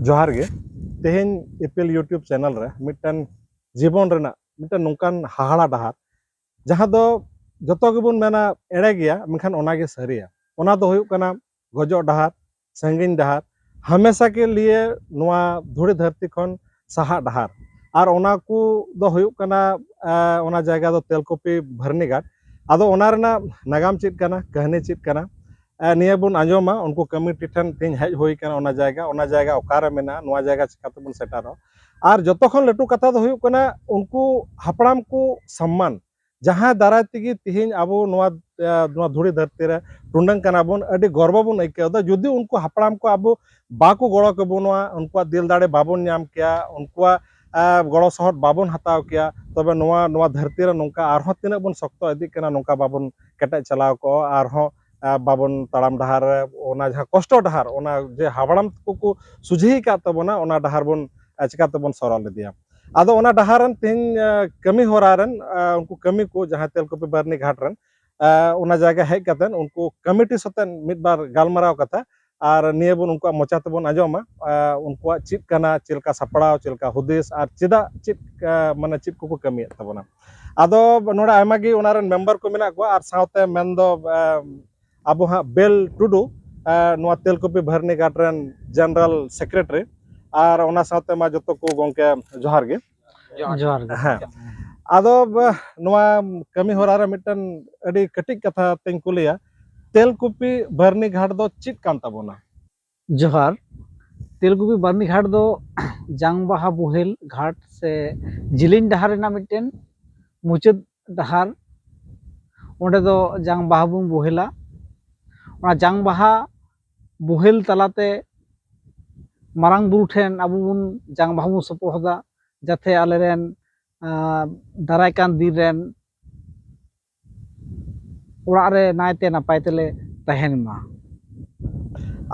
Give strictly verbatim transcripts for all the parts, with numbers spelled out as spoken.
ᱡᱚᱦᱟᱨ ᱜᱮ᱾ ᱛᱮᱦᱮᱧ ᱤᱯᱤᱞ YouTube ᱪᱮᱱᱮᱞ ᱨᱮ ᱢᱤᱫᱴᱮᱱ ᱡᱤᱵᱚᱱ ᱨᱮᱱᱟᱜ ᱢᱤᱫᱴᱮᱱ ᱱᱚᱝᱠᱟᱱ ᱦᱟᱦᱟᱲᱟ ᱰᱟᱦᱟᱨ, ᱡᱟᱦᱟᱸ ᱫᱚ ᱡᱚᱛᱚ ᱜᱮᱵᱚᱱ ᱢᱮᱱᱟ ᱮᱲᱮ ᱜᱮᱭᱟ, ᱢᱮᱱᱠᱷᱟᱱ ᱚᱱᱟ ᱜᱮ ᱥᱟᱹᱨᱤᱭᱟ᱾ ᱚᱱᱟ ᱫᱚ ᱦᱩᱭᱩᱜ ᱠᱟᱱᱟ ᱜᱚᱡᱚᱜ ᱰᱟᱦᱟᱨ, ᱥᱟᱺᱜᱤᱧ ᱰᱟᱦᱟᱨ, ᱦᱟᱢᱮᱥᱟ ᱠᱮ ᱞᱤᱭᱮ ᱱᱚᱣᱟ ᱫᱷᱩᱲᱤ ᱫᱷᱟᱹᱨᱛᱤ ᱠᱷᱚᱱ ᱥᱟᱦᱟᱜ ᱰᱟᱦᱟᱨ᱾ ᱟᱨ ᱚᱱᱟ ᱠᱚ ᱫᱚ ᱦᱩᱭᱩᱜ ᱠᱟᱱᱟ, ᱮ, ᱚᱱᱟ ᱡᱟᱭᱜᱟ ᱫᱚ ᱛᱮᱞᱠᱩᱯᱤ ᱵᱷᱟᱹᱨᱱᱤ ᱜᱷᱟᱴ᱾ ᱟᱫᱚ ᱚᱱᱟ ᱨᱮᱱᱟᱜ ᱱᱟᱜᱟᱢ ᱪᱮᱫ ᱠᱟᱱᱟ, ᱠᱟᱹᱦᱱᱤ ᱪᱮᱫ ᱠᱟᱱᱟ, ᱮ, ᱱᱤᱭᱟᱹ ᱵᱚᱱ ᱟᱸᱡᱚᱢᱟ᱾ ᱩᱱᱠᱩ ᱠᱚᱢᱤᱴᱤ ᱴᱷᱮᱱ ᱛᱮᱦᱮᱧ ᱦᱮᱡ ᱦᱩᱭ ᱠᱟᱱᱟ, ᱚᱱᱟ ᱡᱟᱭᱜᱟ, ᱚᱱᱟ ᱡᱟᱭᱜᱟ ᱚᱠᱟᱨᱮ ᱢᱮᱱᱟᱜᱼᱟ, ᱱᱚᱣᱟ ᱡᱟᱭᱜᱟ ᱪᱤᱠᱟᱹ ᱛᱮᱵᱚᱱ ᱥᱮᱴᱮᱨᱚᱜᱼᱟ᱾ ᱟᱨ ᱡᱚᱛᱚ ᱠᱷᱚᱱ ᱞᱟᱹᱴᱩ ᱠᱟᱛᱷᱟ ᱫᱚ ᱦᱩᱭᱩᱜ ᱠᱟᱱᱟ ᱩᱱᱠᱩ ᱦᱟᱯᱲᱟᱢ ᱠᱚ ᱥᱚᱢᱢᱟᱱ, ᱡᱟᱦᱟᱸ ᱫᱟᱨᱟᱭ ᱛᱮᱜᱮ ᱛᱮᱦᱮᱧ ᱟᱵᱚ ᱱᱚᱣᱟ, ᱮ, ᱱᱚᱣᱟ ᱫᱷᱩᱲᱤ ᱫᱷᱟᱹᱨᱛᱤ ᱨᱮ ᱴᱩᱰᱟᱹᱝ ᱠᱟᱱᱟ ᱵᱚᱱ, ᱟᱹᱰᱤ ᱜᱚᱨᱵᱚ ᱵᱚᱱ ᱟᱹᱭᱠᱟᱹᱣ ᱮᱫᱟ᱾ ᱡᱩᱫᱤ ᱩᱱᱠᱩ ᱦᱟᱯᱲᱟᱢ ᱠᱚ ᱟᱵᱚ ᱵᱟᱠᱚ ᱜᱚᱲᱚ ᱠᱟᱵᱚᱱᱟ, ᱩᱱᱠᱩᱣᱟᱜ ᱫᱤᱞ ᱫᱟᱲᱮ ᱵᱟᱵᱚᱱ ᱧᱟᱢ ᱠᱮᱭᱟ, ᱩᱱᱠᱩᱣᱟᱜ, ᱮ, ᱜᱚᱲᱚ ᱥᱚᱦᱚᱫ ᱵᱟᱵᱚᱱ ᱦᱟᱛᱟᱣ ᱠᱮᱭᱟ, ᱛᱚᱵᱮ ᱱᱚᱣᱟ, ᱱᱚᱣᱟ ᱫᱷᱟᱹᱨᱛᱤ ᱨᱮ ᱱᱚᱝᱠᱟ ᱟᱨᱦᱚᱸ ᱛᱤᱱᱟᱹᱜ ᱵᱚᱱ ᱥᱚᱠᱛᱚ ᱤᱫᱤᱜ ᱠᱟᱱᱟ, ᱱᱚᱝᱠᱟ ᱵᱟᱵᱚᱱ ᱠᱮᱴᱮᱡ ᱪᱟᱞᱟᱣ ᱠᱚᱜᱼᱟ᱾ ᱟᱨᱦᱚᱸ, ᱮ, ᱵᱟᱵᱚᱱ ᱛᱟᱲᱟᱢ ᱰᱟᱦᱟᱨ ᱨᱮ, ᱚᱱᱟ ᱡᱟᱦᱟᱸ ᱠᱚᱥᱴᱚ ᱰᱟᱦᱟᱨ, ᱚᱱᱟ ᱡᱮ ᱦᱟᱯᱲᱟᱢ ᱠᱚᱠᱚ ᱥᱚᱡᱷᱮ ᱟᱠᱟᱫ ᱛᱟᱵᱚᱱᱟ, ᱚᱱᱟ ᱰᱟᱦᱟᱨ ᱵᱚᱱ, ᱮ, ᱪᱤᱠᱟᱹ ᱛᱮᱵᱚᱱ ᱥᱚᱨᱚᱞ ᱤᱫᱤᱭᱟ᱾ ᱟᱫᱚ ᱚᱱᱟ ᱰᱟᱦᱟᱨ ᱨᱮᱱ ᱛᱮᱦᱮᱧ, ᱮ, ᱠᱟᱹᱢᱤ ᱦᱚᱨᱟ ᱨᱮᱱ, ᱮ, ᱩᱱᱠᱩ ᱠᱟᱹᱢᱤ ᱠᱚ ᱡᱟᱦᱟᱸᱭ ᱛᱮᱞᱠᱩᱯᱤ ᱵᱟᱨᱱᱤ ᱜᱷᱟᱴ ᱨᱮᱱ, ᱮ, ᱚᱱᱟ ᱡᱟᱭᱜᱟ ᱦᱮᱡ ᱠᱟᱛᱮᱫ ᱩᱱᱠᱩ ᱠᱚᱢᱤᱴᱤ ᱥᱟᱛᱮ ᱢᱤᱫ ᱵᱟᱨ ᱜᱟᱞᱢᱟᱨᱟᱣ ᱠᱟᱛᱷᱟ, ᱟᱨ ᱱᱤᱭᱟᱹ ᱵᱚᱱ ᱩᱱᱠᱩᱣᱟᱜ ᱢᱚᱪᱟ ᱛᱮᱵᱚᱱ ᱟᱸᱡᱚᱢᱟ, ᱮ, ᱩᱱᱠᱩᱣᱟᱜ ᱪᱮᱫ ᱠᱟᱱᱟ, ᱪᱮᱫ ᱞᱮᱠᱟ ᱥᱟᱯᱲᱟᱣ, ᱪᱮᱫ ᱞᱮᱠᱟ ᱦᱩᱫᱤᱥ, ᱟᱨ ᱪᱮᱫᱟᱜ ᱪᱮᱫ, ᱮ, ᱢᱟᱱᱮ ᱪᱮᱫ ᱠᱚᱠᱚ ᱠᱟᱹᱢᱤᱭᱮᱫ ᱛᱟᱵᱚᱱᱟ᱾ ᱟᱫᱚ ᱱᱚᱰᱮ ᱟᱭᱢᱟ ᱜᱮ ᱚᱱᱟ ᱨᱮᱱ ᱢᱮᱢᱵᱟᱨ ᱠᱚ ᱢᱮᱱᱟᱜ ᱠᱚᱣᱟ, ᱟᱨ ᱥᱟᱶᱛᱮ ᱢᱮᱱᱫᱚ, ᱮ, ᱟᱵᱚ ᱦᱟᱸᱜ ᱵᱮᱞ ᱴᱩᱰᱩ, ᱮ, ᱱᱚᱣᱟ ᱛᱮᱞᱠᱩᱯᱤ ᱵᱷᱟᱨᱱᱤ ᱜᱷᱟᱴ ᱨᱮᱱ ᱡᱮᱱᱟᱨᱮᱞ ᱥᱮᱠᱨᱮᱴᱟᱨᱤ, ᱟᱨ ᱚᱱᱟ ᱥᱟᱶᱛᱮ ᱢᱟ ᱡᱚᱛᱚ ᱠᱚ ᱜᱚᱢᱠᱮ ᱡᱚᱦᱟᱨ ᱜᱮ᱾ ᱡᱚᱦᱟᱨ ᱜᱮ᱾ ᱦᱮᱸ᱾ ᱟᱫᱚ, ᱵᱟ, ᱱᱚᱣᱟ ᱠᱟᱹᱢᱤ ᱦᱚᱨᱟ ᱨᱮ ᱢᱤᱫᱴᱮᱱ ᱟᱹᱰᱤ ᱠᱟᱹᱴᱤᱡ ᱠᱟᱛᱷᱟ ᱛᱮᱧ ᱠᱩᱞᱤᱭᱟ, ᱛᱮᱞᱠᱩᱯᱤ ᱵᱟᱨᱱᱤ ᱜᱷᱟᱴ ᱫᱚ ᱪᱮᱫ ᱠᱟᱱ ᱛᱟᱵᱚᱱᱟ? ᱡᱚᱦᱟᱨ᱾ ᱛᱮᱞᱠᱩᱯᱤ ᱵᱟᱨᱱᱤ ᱜᱷᱟᱴ ᱫᱚ ᱡᱟᱝ ᱵᱟᱦᱟ ᱵᱳᱦᱮᱞ ᱜᱷᱟᱴ ᱥᱮ ᱡᱤᱞᱤᱧ ᱰᱟᱦᱟᱨ ᱨᱮᱱᱟᱜ ᱢᱤᱫᱴᱮᱱ ᱢᱩᱪᱟᱹᱫ ᱰᱟᱦᱟᱨ᱾ ᱚᱸᱰᱮ ᱫᱚ ᱡᱟᱝ ᱵᱟᱦᱟ ᱵᱚᱱ ᱵᱳᱦᱮᱞᱟ᱾ ᱚᱱᱟ ᱡᱟᱝ ᱵᱟᱦᱟ ᱵᱳᱦᱮᱞ ᱛᱟᱞᱟᱛᱮ ᱢᱟᱨᱟᱝ ᱵᱩᱨᱩ ᱴᱷᱮᱱ ᱟᱵᱚ ᱵᱚᱱ ᱡᱟᱝ ᱵᱟᱦᱟ ᱵᱚᱱ ᱥᱚᱯᱚᱦᱚᱫᱟ, ᱡᱟᱛᱮ ᱟᱞᱮᱨᱮᱱ, ᱟᱸ, ᱫᱟᱨᱟᱭ ᱠᱟᱱ ᱫᱤᱱ ᱨᱮᱱ ᱚᱲᱟᱜ ᱨᱮ ᱱᱟᱭᱛᱮ ᱱᱟᱯᱟᱭ ᱛᱮᱞᱮ ᱛᱟᱦᱮᱱ ᱢᱟ᱾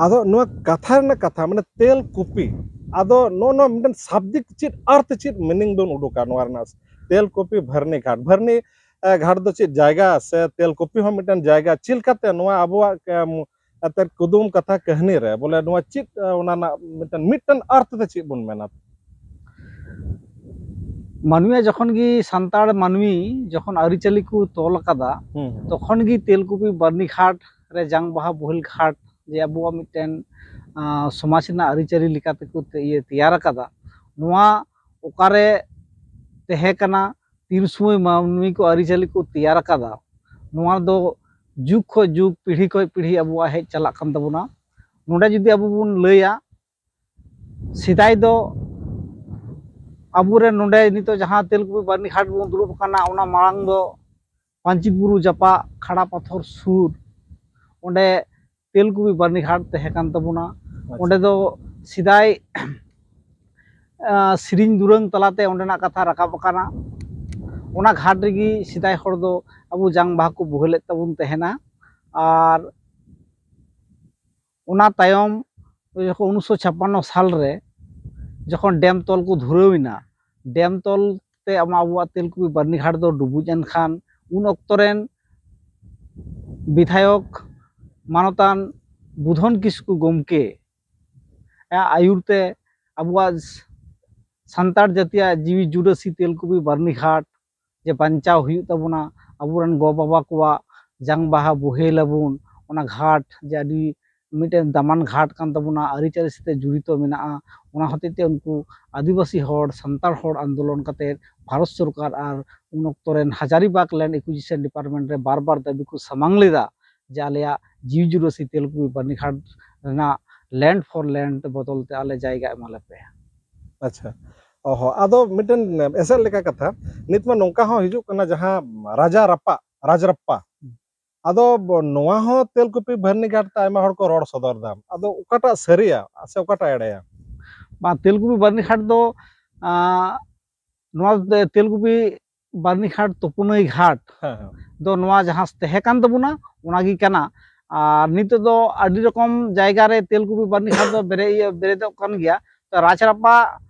ᱟᱫᱚ ᱱᱚᱣᱟ ᱠᱟᱛᱷᱟ ᱨᱮᱱᱟᱜ ᱠᱟᱛᱷᱟ, ᱢᱟᱱᱮ ᱛᱮᱞ ᱠᱩᱯᱤ, ᱟᱫᱚ ᱱᱚᱜᱼᱚ ᱱᱚᱣᱟ ᱢᱤᱫᱴᱮᱱ ᱥᱟᱵᱡᱮᱠᱴ ᱪᱮᱫ ᱟᱨᱛᱷ, ᱪᱮᱫ ᱢᱤᱱᱤᱝ ᱵᱚᱱ ᱩᱰᱩᱠᱟ ᱱᱚᱣᱟ ᱨᱮᱱᱟᱜ? ᱛᱮᱞ ᱠᱩᱯᱤ ᱵᱷᱟᱨᱱᱤ ᱜᱷᱟᱴ, ᱵᱷᱟᱨᱱᱤ, ᱮ, ᱜᱷᱟᱴ ᱫᱚ ᱪᱮᱫ ᱡᱟᱭᱜᱟ, ᱥᱮ ᱛᱮᱞ ᱠᱩᱯᱤ ᱦᱚᱸ ᱢᱤᱫᱴᱮᱱ ᱡᱟᱭᱜᱟ? ᱪᱮᱫ ᱞᱮᱠᱟᱛᱮ ᱱᱚᱣᱟ ᱟᱵᱚᱣᱟᱜ, ᱮᱢ, ᱠᱟᱛᱮ ᱠᱩᱫᱩᱢ ᱠᱟᱛᱷᱟ ᱠᱟᱹᱦᱱᱤ ᱨᱮ ᱵᱚᱞᱮ ᱱᱚᱣᱟ ᱪᱮᱫ, ᱟᱸ, ᱚᱱᱟ ᱨᱮᱱᱟᱜ ᱢᱤᱫᱴᱮᱱ, ᱢᱤᱫᱴᱮᱱ ᱚᱨᱛᱷ ᱛᱮ ᱪᱮᱫ ᱵᱚᱱ ᱢᱮᱱᱟ? ᱢᱟᱹᱱᱢᱤᱭᱟᱜ ᱡᱚᱠᱷᱚᱱ ᱜᱮ ᱥᱟᱱᱛᱟᱲ ᱢᱟᱹᱱᱢᱤ ᱡᱚᱠᱷᱚᱱ ᱟᱹᱨᱤᱪᱟᱹᱞᱤ ᱠᱚ ᱛᱚᱞ ᱟᱠᱟᱫᱟ, ᱦᱩᱸ, ᱦᱩᱸ᱾ ᱛᱚᱠᱷᱚᱱ ᱜᱮ ᱛᱮᱞᱠᱩᱯᱤ ᱵᱟᱹᱨᱱᱤ ᱜᱷᱟᱴ ᱨᱮ ᱡᱟᱝ ᱵᱟᱦᱟ ᱵᱳᱦᱮᱞ ᱜᱷᱟᱴ ᱡᱮ ᱟᱵᱚᱣᱟᱜ ᱢᱤᱫᱴᱮᱱ, ᱟᱸ, ᱥᱚᱢᱟᱡᱽ ᱨᱮᱱᱟᱜ ᱟᱹᱨᱤᱪᱟᱹᱞᱤ ᱞᱮᱠᱟᱛᱮ ᱠᱚ ᱛᱮ-, ᱤᱭᱟᱹ ᱛᱮᱭᱟᱨ ᱟᱠᱟᱫᱟ᱾ ᱱᱚᱣᱟ ᱚᱠᱟᱨᱮ ᱛᱟᱦᱮᱸ ᱠᱟᱱᱟ, ᱛᱤᱱ ᱥᱚᱢᱚᱭ ᱢᱟᱹᱱᱢᱤ ᱠᱚ ᱟᱹᱨᱤᱪᱟᱹᱞᱤ ᱠᱚ ᱛᱮᱭᱟᱨ ᱟᱠᱟᱫᱟ, ᱱᱚᱣᱟ ᱫᱚ ᱡᱩᱜᱽ ᱠᱷᱚᱱ ᱡᱩᱜᱽ, ᱯᱤᱲᱦᱤ ᱠᱷᱚᱱ ᱯᱤᱲᱦᱤ ᱟᱵᱚᱣᱟᱜ ᱦᱮᱡ ᱪᱟᱞᱟᱜ ᱠᱟᱱ ᱛᱟᱵᱚᱱᱟ᱾ ᱱᱚᱰᱮ ᱡᱩᱫᱤ ᱟᱵᱚ ᱵᱚᱱ ᱞᱟᱹᱭᱟ, ᱥᱮᱫᱟᱭ ᱫᱚ ᱟᱵᱚᱨᱮᱱ ᱱᱚᱰᱮ ᱱᱤᱛᱚᱜ ᱡᱟᱦᱟᱸ ᱛᱮᱞᱠᱩᱯᱤ ᱵᱟᱹᱨᱱᱤ ᱜᱷᱟᱴ ᱵᱚᱱ ᱫᱩᱲᱩᱵ ᱟᱠᱟᱱᱟ, ᱚᱱᱟ ᱢᱟᱲᱟᱝ ᱫᱚ ᱯᱟᱧᱪᱤᱛ ᱵᱩᱨᱩ ᱡᱟᱯᱟᱜ ᱠᱷᱟᱲᱟ ᱯᱟᱛᱷᱚᱨ ᱥᱩᱨ ᱚᱸᱰᱮ ᱛᱮᱞᱠᱩᱯᱤ ᱵᱟᱹᱨᱱᱤ ᱜᱷᱟᱴ ᱛᱟᱦᱮᱸ ᱠᱟᱱ ᱛᱟᱵᱚᱱᱟ᱾ ᱟᱪᱪᱷᱟ᱾ ᱚᱸᱰᱮ ᱫᱚ ᱥᱮᱫᱟᱭ, ᱟᱸ, ᱥᱮᱨᱮᱧ ᱫᱩᱨᱟᱹᱝ ᱛᱟᱞᱟᱛᱮ ᱚᱸᱰᱮᱱᱟᱜ ᱠᱟᱛᱷᱟ ᱨᱟᱠᱟᱵ ᱟᱠᱟᱱᱟ᱾ ᱚᱱᱟ ᱜᱷᱟᱴ ᱨᱮᱜᱮ ᱥᱮᱫᱟᱭ ᱦᱚᱲ ᱫᱚ ᱟᱵᱚ ᱡᱟᱝ ᱵᱟᱦᱟ ᱠᱚ ᱵᱳᱦᱮᱞᱮᱫ ᱛᱟᱵᱚᱱ ᱛᱟᱦᱮᱱᱟ᱾ ᱟᱨ ᱚᱱᱟ ᱛᱟᱭᱚᱢ ᱡᱚᱠᱷᱚᱱ ᱩᱱᱤᱥᱥᱚ ᱪᱷᱟᱯᱟᱱᱱᱚ ᱥᱟᱞ ᱨᱮ ᱡᱚᱠᱷᱚᱱ ᱰᱮᱢ ᱛᱚᱞ ᱠᱚ ᱫᱷᱩᱨᱟᱹᱣ ᱮᱱᱟ, ᱰᱮᱢ ᱛᱚᱞ ᱛᱮ ᱟᱢᱟᱜ ᱟᱵᱚᱣᱟᱜ ᱛᱮᱞᱠᱩᱯᱤ ᱵᱟᱹᱨᱱᱤ ᱜᱷᱟᱴ ᱫᱚ ᱰᱩᱵᱩᱡ ᱮᱱ ᱠᱷᱟᱱ, ᱩᱱ ᱚᱠᱛᱚ ᱨᱮᱱ ᱵᱤᱫᱷᱟᱭᱚᱠ ᱢᱟᱱᱚᱛᱟᱱ ᱵᱩᱫᱷᱚᱱ ᱠᱤᱥᱠᱩ ᱜᱚᱢᱠᱮ ᱟᱜ ᱟᱹᱭᱩᱨ ᱛᱮ ᱟᱵᱚᱣᱟᱜ ᱥᱟᱱᱛᱟᱲ ᱡᱟᱹᱛᱤᱭᱟᱜ ᱡᱤᱣᱤ ᱡᱩᱰᱟᱹᱥᱤ ᱛᱮᱞᱠᱩᱯᱤ ᱵᱟᱹᱨᱱᱤ ᱜᱷᱟᱴ ᱡᱮ ᱵᱟᱧᱪᱟᱣ ᱦᱩᱭᱩᱜ ᱛᱟᱵᱚᱱᱟ, ᱟᱵᱚᱨᱮᱱ ᱜᱚ ᱵᱟᱵᱟ ᱠᱚᱣᱟᱜ ᱡᱟᱝ ᱵᱟᱦᱟ ᱵᱳᱦᱮᱞ ᱟᱵᱚᱱ, ᱚᱱᱟ ᱜᱷᱟᱴ ᱡᱮ ᱟᱹᱰᱤ ᱢᱤᱫᱴᱮᱱ ᱫᱟᱢᱟᱱ ᱜᱷᱟᱴ ᱠᱟᱱ ᱛᱟᱵᱚᱱᱟ, ᱟᱹᱨᱤᱪᱟᱹᱞᱤ ᱥᱟᱛᱮ ᱡᱚᱲᱤᱛᱚ ᱢᱮᱱᱟᱜᱼᱟ᱾ ᱚᱱᱟ ᱦᱚᱛᱮᱡ ᱛᱮ ᱩᱱᱠᱩ ᱟᱹᱫᱤᱵᱟᱹᱥᱤ ᱦᱚᱲ, ᱥᱟᱱᱛᱟᱲ ᱦᱚᱲ ᱟᱱᱫᱳᱞᱚᱱ ᱠᱟᱛᱮ ᱵᱷᱟᱨᱚᱛ ᱥᱚᱨᱠᱟᱨ ᱟᱨ ᱩᱱ ᱚᱠᱛᱚ ᱨᱮᱱ ᱦᱟᱡᱟᱨᱤᱵᱟᱜᱽ ᱞᱮᱱᱰ ᱮᱠᱩᱡᱤᱥᱚᱱ ᱰᱤᱯᱟᱨᱴᱢᱮᱱᱴ ᱨᱮ ᱵᱟᱨ ᱵᱟᱨ ᱫᱟᱹᱵᱤ ᱠᱚ ᱥᱟᱢᱟᱝ ᱞᱮᱫᱟ ᱡᱮ ᱟᱞᱮᱭᱟᱜ ᱡᱤᱣᱤ ᱡᱩᱰᱟᱹᱥᱤ ᱛᱮᱞᱠᱩᱯᱤ ᱵᱟᱹᱨᱱᱤ ᱜᱷᱟᱴ ᱨᱮᱱᱟᱜ ᱞᱮᱱᱰ ᱯᱷᱚᱨ ᱞᱮᱱᱰ ᱵᱚᱫᱚᱞ ᱛᱮ ᱟᱞᱮ ᱡᱟᱭᱜᱟ ᱮᱢᱟ ᱞᱮᱯᱮ᱾ ᱟᱪᱪᱷᱟ᱾ ᱚ ᱦᱚᱸ, ᱟᱫᱚ ᱢᱤᱫᱴᱮᱱ ᱮᱥᱮᱨ ᱞᱮᱠᱟ ᱠᱟᱛᱷᱟ, ᱱᱤᱛ ᱢᱟ ᱱᱚᱝᱠᱟ ᱦᱚᱸ ᱦᱤᱡᱩᱜ ᱠᱟᱱᱟ, ᱡᱟᱦᱟᱸ ᱨᱟᱡᱟ ᱨᱟᱯᱟᱜ, ᱨᱟᱡᱽᱨᱟᱯᱯᱟ, ᱟᱫᱚ ᱵᱚ-, ᱱᱚᱣᱟ ᱦᱚᱸ ᱛᱮᱞᱠᱩᱯᱤ ᱵᱷᱟᱹᱨᱱᱤ ᱜᱷᱟᱴ ᱛᱮ ᱟᱭᱢᱟ ᱦᱚᱲ ᱠᱚ ᱨᱚᱲ ᱥᱚᱫᱚᱨ ᱫᱟ, ᱟᱫᱚ ᱚᱠᱟᱴᱟᱜ ᱥᱟᱹᱨᱤᱭᱟ ᱥᱮ ᱚᱠᱟᱴᱟᱜ ᱮᱲᱮᱭᱟ? ᱵᱟᱝ, ᱛᱮᱞᱠᱩᱯᱤ ᱵᱷᱟᱹᱨᱱᱤ ᱜᱷᱟᱴ ᱫᱚ, ᱟᱸ, ᱱᱚᱣᱟ ᱛᱮ-, ᱛᱮᱞᱠᱩᱯᱤ ᱵᱟᱹᱨᱱᱤ ᱜᱷᱟᱴ ᱛᱩᱯᱩᱱᱟᱹᱭ ᱜᱷᱟᱴ ᱦᱮᱸ, ᱦᱮᱸ᱾ ᱫᱚ ᱱᱚᱣᱟ ᱡᱟᱦᱟᱸ ᱛᱟᱦᱮᱸ ᱠᱟᱱ ᱛᱟᱵᱚᱱᱟ, ᱚᱱᱟᱜᱮ ᱠᱟᱱᱟ᱾ ᱟᱨ ᱱᱤᱛᱚᱜ ᱫᱚ ᱟᱹᱰᱤ ᱨᱚᱠᱚᱢ ᱡᱟᱭᱜᱟ ᱨᱮ ᱛᱮᱞᱠᱩᱯᱤ ᱵᱟᱹᱨᱱᱤ ᱜᱷᱟᱴ ᱫᱚ ᱵᱮᱨᱮᱫ, ᱤᱭᱟᱹ, ᱵᱮᱨᱮᱫᱚᱜ ᱠᱟᱱ ᱜᱮᱭᱟ᱾ ᱛᱚ, ᱨᱟᱡᱽᱨᱟᱯᱯᱟ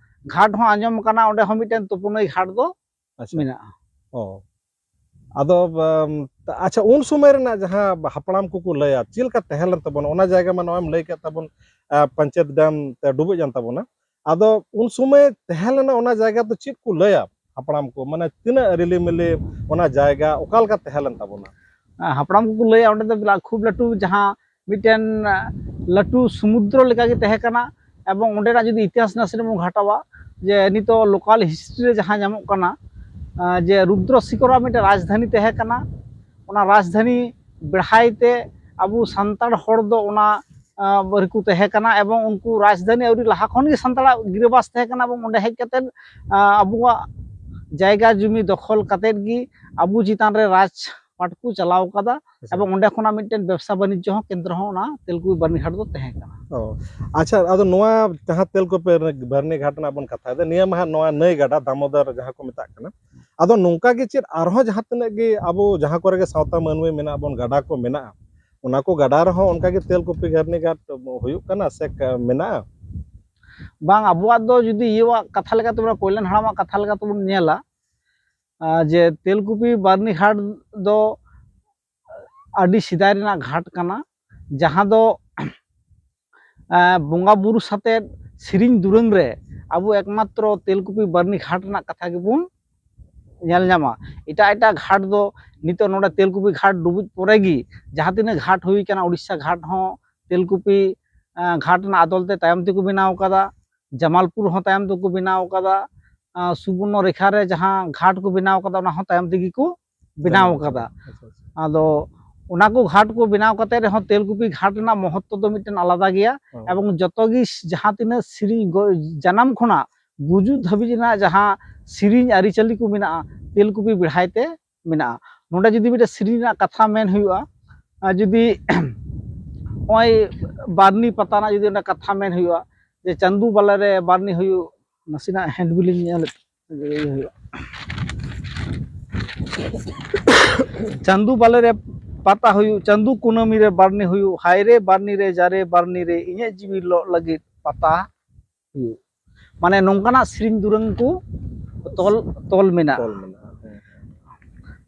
ᱜᱷᱟᱴ ᱦᱚᱸ ᱟᱸᱡᱚᱢ ᱟᱠᱟᱱᱟ, ᱚᱸᱰᱮ ᱦᱚᱸ ᱢᱤᱫᱴᱮᱱ ᱛᱩᱯᱩᱱᱟᱹᱭ ᱜᱷᱟᱴ ᱫᱚ ᱟᱪᱪᱷᱟ᱾ ᱢᱮᱱᱟᱜᱼᱟ᱾ ᱚ᱾ ᱟᱫᱚ ᱟᱪᱪᱷᱟ, ᱩᱱ ᱥᱚᱢᱚᱭ ᱨᱮᱱᱟᱜ ᱡᱟᱦᱟᱸ ᱦᱟᱯᱲᱟᱢ ᱠᱚᱠᱚ ᱞᱟᱹᱭᱟ, ᱪᱮᱫ ᱞᱮᱠᱟ ᱛᱟᱦᱮᱸ ᱞᱮᱱ ᱛᱟᱵᱚᱱᱟ ᱚᱱᱟ ᱡᱟᱭᱜᱟ? ᱢᱟ ᱱᱚᱣᱟᱢ ᱞᱟᱹᱭ ᱠᱮᱫ ᱛᱟᱵᱚᱱ, ᱯᱚᱧᱪᱟᱭᱮᱛ ᱰᱮᱢ ᱛᱮ ᱰᱩᱵᱩᱡ ᱮᱱ ᱛᱟᱵᱚᱱᱟ᱾ ᱟᱫᱚ ᱩᱱ ᱥᱚᱢᱚᱭ ᱛᱟᱦᱮᱸ ᱞᱮᱱᱟ ᱚᱱᱟ ᱡᱟᱭᱜᱟ ᱫᱚ ᱪᱮᱫ ᱠᱚ ᱞᱟᱹᱭᱟ ᱦᱟᱯᱲᱟᱢ ᱠᱚ, ᱢᱟᱱᱮ ᱛᱤᱱᱟᱹᱜ ᱨᱤᱞᱤᱢᱤᱞᱤ ᱚᱱᱟ ᱡᱟᱭᱜᱟ ᱚᱠᱟ ᱞᱮᱠᱟ ᱛᱟᱦᱮᱸ ᱞᱮᱱ ᱛᱟᱵᱚᱱᱟ? ᱦᱟᱯᱲᱟᱢ ᱠᱚᱠᱚ ᱞᱟᱹᱭᱟ ᱚᱸᱰᱮ ᱫᱚ ᱵᱤᱨᱟᱴ ᱠᱷᱩᱵ ᱞᱟᱹᱴᱩ ᱡᱟᱦᱟᱸ ᱢᱤᱫᱴᱮᱱ ᱞᱟᱹᱴᱩ ᱥᱩᱢᱩᱫᱨᱚ ᱞᱮᱠᱟᱜᱮ ᱛᱟᱦᱮᱸ ᱠᱟᱱᱟ᱾ ᱮᱵᱚᱝ ᱚᱸᱰᱮᱱᱟᱜ ᱡᱩᱫᱤ ᱤᱛᱤᱦᱟᱥ ᱱᱟᱥᱮ ᱵᱚᱱ ᱜᱷᱟᱴᱟᱣᱟ, ᱡᱮ ᱱᱤᱛᱚᱜ ᱞᱳᱠᱟᱞ ᱦᱤᱥᱴᱨᱤ ᱨᱮ ᱡᱟᱦᱟᱸ ᱧᱟᱢᱚᱜ ᱠᱟᱱᱟ, ᱡᱮ ᱨᱩᱫᱨᱚ ᱥᱤᱠᱚᱨᱟᱜ ᱢᱤᱫᱴᱮᱱ ᱨᱟᱡᱽᱫᱷᱟᱱᱤ ᱛᱟᱦᱮᱸ ᱠᱟᱱᱟ᱾ ᱚᱱᱟ ᱨᱟᱡᱽᱫᱷᱟᱱᱤ ᱵᱮᱲᱦᱟᱭ ᱛᱮ ᱟᱵᱚ ᱥᱟᱱᱛᱟᱲ ᱦᱚᱲ ᱫᱚ ᱚᱱᱟ ᱨᱮᱠᱚ ᱛᱟᱦᱮᱸ ᱠᱟᱱᱟ᱾ ᱮᱵᱚᱝ ᱩᱱᱠᱩ ᱨᱟᱡᱽᱫᱷᱟᱱᱤ ᱟᱹᱣᱨᱤ ᱞᱟᱦᱟ ᱠᱷᱚᱱ ᱜᱮ ᱥᱟᱱᱛᱟᱲᱟᱜ ᱜᱤᱨᱟᱹᱵᱟᱥ ᱛᱟᱦᱮᱸ ᱠᱟᱱᱟ᱾ ᱮᱵᱚᱝ ᱚᱸᱰᱮ ᱦᱮᱡ ᱠᱟᱛᱮᱫ ᱟᱵᱚᱣᱟᱜ ᱡᱟᱭᱜᱟ ᱡᱩᱢᱤ ᱫᱚᱠᱷᱚᱞ ᱠᱟᱛᱮᱫ ᱜᱮ ᱟᱵᱚ ᱪᱮᱛᱟᱱ ᱨᱮ ᱨᱟᱡᱽ ᱯᱟᱴ ᱠᱚ ᱪᱟᱞᱟᱣ ᱠᱟᱫᱟ᱾ ᱟᱪᱪᱷᱟ᱾ ᱮᱵᱚᱝ ᱚᱸᱰᱮ ᱠᱷᱚᱱᱟᱜ ᱢᱤᱫᱴᱮᱱ ᱵᱮᱵᱽᱥᱟ ᱵᱟᱱᱤᱡᱽᱡᱚ ᱦᱚᱸ ᱠᱮᱱᱫᱨᱚ ᱦᱚᱸ ᱚᱱᱟ ᱛᱮᱞᱠᱩᱯᱤ ᱵᱟᱹᱨᱱᱤᱜᱷᱟᱴ ᱫᱚ ᱛᱟᱦᱮᱸ ᱠᱟᱱᱟ᱾ ᱚ, ᱟᱪᱪᱷᱟ, ᱟᱫᱚ ᱱᱚᱣᱟ ᱡᱟᱦᱟᱸ ᱛᱮᱞᱠᱩᱯᱤ ᱵᱟᱹᱨᱱᱤᱜᱷᱟᱴ ᱨᱮᱱᱟᱜ ᱵᱚᱱ ᱠᱟᱛᱷᱟᱭᱮᱫᱟ, ᱱᱤᱭᱟᱹ ᱢᱟ ᱦᱟᱸᱜ ᱱᱚᱣᱟ ᱱᱟᱹᱭ ᱜᱟᱰᱟ ᱫᱟᱢᱳᱫᱚᱨ ᱡᱟᱦᱟᱸ ᱠᱚ ᱢᱮᱛᱟᱜ ᱠᱟᱱᱟ, ᱟᱫᱚ ᱱᱚᱝᱠᱟ ᱜᱮ ᱪᱮᱫ ᱟᱨᱦᱚᱸ ᱡᱟᱦᱟᱸ ᱛᱤᱱᱟᱹᱜ ᱜᱮ ᱟᱵᱚ ᱡᱟᱦᱟᱸ ᱠᱚᱨᱮ ᱜᱮ ᱥᱟᱶᱛᱟ ᱢᱟᱹᱱᱢᱤ ᱢᱮᱱᱟᱜ ᱵᱚᱱ, ᱜᱟᱰᱟ ᱠᱚ ᱢᱮᱱᱟᱜᱼᱟ, ᱚᱱᱟ ᱠᱚ ᱜᱟᱰᱟ ᱨᱮᱦᱚᱸ ᱚᱱᱠᱟ ᱜᱮ ᱛᱮᱞᱠᱩᱯᱤ ᱵᱟᱹᱨᱱᱤᱜᱷᱟᱴ ᱦᱩᱭᱩᱜ ᱠᱟᱱᱟ ᱥᱮ ᱠ-, ᱢᱮᱱᱟᱜᱼᱟ? ᱵᱟᱝ, ᱟᱵᱚᱣᱟᱜ ᱫᱚ ᱡᱩᱫᱤ ᱤᱭᱟᱹᱣᱟᱜ ᱠᱟᱛᱷᱟ ᱞᱮᱠᱟᱛᱮ, ᱠᱚᱭᱞᱟᱱ ᱦᱟᱲᱟᱢᱟᱜ ᱠᱟᱛᱷᱟ ᱞᱮᱠᱟᱛᱮᱵᱚᱱ ᱧᱮᱞᱟ, ᱟᱨ ᱡᱮ ᱛᱮᱞᱠᱩᱯᱤ ᱵᱟᱹᱨᱱᱤᱜᱷᱟᱴ ᱫᱚ ᱟᱹᱰᱤ ᱥᱮᱫᱟᱭ ᱨᱮᱱᱟᱜ ᱜᱷᱟᱴ ᱠᱟᱱᱟ, ᱡᱟᱦᱟᱸ ᱫᱚ ᱟᱸ, ᱵᱚᱸᱜᱟ ᱵᱩᱨᱩ ᱥᱟᱛᱮ ᱥᱮᱨᱮᱧ ᱫᱩᱨᱟᱹᱝ ᱨᱮ ᱟᱵᱚ ᱮᱠᱢᱟᱛᱨᱚ ᱛᱮᱞᱠᱩᱯᱤ ᱵᱟᱹᱨᱱᱤ ᱜᱷᱟᱴ ᱨᱮᱱᱟᱜ ᱠᱟᱛᱷᱟ ᱜᱮᱵᱚᱱ ᱧᱮᱞ ᱧᱟᱢᱟ᱾ ᱮᱴᱟᱜ ᱮᱴᱟᱜ ᱜᱷᱟᱴ ᱫᱚ ᱱᱤᱛᱚᱜ ᱱᱚᱰᱮ ᱛᱮᱞᱠᱩᱯᱤ ᱜᱷᱟᱴ ᱰᱩᱵᱩᱡ ᱯᱚᱨᱮ ᱜᱮ ᱡᱟᱦᱟᱸ ᱛᱤᱱᱟᱹᱜ ᱜᱷᱟᱴ ᱦᱩᱭ ᱠᱟᱱᱟ, ᱩᱲᱤᱥᱥᱟ ᱜᱷᱟᱴ ᱦᱚᱸ ᱛᱮᱞᱠᱩᱯᱤ, ᱟᱸ, ᱜᱷᱟᱴ ᱨᱮᱱᱟᱜ ᱟᱫᱚᱞ ᱛᱮ ᱛᱟᱭᱚᱢ ᱛᱮᱠᱚ ᱵᱮᱱᱟᱣ ᱠᱟᱫᱟ᱾ ᱡᱟᱢᱟᱞᱯᱩᱨ ᱦᱚᱸ ᱛᱟᱭᱚᱢ ᱛᱮᱠᱚ ᱵᱮᱱᱟᱣ ᱠᱟᱫᱟ᱾ ᱟᱸ, ᱥᱩᱵᱚᱨᱱᱚ ᱨᱮᱠᱷᱟ ᱨᱮ ᱡᱟᱦᱟᱸ ᱜᱷᱟᱴ ᱠᱚ ᱵᱮᱱᱟᱣ ᱠᱟᱫᱟ, ᱚᱱᱟ ᱦᱚᱸ ᱛᱟᱭᱚᱢ ᱛᱮᱜᱮ ᱠᱚ ᱵᱮᱱᱟᱣ ᱠᱟᱫᱟ᱾ ᱟᱪᱪᱷᱟ, ᱟᱪᱪᱷᱟ᱾ ᱟᱫᱚ ᱚᱱᱟ ᱠᱚ ᱜᱷᱟᱴ ᱠᱚ ᱵᱮᱱᱟᱣ ᱠᱟᱛᱮ ᱨᱮᱦᱚᱸ ᱛᱮᱞᱠᱩᱯᱤ ᱜᱷᱟᱴ ᱨᱮᱱᱟᱜ ᱢᱚᱦᱚᱛᱛᱚ ᱫᱚ ᱢᱤᱫᱴᱮᱱ ᱟᱞᱟᱫᱟ ᱜᱮᱭᱟ᱾ ᱦᱚᱸ᱾ ᱮᱵᱚᱝ ᱡᱚᱛᱚ ᱜᱮ ᱡᱟᱦᱟᱸ ᱛᱤᱱᱟᱹᱜ ᱥᱮᱨᱮᱧ ᱜᱚ-, ᱡᱟᱱᱟᱢ ᱠᱷᱚᱱᱟᱜ ᱜᱩᱡᱩᱜ ᱫᱷᱟᱹᱵᱤᱡ ᱨᱮᱱᱟᱜ ᱡᱟᱦᱟᱸ ᱥᱮᱨᱮᱧ ᱟᱹᱨᱤᱪᱟᱹᱞᱤ ᱠᱚ ᱢᱮᱱᱟᱜᱼᱟ, ᱛᱮᱞᱠᱩᱯᱤ ᱵᱮᱲᱦᱟᱭ ᱛᱮ ᱢᱮᱱᱟᱜᱼᱟ᱾ ᱱᱚᱰᱮ ᱡᱩᱫᱤ ᱢᱤᱫᱴᱮᱱ ᱥᱮᱨᱮᱧ ᱨᱮᱱᱟᱜ ᱠᱟᱛᱷᱟ ᱢᱮᱱ ᱦᱩᱭᱩᱜᱼᱟ, ᱟᱨ ᱡᱩᱫᱤ ᱱᱚᱜᱼᱚᱭ ᱵᱟᱨᱱᱤ ᱯᱟᱛᱟ ᱨᱮᱱᱟᱜ ᱡᱩᱫᱤ ᱚᱱᱟ ᱠᱟᱛᱷᱟ ᱢᱮᱱ ᱦᱩᱭᱩᱜᱼᱟ, ᱡᱮ ᱪᱟᱸᱫᱩ ᱵᱟᱞᱮ ᱨᱮ ᱵᱟᱨᱱᱤ ᱦᱩᱭᱩᱜ, ᱱᱟᱥᱮᱱᱟᱜ ᱦᱮᱱᱰᱵᱤᱞ ᱤᱧ ᱧᱮᱞᱮᱫ, ᱤᱭᱟᱹ ᱦᱩᱭᱩᱜᱼᱟ᱾ ᱪᱟᱸᱫᱩ ᱵᱟᱞᱮ ᱨᱮ ᱯᱟᱛᱟ ᱦᱩᱭᱩᱜ, ᱪᱟᱸᱫᱩ ᱠᱩᱱᱟᱹᱢᱤ ᱨᱮ ᱵᱟᱨᱱᱤ ᱦᱩᱭᱩᱜ, ᱦᱟᱭ ᱨᱮ ᱵᱟᱨᱱᱤ ᱨᱮ, ᱡᱟᱨᱮ ᱵᱟᱨᱱᱤ ᱨᱮ, ᱤᱧᱟᱹᱜ ᱡᱤᱣᱤ ᱞᱚᱜ ᱞᱟᱹᱜᱤᱫ ᱯᱟᱛᱟ ᱦᱩᱭᱩᱜ᱾ ᱢᱟᱱᱮ ᱱᱚᱝᱠᱟᱱᱟᱜ ᱥᱮᱨᱮᱧ ᱫᱩᱨᱟᱹᱝ ᱠᱚ ᱛᱚᱞ, ᱛᱚᱞ ᱢᱮᱱᱟᱜᱼᱟ᱾ ᱛᱚᱞ ᱢᱮᱱᱟᱜᱼᱟ, ᱦᱮᱸ᱾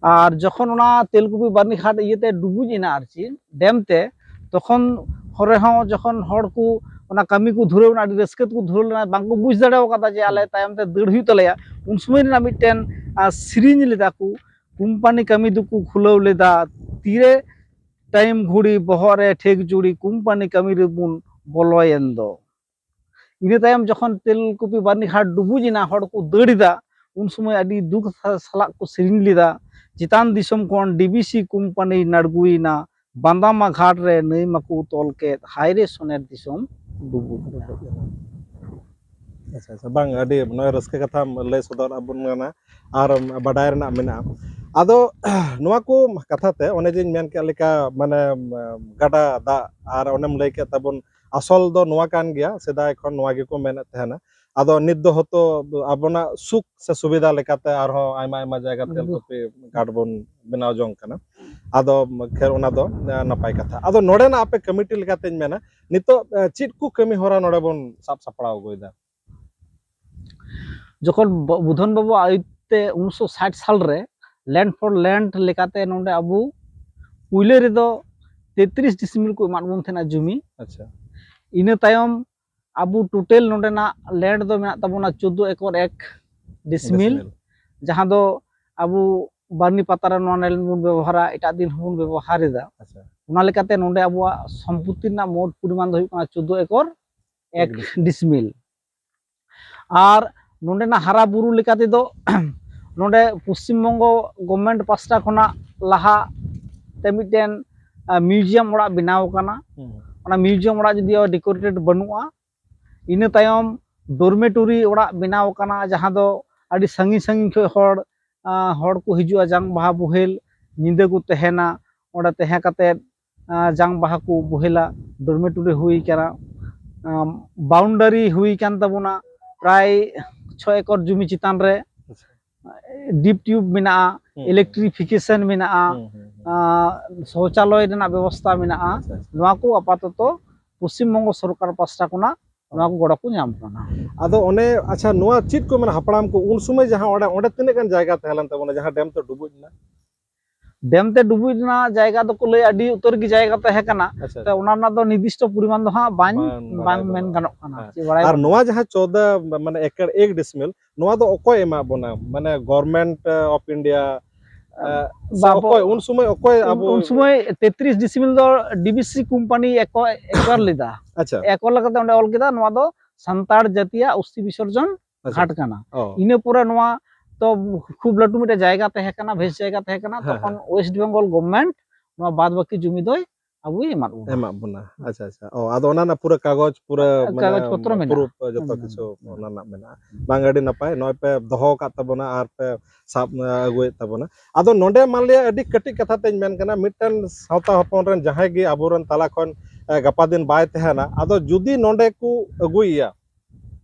ᱟᱨ ᱡᱚᱠᱷᱚᱱ ᱚᱱᱟ ᱛᱮᱞᱠᱩᱯᱤ ᱵᱟᱹᱨᱱᱤᱜᱷᱟᱴ ᱤᱭᱟᱹᱛᱮ ᱰᱩᱵᱩᱡ ᱮᱱᱟ ᱟᱨ ᱪᱮᱫ, ᱰᱮᱢ ᱛᱮ, ᱛᱚᱠᱷᱚᱱ ᱦᱚᱨ ᱨᱮᱦᱚᱸ ᱡᱚᱠᱷᱚᱱ ᱦᱚᱲ ᱠᱚ ᱚᱱᱟ ᱠᱟᱹᱢᱤ ᱠᱚ ᱫᱷᱩᱨᱟᱹᱣ ᱮᱱᱟ, ᱟᱹᱰᱤ ᱨᱟᱹᱥᱠᱟᱹ ᱛᱮᱠᱚ ᱫᱷᱩᱨᱟᱹᱣ ᱞᱮᱱᱟ, ᱵᱟᱝᱠᱚ ᱵᱩᱡᱽ ᱫᱟᱲᱮ ᱟᱠᱟᱫᱟ ᱡᱮ ᱟᱞᱮ ᱛᱟᱭᱚᱢ ᱛᱮ ᱫᱟᱹᱲ ᱦᱩᱭᱩᱜ ᱛᱟᱞᱮᱭᱟ᱾ ᱩᱱ ᱥᱚᱢᱚᱭ ᱨᱮᱱᱟᱜ ᱢᱤᱫᱴᱮᱱ, ᱟᱨ, ᱥᱮᱨᱮᱧ ᱞᱮᱫᱟ ᱠᱚ, ᱠᱳᱢᱯᱟᱱᱤ ᱠᱟᱹᱢᱤ ᱫᱚᱠᱚ ᱠᱷᱩᱞᱟᱹᱣ ᱞᱮᱫᱟ, ᱛᱤᱨᱮ ᱴᱟᱭᱤᱢ ᱜᱷᱩᱲᱤ, ᱵᱚᱦᱚᱜ ᱨᱮ ᱴᱷᱮᱠ ᱡᱩᱲᱤ, ᱠᱳᱢᱯᱟᱱᱤ ᱠᱟᱹᱢᱤ ᱨᱮᱵᱚᱱ ᱵᱚᱞᱚᱭᱮᱱ ᱫᱚ᱾ ᱤᱱᱟᱹ ᱛᱟᱭᱚᱢ ᱡᱚᱠᱷᱚᱱ ᱛᱮᱞᱠᱩᱯᱤ ᱵᱟᱹᱨᱱᱤᱜᱷᱟᱴ ᱰᱩᱵᱩᱡ ᱮᱱᱟ, ᱦᱚᱲ ᱠᱚ ᱫᱟᱹᱲ ᱮᱫᱟ, ᱩᱱ ᱥᱚᱢᱚᱭ ᱟᱹᱰᱤ ᱫᱩᱠ ᱥᱟ-, ᱥᱟᱞᱟᱜ ᱠᱚ ᱥᱮᱨᱮᱧ ᱞᱮᱫᱟ, "ᱪᱮᱛᱟᱱ ᱫᱤᱥᱚᱢ ᱠᱷᱚᱱ ᱰᱤᱵᱤᱥᱤ ᱠᱳᱢᱯᱟᱱᱤ ᱱᱟᱲᱜᱩᱭᱮᱱᱟ, ᱵᱟᱸᱫᱟᱢᱟ ᱜᱷᱟᱴ ᱨᱮ ᱱᱟᱹᱭ ᱢᱟᱠᱚ ᱛᱚᱞ ᱠᱮᱫ, ᱦᱟᱭ ᱨᱮ ᱥᱚᱱᱮᱨ ᱫᱤᱥᱚᱢ ᱰᱩᱵᱩᱡ ᱮᱱᱟ᱾" ᱟᱪᱪᱷᱟ, ᱟᱪᱪᱷᱟ, ᱵᱟᱝ, ᱟᱹᱰᱤ ᱱᱚᱜᱼᱚᱭ ᱨᱟᱹᱥᱠᱟᱹ ᱠᱟᱛᱷᱟᱢ ᱞᱟᱹᱭ ᱥᱚᱫᱚᱨ ᱟᱵᱚᱱ ᱠᱟᱱᱟ ᱟᱨ ᱵᱟᱰᱟᱭ ᱨᱮᱱᱟᱜ ᱢᱮᱱᱟᱜᱼᱟ᱾ ᱟᱫᱚ ᱱᱚᱣᱟ ᱠᱚ ᱠᱟᱛᱷᱟ ᱛᱮ ᱚᱱᱮ ᱡᱮᱧ ᱢᱮᱱ ᱠᱮᱫ ᱞᱮᱠᱟ, ᱢᱟᱱᱮ, ᱜᱟᱰᱟ ᱫᱟᱜ ᱟᱨ ᱚᱱᱮᱢ ᱞᱟᱹᱭ ᱠᱮᱫ ᱛᱟᱵᱚᱱ, ᱟᱥᱚᱞ ᱫᱚ ᱱᱚᱣᱟ ᱠᱟᱱ ᱜᱮᱭᱟ, ᱥᱮᱫᱟᱭ ᱠᱷᱚᱱ ᱱᱚᱣᱟ ᱜᱮᱠᱚ ᱢᱮᱱᱮᱫ ᱛᱟᱦᱮᱱᱟ᱾ ᱟᱫᱚ ᱱᱤᱛ ᱫᱚ ᱦᱚᱭᱛᱳ ᱟᱵᱚᱱᱟᱜ ᱥᱩᱠ ᱥᱮ ᱥᱩᱵᱤᱫᱷᱟ ᱞᱮᱠᱟᱛᱮ ᱟᱨᱦᱚᱸ ᱟᱭᱢᱟ ᱟᱭᱢᱟ ᱡᱟᱭᱜᱟ ᱛᱮᱞ ᱠᱚᱯᱤ ᱜᱷᱟᱴ ᱵᱚᱱ ᱵᱮᱱᱟᱣ ᱡᱚᱝ ᱠᱟᱱᱟ᱾ ᱟᱫᱚ ᱠᱷᱮᱨ, ᱚᱱᱟ ᱫᱚ, ᱮ, ᱱᱟᱯᱟᱭ ᱠᱟᱛᱷᱟ᱾ ᱟᱫᱚ ᱱᱚᱰᱮᱱᱟᱜ ᱟᱯᱮ ᱠᱚᱢᱤᱴᱤ ᱞᱮᱠᱟᱛᱮᱧ ᱢᱮᱱᱟ, ᱱᱤᱛᱚᱜ, ᱮ, ᱪᱮᱫ ᱠᱚ ᱠᱟᱹᱢᱤ ᱦᱚᱨᱟ ᱱᱚᱰᱮ ᱵᱚᱱ ᱥᱟᱵ ᱥᱟᱯᱲᱟᱣ ᱟᱹᱜᱩᱭᱮᱫᱟ? ᱡᱚᱠᱷᱚᱱ ᱵᱚ-, ᱵᱩᱫᱷᱚᱱ ᱵᱟᱵᱩ ᱟᱭᱩᱨ ᱛᱮ ᱩᱱᱤᱥᱥᱚ ᱥᱟᱴ ᱥᱟᱞ ᱨᱮ Land for Land ᱞᱮᱠᱟᱛᱮ ᱱᱚᱰᱮ ᱟᱵᱚ ᱯᱩᱭᱞᱟᱹ ᱨᱮᱫᱚ ᱛᱮᱛᱨᱤᱥ ᱰᱤᱥᱢᱤᱞ ᱠᱚ ᱮᱢᱟᱫ ᱵᱚᱱ ᱛᱟᱦᱮᱱᱟ ᱡᱩᱢᱤ᱾ ᱟᱪᱪᱷᱟ᱾ ᱤᱱᱟᱹ ᱛᱟᱭᱚᱢ ᱟᱵᱚ ᱴᱳᱴᱟᱞ ᱱᱚᱰᱮᱱᱟᱜ ᱞᱮᱱᱰ ᱫᱚ ᱢᱮᱱᱟᱜ ᱛᱟᱵᱚᱱᱟ ᱪᱳᱫᱽᱫᱳ ᱮᱠᱚᱨ ᱮᱠ ᱰᱤᱥᱢᱤᱞ, ᱰᱤᱥᱢᱤᱞ᱾ ᱡᱟᱦᱟᱸ ᱫᱚ ᱟᱵᱚ ᱵᱟᱨᱱᱤ ᱯᱟᱛᱟ ᱨᱮ ᱱᱚᱣᱟ ᱞᱮᱱᱰ ᱵᱚᱱ ᱵᱮᱵᱚᱦᱟᱨᱟ, ᱮᱴᱟᱜ ᱫᱤᱱ ᱦᱚᱸᱵᱚᱱ ᱵᱮᱵᱚᱦᱟᱨ ᱮᱫᱟ᱾ ᱟᱪᱪᱷᱟ᱾ ᱚᱱᱟ ᱞᱮᱠᱟᱛᱮ ᱱᱚᱰᱮ ᱟᱵᱚᱣᱟᱜ ᱥᱚᱢᱯᱚᱛᱛᱤ ᱨᱮᱱᱟᱜ ᱢᱳᱴ ᱯᱚᱨᱤᱢᱟᱱ ᱫᱚ ᱦᱩᱭᱩᱜ ᱠᱟᱱᱟ ᱪᱳᱫᱽᱫᱳ ᱮᱠᱚᱨ ᱮᱠ ᱮᱠ ᱰᱤᱥᱢᱤᱞ᱾ ᱰᱤᱥᱢᱤᱞ᱾ ᱟᱨ ᱱᱚᱰᱮᱱᱟᱜ ᱦᱟᱨᱟ ᱵᱩᱨᱩ ᱞᱮᱠᱟ ᱛᱮᱫᱚ ᱱᱚᱰᱮ ᱯᱚᱥᱪᱤᱢ ᱵᱚᱝᱜᱚ ᱜᱚᱵᱷᱢᱮᱱᱴ ᱯᱟᱥᱴᱟ ᱠᱷᱚᱱᱟᱜ ᱞᱟᱦᱟ ᱛᱮ ᱢᱤᱫᱴᱮᱱ, ᱟ, ᱢᱤᱭᱩᱡᱤᱭᱟᱢ ᱚᱲᱟᱜ ᱵᱮᱱᱟᱣ ᱟᱠᱟᱱᱟ᱾ ᱦᱩᱸ᱾ ᱚᱱᱟ ᱢᱤᱭᱩᱡᱤᱭᱟᱢ ᱚᱲᱟᱜ ᱡᱩᱫᱤ ᱰᱮᱠᱳᱨᱮᱴᱮᱰ ᱵᱟᱹᱱᱩᱜᱼᱟ, ᱤᱱᱟᱹ ᱛᱟᱭᱚᱢ ᱰᱚᱨᱢᱮᱴᱳᱨᱤ ᱚᱲᱟᱜ ᱵᱮᱱᱟᱣ ᱟᱠᱟᱱᱟ, ᱡᱟᱦᱟᱸ ᱫᱚ ᱟᱹᱰᱤ ᱥᱟᱺᱜᱤᱧ ᱥᱟᱺᱜᱤᱧ ᱠᱷᱚᱱ ᱦᱚᱲ, ᱟ, ᱦᱚᱲ ᱠᱚ ᱦᱤᱡᱩᱜᱼᱟ, ᱡᱟᱝ ᱵᱟᱦᱟ ᱵᱳᱦᱮᱞ, ᱧᱤᱫᱟᱹ ᱠᱚ ᱛᱟᱦᱮᱱᱟ, ᱚᱸᱰᱮ ᱛᱟᱦᱮᱸ ᱠᱟᱛᱮᱫ, ᱟ, ᱡᱟᱝ ᱵᱟᱦᱟ ᱠᱚ ᱵᱳᱦᱮᱞᱟ, ᱰᱚᱨᱢᱮᱴᱳᱨᱤ ᱦᱩᱭ ᱠᱟᱱᱟ, ᱟᱢ, ᱵᱟᱣᱩᱱᱰᱟᱨᱤ ᱦᱩᱭ ᱠᱟᱱ ᱛᱟᱵᱚᱱᱟ, ᱯᱨᱟᱭ ᱪᱷᱚ ᱮᱠᱚᱨ ᱡᱩᱢᱤ ᱪᱮᱛᱟᱱ ᱨᱮ᱾ ᱟᱪᱪᱷᱟ᱾ ᱰᱤᱯ ᱴᱤᱭᱩᱵᱽ ᱢᱮᱱᱟᱜᱼᱟ, ᱦᱩᱸ, ᱦᱩᱸ᱾ ᱤᱞᱮᱠᱴᱨᱤᱯᱷᱤᱠᱮᱥᱚᱱ ᱢᱮᱱᱟᱜᱼᱟ, ᱦᱩᱸ, ᱦᱩᱸ, ᱦᱩᱸ᱾ ᱟ, ᱥᱳᱪᱟᱞᱚᱭ ᱨᱮᱱᱟᱜ ᱵᱮᱵᱚᱥᱛᱷᱟ ᱢᱮᱱᱟᱜᱼᱟ᱾ ᱟᱪᱪᱷᱟ, ᱟᱪᱪᱷᱟ᱾ ᱱᱚᱣᱟ ᱠᱚ ᱟᱯᱟᱛᱚᱛᱚ ᱯᱚᱥᱪᱤᱢ ᱵᱚᱝᱜᱚ ᱥᱚᱨᱠᱟᱨ ᱯᱟᱥᱴᱟ ᱠᱷᱚᱱᱟᱜ ᱱᱚᱣᱟ ᱠᱚ ᱜᱚᱲᱚ ᱠᱚ ᱧᱟᱢ ᱠᱟᱱᱟ᱾ ᱟᱫᱚ ᱚᱱᱮ, ᱟᱪᱪᱷᱟ, ᱱᱚᱣᱟ ᱪᱮᱫ ᱠᱚ ᱢᱮᱱᱟ, ᱦᱟᱯᱲᱟᱢ ᱠᱚ ᱩᱱ ᱥᱚᱢᱚᱭ ᱡᱟᱦᱟᱸ ᱚᱸᱰᱮ, ᱚᱸᱰᱮ ᱛᱤᱱᱟᱹᱜ ᱜᱟᱱ ᱡᱟᱭᱜᱟ ᱛᱟᱦᱮᱸ ᱞᱮᱱ ᱛᱟᱵᱚᱱᱟ ᱡᱟᱦᱟᱸ ᱰᱮᱢ ᱛᱮ ᱰᱩᱵᱩᱡ ᱮᱱᱟ? ᱰᱮᱢ ᱛᱮ ᱰᱩᱵᱩᱡ ᱨᱮᱱᱟᱜ ᱡᱟᱭᱜᱟ ᱫᱚᱠᱚ ᱞᱟᱹᱭᱟ ᱟᱹᱰᱤ ᱩᱛᱟᱹᱨ ᱜᱮ ᱡᱟᱭᱜᱟ ᱛᱟᱦᱮᱸ ᱠᱟᱱᱟ᱾ ᱟᱪᱪᱷᱟ, ᱛᱚ ᱟᱪᱪᱷᱟ᱾ ᱚᱱᱟ ᱨᱮᱱᱟᱜ ᱫᱚ ᱱᱤᱨᱫᱤᱥᱴᱚ ᱯᱚᱨᱤᱢᱟᱱ ᱫᱚ ᱦᱟᱸᱜ ᱵᱟᱝ, ᱵᱟᱝ ᱵᱟᱲᱟᱭ ᱵᱟᱝ ᱢᱮᱱ ᱵᱟᱹᱱᱩᱜᱼᱟ᱾ ᱜᱟᱱᱚᱜ ᱠᱟᱱᱟ᱾ ᱦᱮᱸ᱾ ᱪᱮ ᱵᱟᱲᱟᱭ ᱟᱨ ᱵᱟᱹᱱᱩᱜᱼᱟ᱾ ᱱᱚᱣᱟ ᱡᱟᱦᱟᱸ ᱪᱳᱫᱟ ᱢᱟᱱᱮ ᱮᱠᱚᱨ ᱮᱠ ᱰᱤᱥᱢᱤᱞ, ᱱᱚᱣᱟ ᱫᱚ ᱚᱠᱚᱭ ᱮᱢᱟᱜ ᱵᱚᱱᱟ? ᱢᱟᱱᱮ Government of India, ᱮ, ᱥᱮ ᱵᱟᱵᱚ-, ᱚᱠᱚᱭ ᱩᱱ ᱥᱚᱢᱚᱭ ᱚᱠᱚᱭ ᱩᱱ, ᱟᱵᱚ ᱩᱱ ᱥᱚᱢᱚᱭ ᱛᱮᱛᱨᱤᱥ ᱰᱤᱥᱢᱤᱞ ᱫᱚ ᱰᱤᱵᱤᱥᱤ ᱠᱳᱢᱯᱟᱱᱤ ᱮᱠᱚ-, ᱮᱠᱚᱨ ᱞᱮᱫᱟ᱾ ᱟᱪᱪᱷᱟ᱾ ᱮᱠᱚᱨ ᱞᱮᱠᱟᱛᱮ ᱚᱸᱰᱮ ᱚᱞ ᱠᱮᱫᱟ, ᱱᱚᱣᱟ ᱫᱚ ᱥᱟᱱᱛᱟᱲ ᱡᱟᱹᱛᱤᱭᱟᱜ ᱚᱥᱛᱷᱤ ᱵᱤᱥᱚᱨᱡᱚᱱ ᱟᱪᱪᱷᱟ᱾ ᱜᱷᱟᱴ ᱠᱟᱱᱟ᱾ ᱚ᱾ ᱤᱱᱟᱹ ᱯᱚᱨᱮ ᱱᱚᱣᱟ ᱛᱚ ᱠᱷᱩᱵ ᱞᱟᱹᱴᱩ ᱢᱤᱫᱴᱮᱱ ᱡᱟᱭᱜᱟ ᱛᱟᱦᱮᱸ ᱠᱟᱱᱟ, ᱵᱮᱥ ᱡᱟᱭᱜᱟ ᱛᱟᱦᱮᱸ ᱠᱟᱱᱟ, ᱦᱮᱸ, ᱛᱚᱠᱷᱚᱱ ᱦᱮᱸ᱾ West Bengal government ᱱᱚᱣᱟ ᱵᱟᱫ ᱵᱟᱹᱠᱤ ᱡᱩᱢᱤ ᱫᱚᱭ ᱟᱵᱚᱭ ᱮᱢᱟᱫ ᱵᱚᱱᱟ᱾ ᱮᱢᱟᱫ ᱵᱚᱱᱟ᱾ ᱟᱪᱪᱷᱟ, ᱟᱪᱪᱷᱟ᱾ ᱚ, ᱟᱫᱚ ᱚᱱᱟ ᱨᱮᱱᱟᱜ ᱯᱩᱨᱟᱹ ᱠᱟᱜᱚᱡᱽ, ᱯᱩᱨᱟᱹ ᱠᱟᱜᱚᱡᱽ ᱢᱟᱱᱮ ᱯᱚᱛᱨᱚ ᱢᱮᱱᱟᱜᱼᱟ᱾ Proof ᱡᱚᱛᱚ ᱦᱩᱸ, ᱠᱤᱪᱷᱩ ᱦᱩᱸ᱾ ᱚᱱᱟ ᱨᱮᱱᱟᱜ ᱢᱮᱱᱟᱜᱼᱟ᱾ ᱵᱟᱝ, ᱟᱹᱰᱤ ᱱᱟᱯᱟᱭ, ᱱᱚᱜᱼᱚᱭ ᱯᱮ ᱫᱚᱦᱚ ᱟᱠᱟᱫ ᱛᱟᱵᱚᱱᱟ ᱟᱨ ᱯᱮ ᱥᱟᱵ, ᱮ, ᱟᱹᱜᱩᱭᱮᱫ ᱛᱟᱵᱚᱱᱟ᱾ ᱟᱫᱚ ᱱᱚᱰᱮ ᱢᱟᱱ ᱞᱤᱭᱟ ᱟᱹᱰᱤ ᱠᱟᱹᱴᱤᱡ ᱠᱟᱛᱷᱟ ᱛᱮᱧ ᱢᱮᱱ ᱠᱟᱱᱟ, ᱢᱤᱫᱴᱮᱱ ᱥᱟᱶᱛᱟ ᱦᱚᱯᱚᱱ ᱨᱮᱱ ᱡᱟᱦᱟᱸᱭ ᱜᱮ ᱟᱵᱚᱨᱮᱱ ᱛᱟᱞᱟ ᱠᱷᱚᱱ, ᱮ, ᱜᱟᱯᱟ ᱫᱤᱱ ᱵᱟᱭ ᱛᱟᱦᱮᱱᱟ, ᱟᱫᱚ ᱡᱩᱫᱤ ᱱᱚᱰᱮ ᱠᱚ ᱟᱹᱜᱩᱭᱮᱭᱟ,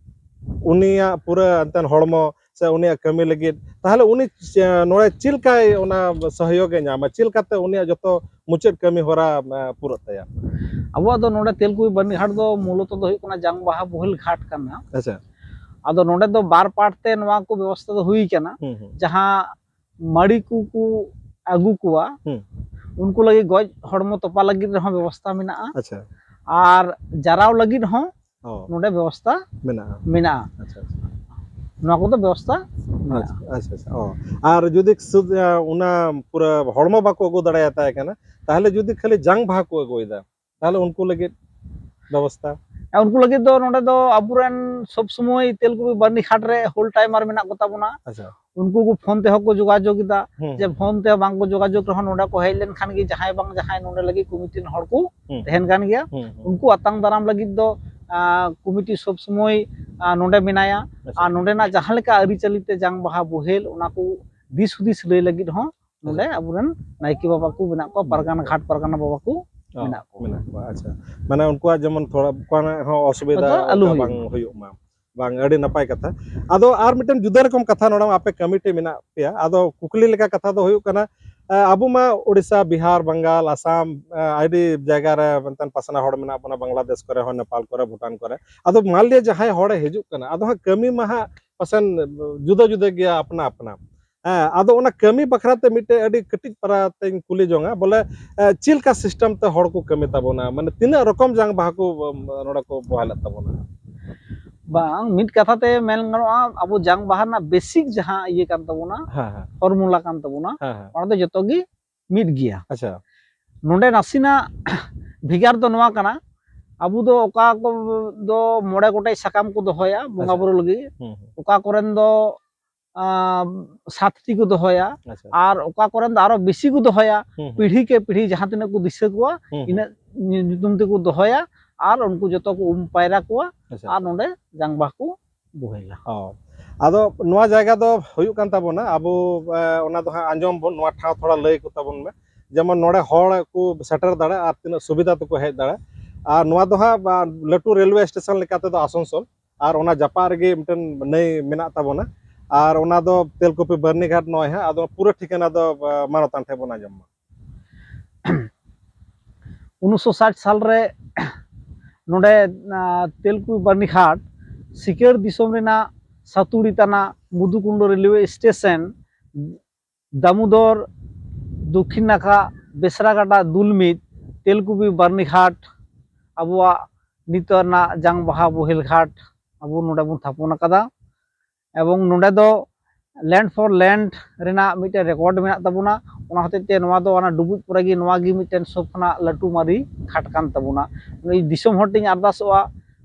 ᱩᱱᱤᱭᱟᱜ ᱯᱩᱨᱟᱹ ᱮᱱᱛᱮᱱ ᱦᱚᱲᱢᱚ ᱥᱮ ᱩᱱᱤᱭᱟᱜ ᱠᱟᱹᱢᱤ ᱞᱟᱹᱜᱤᱫ, ᱛᱟᱦᱚᱞᱮ ᱩᱱᱤ ᱪᱮ-, ᱱᱚᱰᱮ ᱪᱮᱫ ᱞᱮᱠᱟᱭ ᱚᱱᱟ ᱥᱚᱦᱭᱳᱜᱽ ᱮ ᱧᱟᱢᱟ? ᱪᱮᱫ ᱞᱮᱠᱟᱛᱮ ᱩᱱᱤᱭᱟᱜ ᱡᱚᱛᱚ ᱢᱩᱪᱟᱹᱫ ᱠᱟᱹᱢᱤ ᱦᱚᱨᱟ, ᱮ, ᱯᱩᱨᱟᱹᱜ ᱛᱟᱭᱟ? ᱟᱵᱚᱣᱟᱜ ᱫᱚ ᱱᱚᱰᱮ ᱛᱮᱞᱠᱩᱯᱤ ᱵᱟᱹᱨᱱᱤ ᱜᱷᱟᱴ ᱫᱚ ᱢᱩᱞᱚᱛᱚ ᱫᱚ ᱦᱩᱭᱩᱜ ᱠᱟᱱᱟ ᱡᱟᱝ ᱵᱟᱦᱟ ᱵᱳᱦᱮᱞ ᱜᱷᱟᱴ ᱠᱟᱱᱟ᱾ ᱟᱪᱪᱷᱟ᱾ ᱟᱫᱚ ᱱᱚᱰᱮ ᱫᱚ ᱵᱟᱨ part ᱛᱮ ᱱᱚᱣᱟ ᱠᱚ ᱵᱮᱵᱚᱥᱛᱷᱟ ᱫᱚ ᱦᱩᱭ ᱠᱟᱱᱟ᱾ ᱦᱩᱸ, ᱦᱩᱸ᱾ ᱡᱟᱦᱟᱸ ᱢᱟᱹᱲᱤ ᱠᱚᱠᱚ ᱟᱹᱜᱩ ᱠᱚᱣᱟ, ᱦᱩᱸ᱾ ᱩᱱᱠᱩ ᱞᱟᱹᱜᱤᱫ ᱜᱚᱡ ᱦᱚᱲᱢᱚ ᱛᱚᱯᱟ ᱞᱟᱹᱜᱤᱫ ᱨᱮᱦᱚᱸ ᱵᱮᱵᱚᱥᱛᱷᱟ ᱢᱮᱱᱟᱜᱼᱟ᱾ ᱟᱪᱪᱷᱟ᱾ ᱟᱨ ᱡᱟᱨᱟᱣ ᱞᱟᱹᱜᱤᱫ ᱦᱚᱸ ᱚ᱾ ᱱᱚᱰᱮ ᱵᱮᱵᱚᱥᱛᱷᱟ ᱢᱮᱱᱟᱜᱼᱟ᱾ ᱢᱮᱱᱟᱜᱼᱟ᱾ ᱟᱪᱪᱷᱟ, ᱟᱪᱪᱷᱟ᱾ ᱱᱚᱣᱟ ᱠᱚᱫᱚ ᱵᱮᱵᱚᱥᱛᱷᱟ ᱢᱮᱱᱟᱜᱼᱟ᱾ ᱟᱪᱪᱷᱟ, ᱟᱪᱪᱷᱟ, ᱟᱪᱪᱷᱟ᱾ ᱚ᱾ ᱟᱨ ᱡᱩᱫᱤ ᱥᱩᱫ-, ᱮ, ᱚᱱᱟ ᱯᱩᱨᱟᱹ ᱦᱚᱲᱢᱚ ᱵᱟᱠᱚ ᱟᱹᱜᱩ ᱫᱟᱲᱮᱭᱟᱛᱟᱭ ᱠᱟᱱᱟ, ᱛᱟᱦᱚᱞᱮ ᱡᱩᱫᱤ ᱠᱷᱟᱹᱞᱤ ᱡᱟᱝ ᱵᱟᱦᱟ ᱠᱚ ᱟᱹᱜᱩᱭᱮᱫᱟ, ᱛᱟᱦᱚᱞᱮ ᱩᱱᱠᱩ ᱞᱟᱹᱜᱤᱫ ᱵᱮᱵᱚᱥᱛᱷᱟ? ᱦᱮᱸ, ᱩᱱᱠᱩ ᱞᱟᱹᱜᱤᱫ ᱫᱚ ᱱᱚᱰᱮ ᱫᱚ ᱟᱵᱚᱨᱮᱱ ᱥᱚᱵ ᱥᱚᱢᱚᱭ ᱛᱮᱞᱠᱩᱯᱤ ᱵᱟᱹᱨᱱᱤ ᱜᱷᱟᱴ ᱨᱮ ᱦᱳᱞ ᱴᱟᱭᱢᱟᱨ ᱢᱮᱱᱟᱜ ᱠᱚᱛᱟ ᱵᱚᱱᱟ᱾ ᱟᱪᱪᱷᱟ᱾ ᱩᱱᱠᱩ ᱠᱚ ᱯᱷᱳᱱ ᱛᱮᱦᱚᱸ ᱠᱚ ᱡᱳᱜᱟᱡᱳᱜᱽ ᱮᱫᱟ, ᱦᱩᱸ, ᱡᱮ ᱦᱩᱸ᱾ ᱯᱷᱳᱱ ᱛᱮ ᱵᱟᱝ ᱠᱚ ᱡᱳᱜᱟᱡᱳᱜᱽ ᱨᱮᱦᱚᱸ ᱱᱚᱰᱮ ᱠᱚ ᱦᱮᱡ ᱞᱮᱱᱠᱷᱟᱱ ᱜᱮ ᱡᱟᱦᱟᱸᱭ ᱵᱟᱝ ᱡᱟᱦᱟᱸᱭ ᱱᱚᱰᱮ ᱞᱟᱹᱜᱤᱫ ᱠᱚᱢᱤᱴᱤ ᱨᱮᱱ ᱦᱚᱲ ᱠᱚ ᱦᱩᱸ᱾ ᱛᱟᱦᱮᱱ ᱠᱟᱱ ᱜᱮᱭᱟ᱾ ᱦᱩᱸ, ᱦᱩᱸ᱾ ᱩᱱᱠᱩ ᱟᱛᱟᱝ ᱫᱟᱨᱟᱢ ᱞᱟᱹᱜᱤᱫ ᱫᱚ, ᱟ, ᱠᱚᱢᱤᱴᱤ ᱥᱚᱵ ᱥᱚᱢᱚᱭ, ᱟ, ᱱᱚᱰᱮ ᱢᱮᱱᱟᱭᱟ᱾ ᱟᱪᱪᱷᱟ᱾ ᱟᱨ ᱱᱚᱰᱮᱱᱟᱜ ᱡᱟᱦᱟᱸ ᱞᱮᱠᱟ ᱟᱹᱨᱤᱪᱟᱹᱞᱤ ᱛᱮ ᱡᱟᱝ ᱵᱟᱦᱟ ᱵᱳᱦᱮᱞ, ᱚᱱᱟ ᱠᱚ ᱫᱤᱥ ᱦᱩᱫᱤᱥ ᱞᱟᱹᱭ ᱞᱟᱹᱜᱤᱫ ᱦᱚᱸ ᱱᱚᱰᱮ ᱟᱪᱪᱷᱟ᱾ ᱟᱵᱚᱨᱮᱱ ᱱᱟᱭᱠᱮ ᱵᱟᱵᱟ ᱠᱚ ᱢᱮᱱᱟᱜ ᱠᱚᱣᱟ, ᱦᱩᱸ᱾ ᱯᱟᱨᱜᱟᱱᱟ, ᱜᱷᱟᱴ ᱯᱟᱨᱜᱟᱱᱟ ᱵᱟᱵᱟ ᱠᱚ ᱚ, ᱢᱮᱱᱟᱜ ᱠᱚᱣᱟ᱾ ᱢᱮᱱᱟᱜ ᱠᱚᱣᱟ, ᱟᱪᱪᱷᱟ᱾ ᱢᱟᱱᱮ ᱩᱱᱠᱩᱣᱟᱜ ᱡᱮᱢᱚᱱ ᱛᱷᱚᱲᱟ ᱚᱠᱟᱱᱟᱜ ᱦᱚᱸ ᱚᱥᱩᱵᱤᱫᱷᱟ ᱟᱫᱚ ᱟᱞᱚ ᱚᱱᱠᱟ ᱦᱩᱭᱩᱜ ᱵᱟᱝ ᱢᱟ᱾ ᱦᱩᱭᱩᱜ ᱢᱟ᱾ ᱵᱟᱝ, ᱟᱹᱰᱤ ᱱᱟᱯᱟᱭ ᱠᱟᱛᱷᱟ᱾ ᱟᱫᱚ ᱟᱨ ᱢᱤᱫᱴᱮᱱ ᱡᱩᱫᱟᱹ ᱨᱚᱠᱚᱢ ᱠᱟᱛᱷᱟ ᱱᱚᱰᱮ ᱟᱯᱮ ᱠᱚᱢᱤᱴᱤ ᱢᱮᱱᱟᱜ ᱯᱮᱭᱟ, ᱟᱫᱚ ᱠᱩᱠᱞᱤ ᱞᱮᱠᱟ ᱠᱟᱛᱷᱟ ᱫᱚ ᱦᱩᱭᱩᱜ ᱠᱟᱱᱟ, ᱟᱵᱚ ᱢᱟ ᱳᱰᱤᱥᱟ, ᱵᱤᱦᱟᱨ, ᱵᱟᱝᱜᱟᱞ, ᱟᱥᱟᱢ, ᱟᱹᱰᱤ ᱡᱟᱭᱜᱟ ᱨᱮ ᱢᱮᱱᱛᱮ ᱯᱟᱥᱱᱟ ᱦᱚᱲ ᱢᱮᱱᱟᱜ ᱵᱚᱱᱟ, ᱵᱟᱝᱞᱟᱫᱮᱥ ᱠᱚᱨᱮ ᱦᱚᱸ, ᱱᱮᱯᱟᱞ ᱠᱚᱨᱮ, ᱵᱷᱩᱴᱟᱱ ᱠᱚᱨᱮ᱾ ᱟᱫᱚ ᱢᱟᱱ ᱞᱤᱭᱟ ᱡᱟᱦᱟᱸᱭ ᱦᱚᱲᱮ ᱦᱤᱡᱩᱜ ᱠᱟᱱᱟ, ᱟᱫᱚ ᱦᱟᱸᱜ ᱠᱟᱹᱢᱤ ᱢᱟ ᱦᱟᱸᱜ ᱯᱟᱥᱮᱱ ᱡᱩᱫᱟᱹ ᱡᱩᱫᱟᱹ ᱜᱮᱭᱟ ᱟᱯᱱᱟ ᱟᱯᱱᱟ᱾ ᱦᱮᱸ, ᱟᱫᱚ ᱚᱱᱟ ᱠᱟᱹᱢᱤ ᱵᱟᱠᱷᱨᱟ ᱛᱮ ᱢᱤᱫᱴᱮᱡ ᱟᱹᱰᱤ ᱠᱟᱹᱴᱤᱡ ᱯᱟᱨᱟ ᱛᱮᱧ ᱠᱩᱞᱤ ᱡᱚᱝᱟ, ᱵᱚᱞᱮ, ᱮ, ᱪᱮᱫ ᱞᱮᱠᱟ system ᱛᱮ ᱦᱚᱲ ᱠᱚ ᱠᱟᱹᱢᱤ ᱛᱟᱵᱚᱱᱟ? ᱢᱟᱱᱮ, ᱛᱤᱱᱟᱹᱜ ᱨᱚᱠᱚᱢ ᱡᱟᱝ ᱵᱟᱦᱟ ᱠᱚ, ᱮ, ᱱᱚᱰᱮ ᱠᱚ ᱵᱚᱦᱮᱞᱮᱫ ᱛᱟᱵᱚᱱᱟ? ᱵᱟᱝ, ᱢᱤᱫ ᱠᱟᱛᱷᱟ ᱛᱮ ᱢᱮᱱ ᱜᱟᱱᱚᱜᱼᱟ, ᱟᱵᱚ ᱡᱟᱝ ᱵᱟᱦᱟ ᱨᱮᱱᱟᱜ basic ᱡᱟᱦᱟᱸ ᱤᱭᱟᱹ ᱠᱟᱱ ᱛᱟᱵᱚᱱᱟ, ᱦᱮᱸ, ᱦᱮᱸ᱾ Formula ᱠᱟᱱ ᱛᱟᱵᱚᱱᱟ, ᱦᱮᱸ, ᱦᱮᱸ᱾ ᱚᱱᱟ ᱫᱚ ᱡᱚᱛᱚ ᱜᱮ ᱢᱤᱫ ᱜᱮᱭᱟ᱾ ᱟᱪᱪᱷᱟ᱾ ᱱᱚᱰᱮ ᱱᱟᱥᱮᱱᱟᱜ ᱵᱷᱮᱜᱟᱨ ᱫᱚ ᱱᱚᱣᱟ ᱠᱟᱱᱟ, ᱟᱵᱚ ᱫᱚ ᱚᱠᱟ ᱠᱚ ᱫᱚ ᱢᱚᱬᱮ ᱜᱚᱴᱮᱡ ᱥᱟᱠᱟᱢ ᱠᱚ ᱫᱚᱦᱚᱭᱟ ᱵᱚᱸᱜᱟ ᱟᱪᱪᱷᱟ᱾ ᱵᱩᱨᱩ ᱞᱟᱹᱜᱤᱫ, ᱦᱩᱸ, ᱦᱩᱸ᱾ ᱚᱠᱟ ᱠᱚᱨᱮᱱ ᱫᱚ, ᱟᱸ, ᱥᱟᱛᱴᱤ ᱠᱚ ᱫᱚᱦᱚᱭᱟ, ᱟᱪᱪᱷᱟ᱾ ᱟᱨ ᱚᱠᱟ ᱠᱚᱨᱮᱱ ᱫᱚ ᱟᱨᱚ ᱵᱮᱥᱤ ᱠᱚ ᱫᱚᱦᱚᱭᱟ, ᱦᱩᱸ, ᱦᱩᱸ᱾ ᱯᱤᱲᱦᱤ ᱠᱮ ᱯᱤᱲᱦᱤ ᱡᱟᱦᱟᱸ ᱛᱤᱱᱟᱹᱜ ᱠᱚ ᱫᱤᱥᱟᱹ ᱠᱚᱣᱟ, ᱦᱩᱸ, ᱦᱩᱸ᱾ ᱤᱱᱟᱹᱜ ᱧᱩ-, ᱧᱩᱛᱩᱢ ᱛᱮᱠᱚ ᱫᱚᱦᱚᱭᱟ, ᱟᱨ ᱩᱱᱠᱩ ᱡᱚᱛᱚ ᱠᱚ ᱩᱢ ᱯᱟᱭᱨᱟ ᱠᱚᱣᱟ, ᱟᱪᱪᱷᱟ, ᱟᱨ ᱟᱪᱪᱷᱟ᱾ ᱱᱚᱰᱮ ᱡᱟᱝ ᱵᱟᱦᱟ ᱠᱚ ᱵᱚᱦᱮᱞᱟ᱾ ᱚ᱾ ᱟᱫᱚ ᱱᱚᱣᱟ ᱡᱟᱭᱜᱟ ᱫᱚ ᱦᱩᱭᱩᱜ ᱠᱟᱱ ᱛᱟᱵᱚᱱᱟ, ᱟᱵᱚ, ᱮ, ᱚᱱᱟ ᱫᱚ ᱦᱟᱸᱜ ᱟᱸᱡᱚᱢ ᱵᱚᱱ, ᱱᱚᱣᱟ ᱴᱷᱟᱶ ᱛᱷᱚᱲᱟ ᱞᱟᱹᱭ ᱠᱚ ᱛᱟᱵᱚᱱ ᱢᱮ᱾ ᱡᱮᱢᱚᱱ ᱱᱚᱰᱮ ᱦᱚᱲ ᱠᱚ ᱥᱮᱴᱮᱨ ᱫᱟᱲᱮᱭᱟᱜᱼᱟ ᱟᱨ ᱛᱤᱱᱟᱹᱜ ᱥᱩᱵᱤᱫᱷᱟ ᱛᱮᱠᱚ ᱦᱮᱡ ᱫᱟᱲᱮᱭᱟᱜᱼᱟ᱾ ᱟᱨ ᱱᱚᱣᱟ ᱫᱚ ᱦᱟᱸᱜ, ᱟ, ᱞᱟᱹᱴᱩ ᱨᱮᱞᱣᱮ ᱥᱴᱮᱥᱚᱱ ᱞᱮᱠᱟ ᱛᱮᱫᱚ ᱟᱥᱟᱱᱥᱳᱞ, ᱟᱨ ᱚᱱᱟ ᱡᱟᱯᱟᱜ ᱨᱮᱜᱮ ᱢᱤᱫᱴᱮᱱ ᱱᱟᱹᱭ ᱢᱮᱱᱟᱜ ᱛᱟᱵᱚᱱᱟ᱾ ᱟᱨ ᱚᱱᱟ ᱫᱚ ᱛᱮᱞᱠᱩᱯᱤ ᱵᱟᱹᱨᱱᱤᱜᱷᱟᱴ ᱱᱚᱜᱼᱚᱭ ᱦᱟᱸᱜ, ᱟᱫᱚ ᱯᱩᱨᱟᱹ ᱴᱷᱤᱠᱟᱹᱱᱟ ᱫᱚ, ᱟ, ᱢᱟᱱᱚᱛᱟᱱ ᱴᱷᱮᱱ ᱵᱚᱱ ᱟᱸᱡᱚᱢ ᱢᱟ᱾ ᱩᱱᱤᱥᱥᱚ ᱥᱟᱴ ᱥᱟᱞ ᱨᱮ ᱱᱚᱰᱮ, ᱟ, ᱛᱮᱞᱠᱩᱯᱤ ᱵᱟᱹᱨᱱᱤᱜᱷᱟᱴ ᱥᱤᱠᱟᱹᱨ ᱫᱤᱥᱚᱢ ᱨᱮᱱᱟᱜ ᱥᱟᱛᱩᱲᱤ ᱛᱟᱱᱟ ᱢᱩᱫᱩᱠᱩᱱᱰᱚ ᱨᱮᱞᱣᱮ ᱥᱴᱮᱥᱚᱱ, ᱫᱟᱢᱳᱫᱚᱨ, ᱫᱚᱠᱠᱷᱤᱱ ᱱᱟᱠᱷᱟ, ᱵᱮᱥᱨᱟᱜᱟᱰᱟ, ᱫᱩᱞᱢᱤᱫ, ᱛᱮᱞᱠᱩᱯᱤ ᱵᱟᱹᱨᱱᱤᱜᱷᱟᱴ, ᱟᱵᱚᱣᱟᱜ ᱱᱤᱛᱚᱜ ᱨᱮᱱᱟᱜ ᱡᱟᱝ ᱵᱟᱦᱟ ᱵᱳᱦᱮᱞ ᱜᱷᱟᱴ ᱟᱵᱚ ᱱᱚᱰᱮ ᱵᱚᱱ ᱛᱷᱟᱯᱚᱱ ᱟᱠᱟᱫᱟ᱾ ᱮᱵᱚᱝ ᱱᱚᱰᱮ ᱫᱚ land for land ᱨᱮᱱᱟᱜ ᱢᱤᱫᱴᱮᱱ record ᱢᱮᱱᱟᱜ ᱛᱟᱵᱚᱱᱟ᱾ ᱚᱱᱟ ᱦᱚᱛᱮᱡ ᱛᱮ ᱱᱚᱣᱟ ᱫᱚ ᱚᱱᱟ ᱰᱩᱵᱩᱡ ᱯᱚᱨᱮ ᱜᱮ ᱱᱚᱣᱟ ᱜᱮ ᱢᱤᱫᱴᱮᱱ ᱥᱚᱵ ᱠᱷᱚᱱᱟᱜ ᱞᱟᱹᱴᱩ ᱢᱟᱨᱮ ᱜᱷᱟᱴ ᱠᱟᱱ ᱛᱟᱵᱚᱱᱟ᱾ ᱱᱩᱭ ᱫᱤᱥᱚᱢ ᱦᱚᱲ ᱴᱷᱮᱱ ᱤᱧ ᱟᱨᱫᱟᱥᱚᱜᱼᱟ,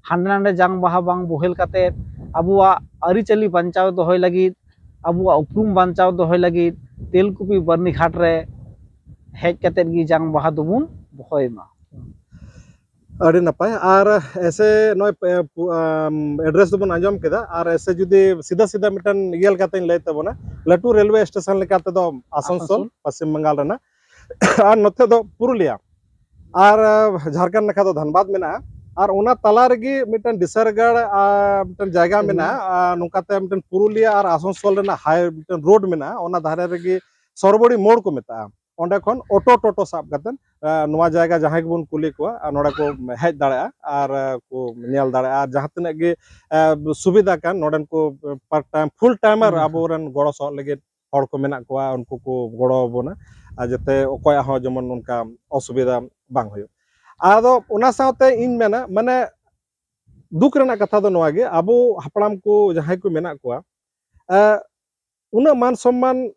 ᱦᱟᱸᱰᱮ ᱱᱟᱰᱮ ᱡᱟᱝ ᱵᱟᱦᱟ ᱵᱟᱝ ᱵᱳᱦᱮᱞ ᱠᱟᱛᱮ ᱟᱵᱚᱣᱟᱜ ᱟᱹᱨᱤᱪᱟᱹᱞᱤ ᱵᱟᱧᱪᱟᱣ ᱫᱚᱦᱚᱭ ᱞᱟᱹᱜᱤᱫ, ᱟᱵᱚᱣᱟᱜ ᱩᱯᱨᱩᱢ ᱵᱟᱧᱪᱟᱣ ᱫᱚᱦᱚᱭ ᱞᱟᱹᱜᱤᱫ ᱛᱮᱞᱠᱩᱯᱤ ᱵᱟᱹᱨᱱᱤ ᱜᱷᱟᱴ ᱨᱮ ᱦᱮᱡ ᱠᱟᱛᱮ ᱜᱮ ᱡᱟᱝ ᱵᱟᱦᱟ ᱫᱚᱵᱚᱱ ᱵᱚᱦᱚᱭ ᱢᱟ᱾ ᱟᱹᱰᱤ ᱱᱟᱯᱟᱭ᱾ ᱟᱨ ᱮᱥᱮ ᱱᱚᱜᱼᱚᱭ ᱯᱮ-, ᱯᱩ-, ᱟᱢ, address ᱫᱚᱵᱚᱱ ᱟᱸᱡᱚᱢ ᱠᱮᱫᱟ, ᱟᱨ ᱮᱥᱮ ᱡᱩᱫᱤ ᱥᱤᱫᱷᱟᱹ ᱥᱤᱫᱷᱟᱹ ᱢᱤᱫᱴᱮᱱ ᱤᱭᱟᱹ ᱞᱮᱠᱟᱛᱮᱧ ᱞᱟᱹᱭ ᱛᱟᱵᱚᱱᱟ, ᱞᱟᱹᱴᱩ ᱨᱮᱞᱣᱮ ᱥᱴᱮᱥᱚᱱ ᱞᱮᱠᱟ ᱛᱮᱫᱚ ᱟᱥᱟᱱᱥᱳᱞ, ᱟᱥᱟᱱᱥᱳᱞ᱾ ᱯᱚᱥᱪᱤᱢ ᱵᱟᱝᱜᱟᱞ ᱨᱮᱱᱟᱜ, ᱟᱨ ᱱᱚᱛᱮ ᱫᱚ ᱯᱩᱨᱩᱞᱤᱭᱟ, ᱟᱨ, ᱟᱸ, ᱡᱷᱟᱲᱠᱷᱚᱸᱰ ᱱᱟᱠᱷᱟ ᱫᱚ ᱫᱷᱟᱱᱵᱟᱫᱽ ᱢᱮᱱᱟᱜᱼᱟ, ᱟᱨ ᱚᱱᱟ ᱛᱟᱞᱟ ᱨᱮᱜᱮ ᱢᱤᱫᱴᱮᱱ ᱰᱤᱥᱟᱨᱜᱟᱲ, ᱟᱸ, ᱢᱤᱫᱴᱮᱱ ᱡᱟᱭᱜᱟ ᱦᱩᱸ᱾ ᱢᱮᱱᱟᱜᱼᱟ, ᱟᱨ ᱱᱚᱝᱠᱟᱛᱮ ᱢᱤᱫᱴᱮᱱ ᱯᱩᱨᱩᱞᱤᱭᱟ ᱟᱨ ᱟᱥᱟᱱᱥᱳᱞ ᱨᱮᱱᱟᱜ ᱦᱟᱭ-, ᱢᱤᱫᱴᱮᱱ ᱨᱳᱰ ᱢᱮᱱᱟᱜᱼᱟ, ᱚᱱᱟ ᱫᱷᱟᱨᱮ ᱨᱮᱜᱮ ᱥᱚᱨᱵᱚᱲᱤ ᱢᱳᱲ ᱠᱚ ᱢᱮᱛᱟᱜᱼᱟ, ᱚᱸᱰᱮ ᱠᱷᱚᱱ ᱚᱴᱳ ᱴᱳᱴᱳ ᱥᱟᱵ ᱠᱟᱛᱮᱫ, ᱮ, ᱱᱚᱣᱟ ᱡᱟᱭᱜᱟ ᱡᱟᱦᱟᱸᱭ ᱜᱮᱵᱚᱱ ᱠᱩᱞᱤ ᱠᱚᱣᱟ, ᱟᱨ ᱱᱚᱰᱮ ᱠᱚ ᱦᱮᱡ ᱫᱟᱲᱮᱭᱟᱜᱼᱟ, ᱟᱨ, ᱮ, ᱠᱚ ᱧᱮᱞ ᱫᱟᱲᱮᱭᱟᱜᱼᱟ᱾ ᱟᱨ ᱡᱟᱦᱟᱸ ᱛᱤᱱᱟᱹᱜ ᱜᱮ, ᱮ, ᱥᱩᱵᱤᱫᱷᱟ ᱠᱟᱱ ᱱᱚᱰᱮᱱ ᱠᱚ ᱯᱟᱨᱴ ᱴᱟᱭᱤᱢ, ᱯᱷᱩᱞ ᱴᱟᱭᱢᱟᱨ ᱦᱩᱸ, ᱦᱩᱸ᱾ ᱟᱵᱚᱨᱮᱱ ᱜᱚᱲᱚ ᱥᱚᱦᱚᱫ ᱞᱟᱹᱜᱤᱫ ᱦᱚᱲ ᱠᱚ ᱢᱮᱱᱟᱜ ᱠᱚᱣᱟ, ᱩᱱᱠᱩ ᱠᱚ ᱜᱚᱲᱚ ᱟᱵᱚᱱᱟ, ᱟᱨ ᱡᱟᱛᱮ ᱚᱠᱚᱭᱟᱜ ᱦᱚᱸ ᱡᱮᱢᱚᱱ ᱚᱱᱠᱟ ᱚᱥᱩᱵᱤᱫᱷᱟ ᱵᱟᱝ ᱦᱩᱭᱩᱜ᱾ ᱟᱫᱚ ᱚᱱᱟ ᱥᱟᱶᱛᱮ ᱤᱧ ᱢᱮᱱᱟ, ᱢᱟᱱᱮ, ᱫᱩᱠ ᱨᱮᱱᱟᱜ ᱠᱟᱛᱷᱟ ᱫᱚ ᱱᱚᱣᱟ ᱜᱮ, ᱟᱵᱚ ᱦᱟᱯᱲᱟᱢ ᱠᱚ ᱡᱟᱦᱟᱸᱭ ᱠᱚ ᱢᱮᱱᱟᱜ ᱠᱚᱣᱟ, ᱮ, ᱩᱱᱟᱹᱜ ᱢᱟᱱ ᱥᱚᱢᱢᱟᱱ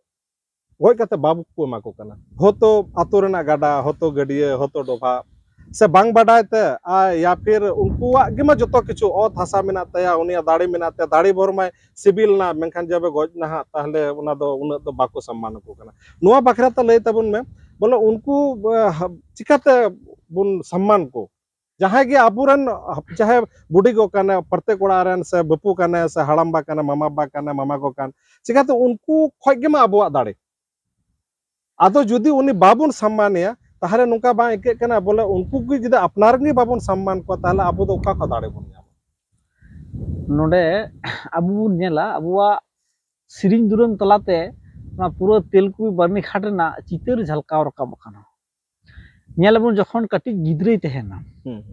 ᱜᱚᱡ ᱠᱟᱛᱮ ᱵᱟᱵᱚ ᱠᱚ ᱮᱢᱟ ᱠᱚ ᱠᱟᱱᱟ᱾ ᱦᱚᱭᱛᱳ ᱟᱛᱳ ᱨᱮᱱᱟᱜ ᱜᱟᱰᱟ, ᱦᱚᱭᱛᱳ ᱜᱟᱹᱰᱭᱟᱹ, ᱦᱚᱭᱛᱳ ᱰᱚᱵᱷᱟᱜ, ᱥᱮ ᱵᱟᱝ ᱵᱟᱰᱟᱭ ᱛᱮ, ᱟᱨ ᱭᱟ ᱯᱷᱤᱨ ᱩᱱᱠᱩᱣᱟᱜ ᱜᱮᱢᱟ ᱡᱚᱛᱚ ᱠᱤᱪᱷᱩ, ᱚᱛ ᱦᱟᱥᱟ ᱢᱮᱱᱟᱜ ᱛᱟᱭᱟ, ᱩᱱᱤᱭᱟᱜ ᱫᱟᱲᱮ ᱢᱮᱱᱟᱜ ᱛᱟᱭᱟ, ᱫᱟᱲᱮ ᱵᱷᱚᱨᱢᱟᱭ ᱥᱤᱵᱤᱞ ᱱᱟ, ᱢᱮᱱᱠᱷᱟᱱ ᱡᱮ ᱜᱚᱡ ᱱᱟᱦᱟᱜ, ᱛᱟᱦᱞᱮ ᱚᱱᱟ ᱫᱚ ᱩᱱᱟᱹᱜ ᱫᱚ ᱵᱟᱠᱚ ᱥᱚᱢᱢᱟᱱ ᱟᱠᱚ ᱠᱟᱱᱟ᱾ ᱱᱚᱣᱟ ᱵᱟᱠᱷᱨᱟ ᱛᱮ ᱞᱟᱹᱭ ᱛᱟᱵᱚᱱ ᱢᱮ, ᱵᱚᱞᱮ ᱩᱱᱠᱩ, ᱮ, ᱦᱟ-, ᱪᱤᱠᱟᱛᱮ ᱵᱚᱱ ᱥᱚᱢᱢᱟᱱ ᱠᱚ? ᱡᱟᱦᱟᱸᱭ ᱜᱮ ᱟᱵᱚᱨᱮᱱ, ᱪᱟᱦᱮ ᱵᱩᱰᱤ ᱜᱚ ᱠᱟᱱᱮ, ᱯᱨᱚᱛᱮᱠ ᱚᱲᱟᱜ ᱨᱮᱱ, ᱥᱮ ᱵᱟᱹᱯᱩ ᱠᱟᱱᱮ, ᱥᱮ ᱦᱟᱲᱟᱢᱵᱟ ᱠᱟᱱᱮ, ᱢᱟᱢᱟ ᱵᱟ ᱠᱟᱱᱮ, ᱢᱟᱢᱟ ᱜᱚ ᱠᱟᱱ, ᱪᱤᱠᱟᱛᱮ ᱩᱱᱠᱩ ᱠᱷᱚᱡ ᱜᱮᱢᱟ ᱟᱵᱚᱣᱟᱜ ᱫᱟᱲᱮ᱾ ᱟᱫᱚ ᱡᱩᱫᱤ ᱩᱱᱤ ᱵᱟᱵᱚᱱ ᱥᱚᱢᱢᱟᱱᱮᱭᱟ, ᱛᱟᱦᱞᱮ ᱱᱚᱝᱠᱟ ᱵᱟᱝ ᱟᱹᱭᱠᱟᱹᱜ ᱠᱟᱱᱟ, ᱵᱚᱞᱮ ᱩᱱᱠᱩ ᱜᱮ ᱡᱩᱫᱤ ᱟᱯᱱᱟᱨ ᱜᱮ ᱵᱟᱵᱚᱱ ᱥᱚᱢᱢᱟᱱ ᱠᱚᱣᱟ, ᱛᱟᱦᱞᱮ ᱟᱵᱚ ᱫᱚ ᱚᱠᱟ ᱠᱷᱚᱱ ᱫᱟᱲᱮ ᱵᱚᱱ ᱧᱟᱢᱟ? ᱱᱚᱰᱮ ᱟᱵᱚ ᱵᱚᱱ ᱧᱮᱞᱟ, ᱟᱵᱚᱣᱟᱜ ᱥᱮᱨᱮᱧ ᱫᱩᱨᱟᱹᱝ ᱛᱟᱞᱟᱛᱮ ᱱᱚᱣᱟ ᱯᱩᱨᱟᱹ ᱛᱮᱞᱠᱩᱯᱤ ᱵᱟᱹᱨᱱᱤ ᱜᱷᱟᱴ ᱨᱮᱱᱟᱜ ᱪᱤᱛᱟᱹᱨ ᱡᱷᱟᱞᱠᱟᱣ ᱨᱟᱠᱟᱵ ᱟᱠᱟᱱᱟ᱾ ᱧᱮᱞ ᱟᱵᱚᱱ, ᱡᱚᱠᱷᱚᱱ ᱠᱟᱹᱴᱤᱡ ᱜᱤᱫᱽᱨᱟᱹᱭ ᱛᱟᱦᱮᱱᱟ, ᱦᱩᱸ᱾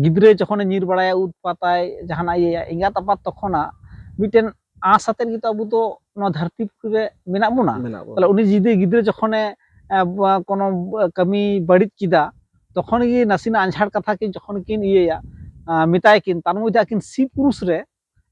ᱜᱤᱫᱽᱨᱟᱹ ᱡᱚᱠᱷᱚᱱᱮ ᱧᱤᱨ ᱵᱟᱲᱟᱭᱟ, ᱩᱛᱯᱟᱛᱟᱭ, ᱡᱟᱦᱟᱱᱟᱜ ᱤᱭᱟᱹᱭᱟ, ᱮᱸᱜᱟᱛ ᱟᱯᱟᱛ ᱛᱚᱠᱷᱚᱱᱟᱜ ᱢᱤᱫᱴᱮᱱ ᱟᱸᱥ ᱟᱛᱮᱫ ᱜᱮᱛᱚ ᱟᱵᱚ ᱫᱚ ᱱᱚᱣᱟ ᱫᱷᱟᱹᱨᱛᱤ ᱯᱩᱨᱤ ᱨᱮ ᱢᱮᱱᱟᱜ ᱵᱚᱱᱟ᱾ ᱢᱮᱱᱟᱜ ᱵᱚᱱᱟ᱾ ᱛᱟᱦᱞᱮ ᱩᱱᱤ ᱡᱩᱫᱤ ᱜᱤᱫᱽᱨᱟᱹ ᱡᱚᱠᱷᱚᱱᱮ, ᱮ, ᱵᱟ-, ᱠᱳᱱᱳ ᱠᱟᱹᱢᱤ ᱵᱟᱹᱲᱤᱡ ᱠᱮᱫᱟ, ᱛᱚᱠᱷᱚᱱ ᱜᱮ ᱱᱟᱥᱮᱱᱟᱜ ᱟᱸᱡᱷᱟᱴ ᱠᱟᱛᱷᱟ ᱠᱤᱱ ᱡᱚᱠᱷᱚᱱ ᱠᱤᱱ ᱤᱭᱟᱹᱭᱟ, ᱟ, ᱢᱮᱛᱟᱭ ᱠᱤᱱ, ᱛᱟᱨ ᱢᱚᱫᱽᱫᱷᱮ ᱟᱹᱠᱤᱱ ᱥᱤ ᱯᱩᱨᱩᱥ ᱨᱮ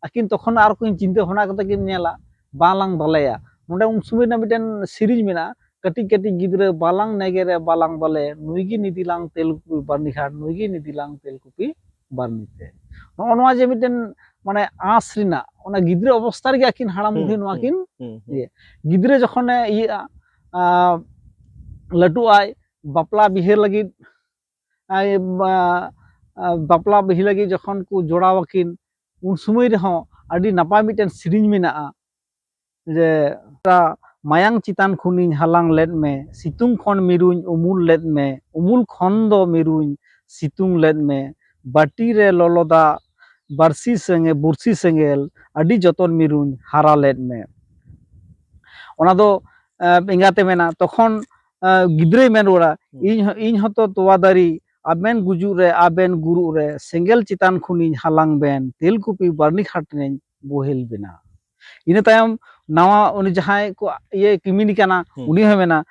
ᱟᱹᱠᱤᱱ ᱛᱚᱠᱷᱚᱱ ᱟᱨ ᱠᱤᱱ ᱪᱤᱱᱛᱟᱹ ᱵᱷᱟᱵᱽᱱᱟ ᱠᱟᱛᱮ ᱠᱤᱱ ᱧᱮᱞᱟ, ᱵᱟᱞᱟᱝ ᱵᱟᱞᱮᱭᱟ᱾ ᱱᱚᱰᱮ ᱩᱱ ᱥᱚᱢᱚᱭ ᱨᱮᱱᱟᱜ ᱢᱤᱫᱴᱮᱱ ᱥᱮᱨᱮᱧ ᱢᱮᱱᱟᱜᱼᱟ, ᱠᱟᱹᱴᱤᱡ ᱠᱟᱹᱴᱤᱡ ᱜᱤᱫᱽᱨᱟᱹ ᱵᱟᱞᱟᱝ ᱱᱮᱜᱮᱨᱮ ᱵᱟᱞᱟᱝ ᱵᱟᱞᱮ, ᱱᱩᱭ ᱜᱮ ᱱᱤᱫᱤᱞᱟᱝ ᱛᱮᱞᱠᱩᱯᱤ ᱵᱟᱨᱱᱤ ᱜᱷᱟᱴ, ᱱᱩᱭ ᱜᱮ ᱱᱤᱫᱤᱞᱟᱝ ᱛᱮᱞᱠᱩᱯᱤ ᱵᱟᱨᱱᱤ ᱛᱮ᱾ ᱱᱚᱜᱼᱚ ᱱᱚᱣᱟ ᱡᱮ ᱢᱤᱫᱴᱮᱱ ᱢᱟᱱᱮ ᱟᱸᱥ ᱨᱮᱱᱟᱜ, ᱚᱱᱟ ᱜᱤᱫᱽᱨᱟᱹ ᱚᱵᱚᱥᱛᱟ ᱨᱮᱜᱮ ᱟᱹᱠᱤᱱ ᱦᱟᱲᱟᱢ ᱦᱩᱸ, ᱵᱩᱰᱷᱤ ᱱᱚᱣᱟ ᱦᱩᱸ, ᱠᱤᱱ ᱦᱩᱸ, ᱦᱩᱸ᱾ ᱤᱭᱟᱹ᱾ ᱜᱤᱫᱽᱨᱟᱹ ᱡᱚᱠᱷᱚᱱᱮ ᱤᱭᱟᱹᱜᱼᱟ, ᱟᱸ, ᱞᱟᱹᱴᱩᱜ ᱟᱭ, ᱵᱟᱯᱞᱟ ᱵᱤᱦᱟᱹ ᱞᱟᱹᱜᱤᱫ, ᱟᱭ, ᱵᱟ-, ᱟ, ᱵᱟᱯᱞᱟ ᱵᱤᱦᱟᱹ ᱞᱟᱹᱜᱤᱫ ᱡᱚᱠᱷᱚᱱ ᱠᱚ ᱡᱚᱲᱟᱣ ᱟᱹᱠᱤᱱ, ᱩᱱ ᱥᱚᱢᱚᱭ ᱨᱮᱦᱚᱸ ᱟᱹᱰᱤ ᱱᱟᱯᱟᱭ ᱢᱤᱫᱴᱮᱱ ᱥᱮᱨᱮᱧ ᱢᱮᱱᱟᱜᱼᱟ, ᱡᱮ, "ᱢᱟᱭᱟᱝ ᱪᱮᱛᱟᱱ ᱠᱷᱚᱱᱤᱧ ᱦᱟᱞᱟᱝ ᱞᱮᱫ ᱢᱮ, ᱥᱤᱛᱩᱝ ᱠᱷᱚᱱ ᱢᱤᱨᱩᱧ ᱩᱢᱩᱞ ᱞᱮᱫ ᱢᱮ, ᱩᱢᱩᱞ ᱠᱷᱚᱱ ᱫᱚ ᱢᱤᱨᱩᱧ ᱥᱤᱛᱩᱝ ᱞᱮᱫ ᱢᱮ, ᱵᱟᱹᱴᱤ ᱨᱮ ᱞᱚᱞᱚ ᱫᱟᱜ, ᱵᱟᱹᱨᱥᱤ ᱥᱮᱸᱜᱮ-, ᱵᱩᱨᱥᱤ ᱥᱮᱸᱜᱮᱞ, ᱟᱹᱰᱤ ᱡᱚᱛᱚᱱ ᱢᱤᱨᱩᱧ ᱦᱟᱨᱟ ᱞᱮᱫ ᱢᱮ᱾" ᱚᱱᱟ ᱫᱚ ᱮᱸ, ᱮᱸᱜᱟᱛᱮ ᱢᱮᱱᱟ, ᱛᱚᱠᱷᱚᱱ, ᱮᱸ, ᱜᱤᱫᱽᱨᱟᱹᱭ ᱢᱮᱱ ᱨᱩᱣᱟᱹᱲᱟ, ᱦᱩᱸ᱾ "ᱤᱧ ᱦᱚᱸ, ᱤᱧ ᱦᱚᱸᱛᱚ ᱛᱚᱣᱟ ᱫᱟᱨᱮ, ᱟᱵᱮᱱ ᱜᱩᱡᱩᱜ ᱨᱮ, ᱟᱵᱮᱱ ᱜᱩᱨᱩᱜ ᱨᱮ, ᱥᱮᱸᱜᱮᱞ ᱪᱮᱛᱟᱱ ᱠᱷᱚᱱᱤᱧ ᱦᱟᱞᱟᱝ ᱵᱮᱱ, ᱛᱮᱞᱠᱩᱯᱤ ᱵᱟᱹᱨᱱᱤ ᱜᱷᱟᱴ ᱨᱮᱧ ᱵᱳᱦᱮᱞ ᱵᱮᱱᱟ᱾" ᱤᱱᱟᱹ ᱛᱟᱭᱚᱢ ᱱᱟᱣᱟ ᱩᱱᱤ ᱡᱟᱦᱟᱸᱭ ᱠᱚ ᱤᱭᱟᱹ ᱠᱤᱢᱤᱱ ᱠᱟᱱᱟ, ᱦᱩᱸ᱾ ᱩᱱᱤ ᱦᱚᱸᱭ ᱢᱮᱱᱟ,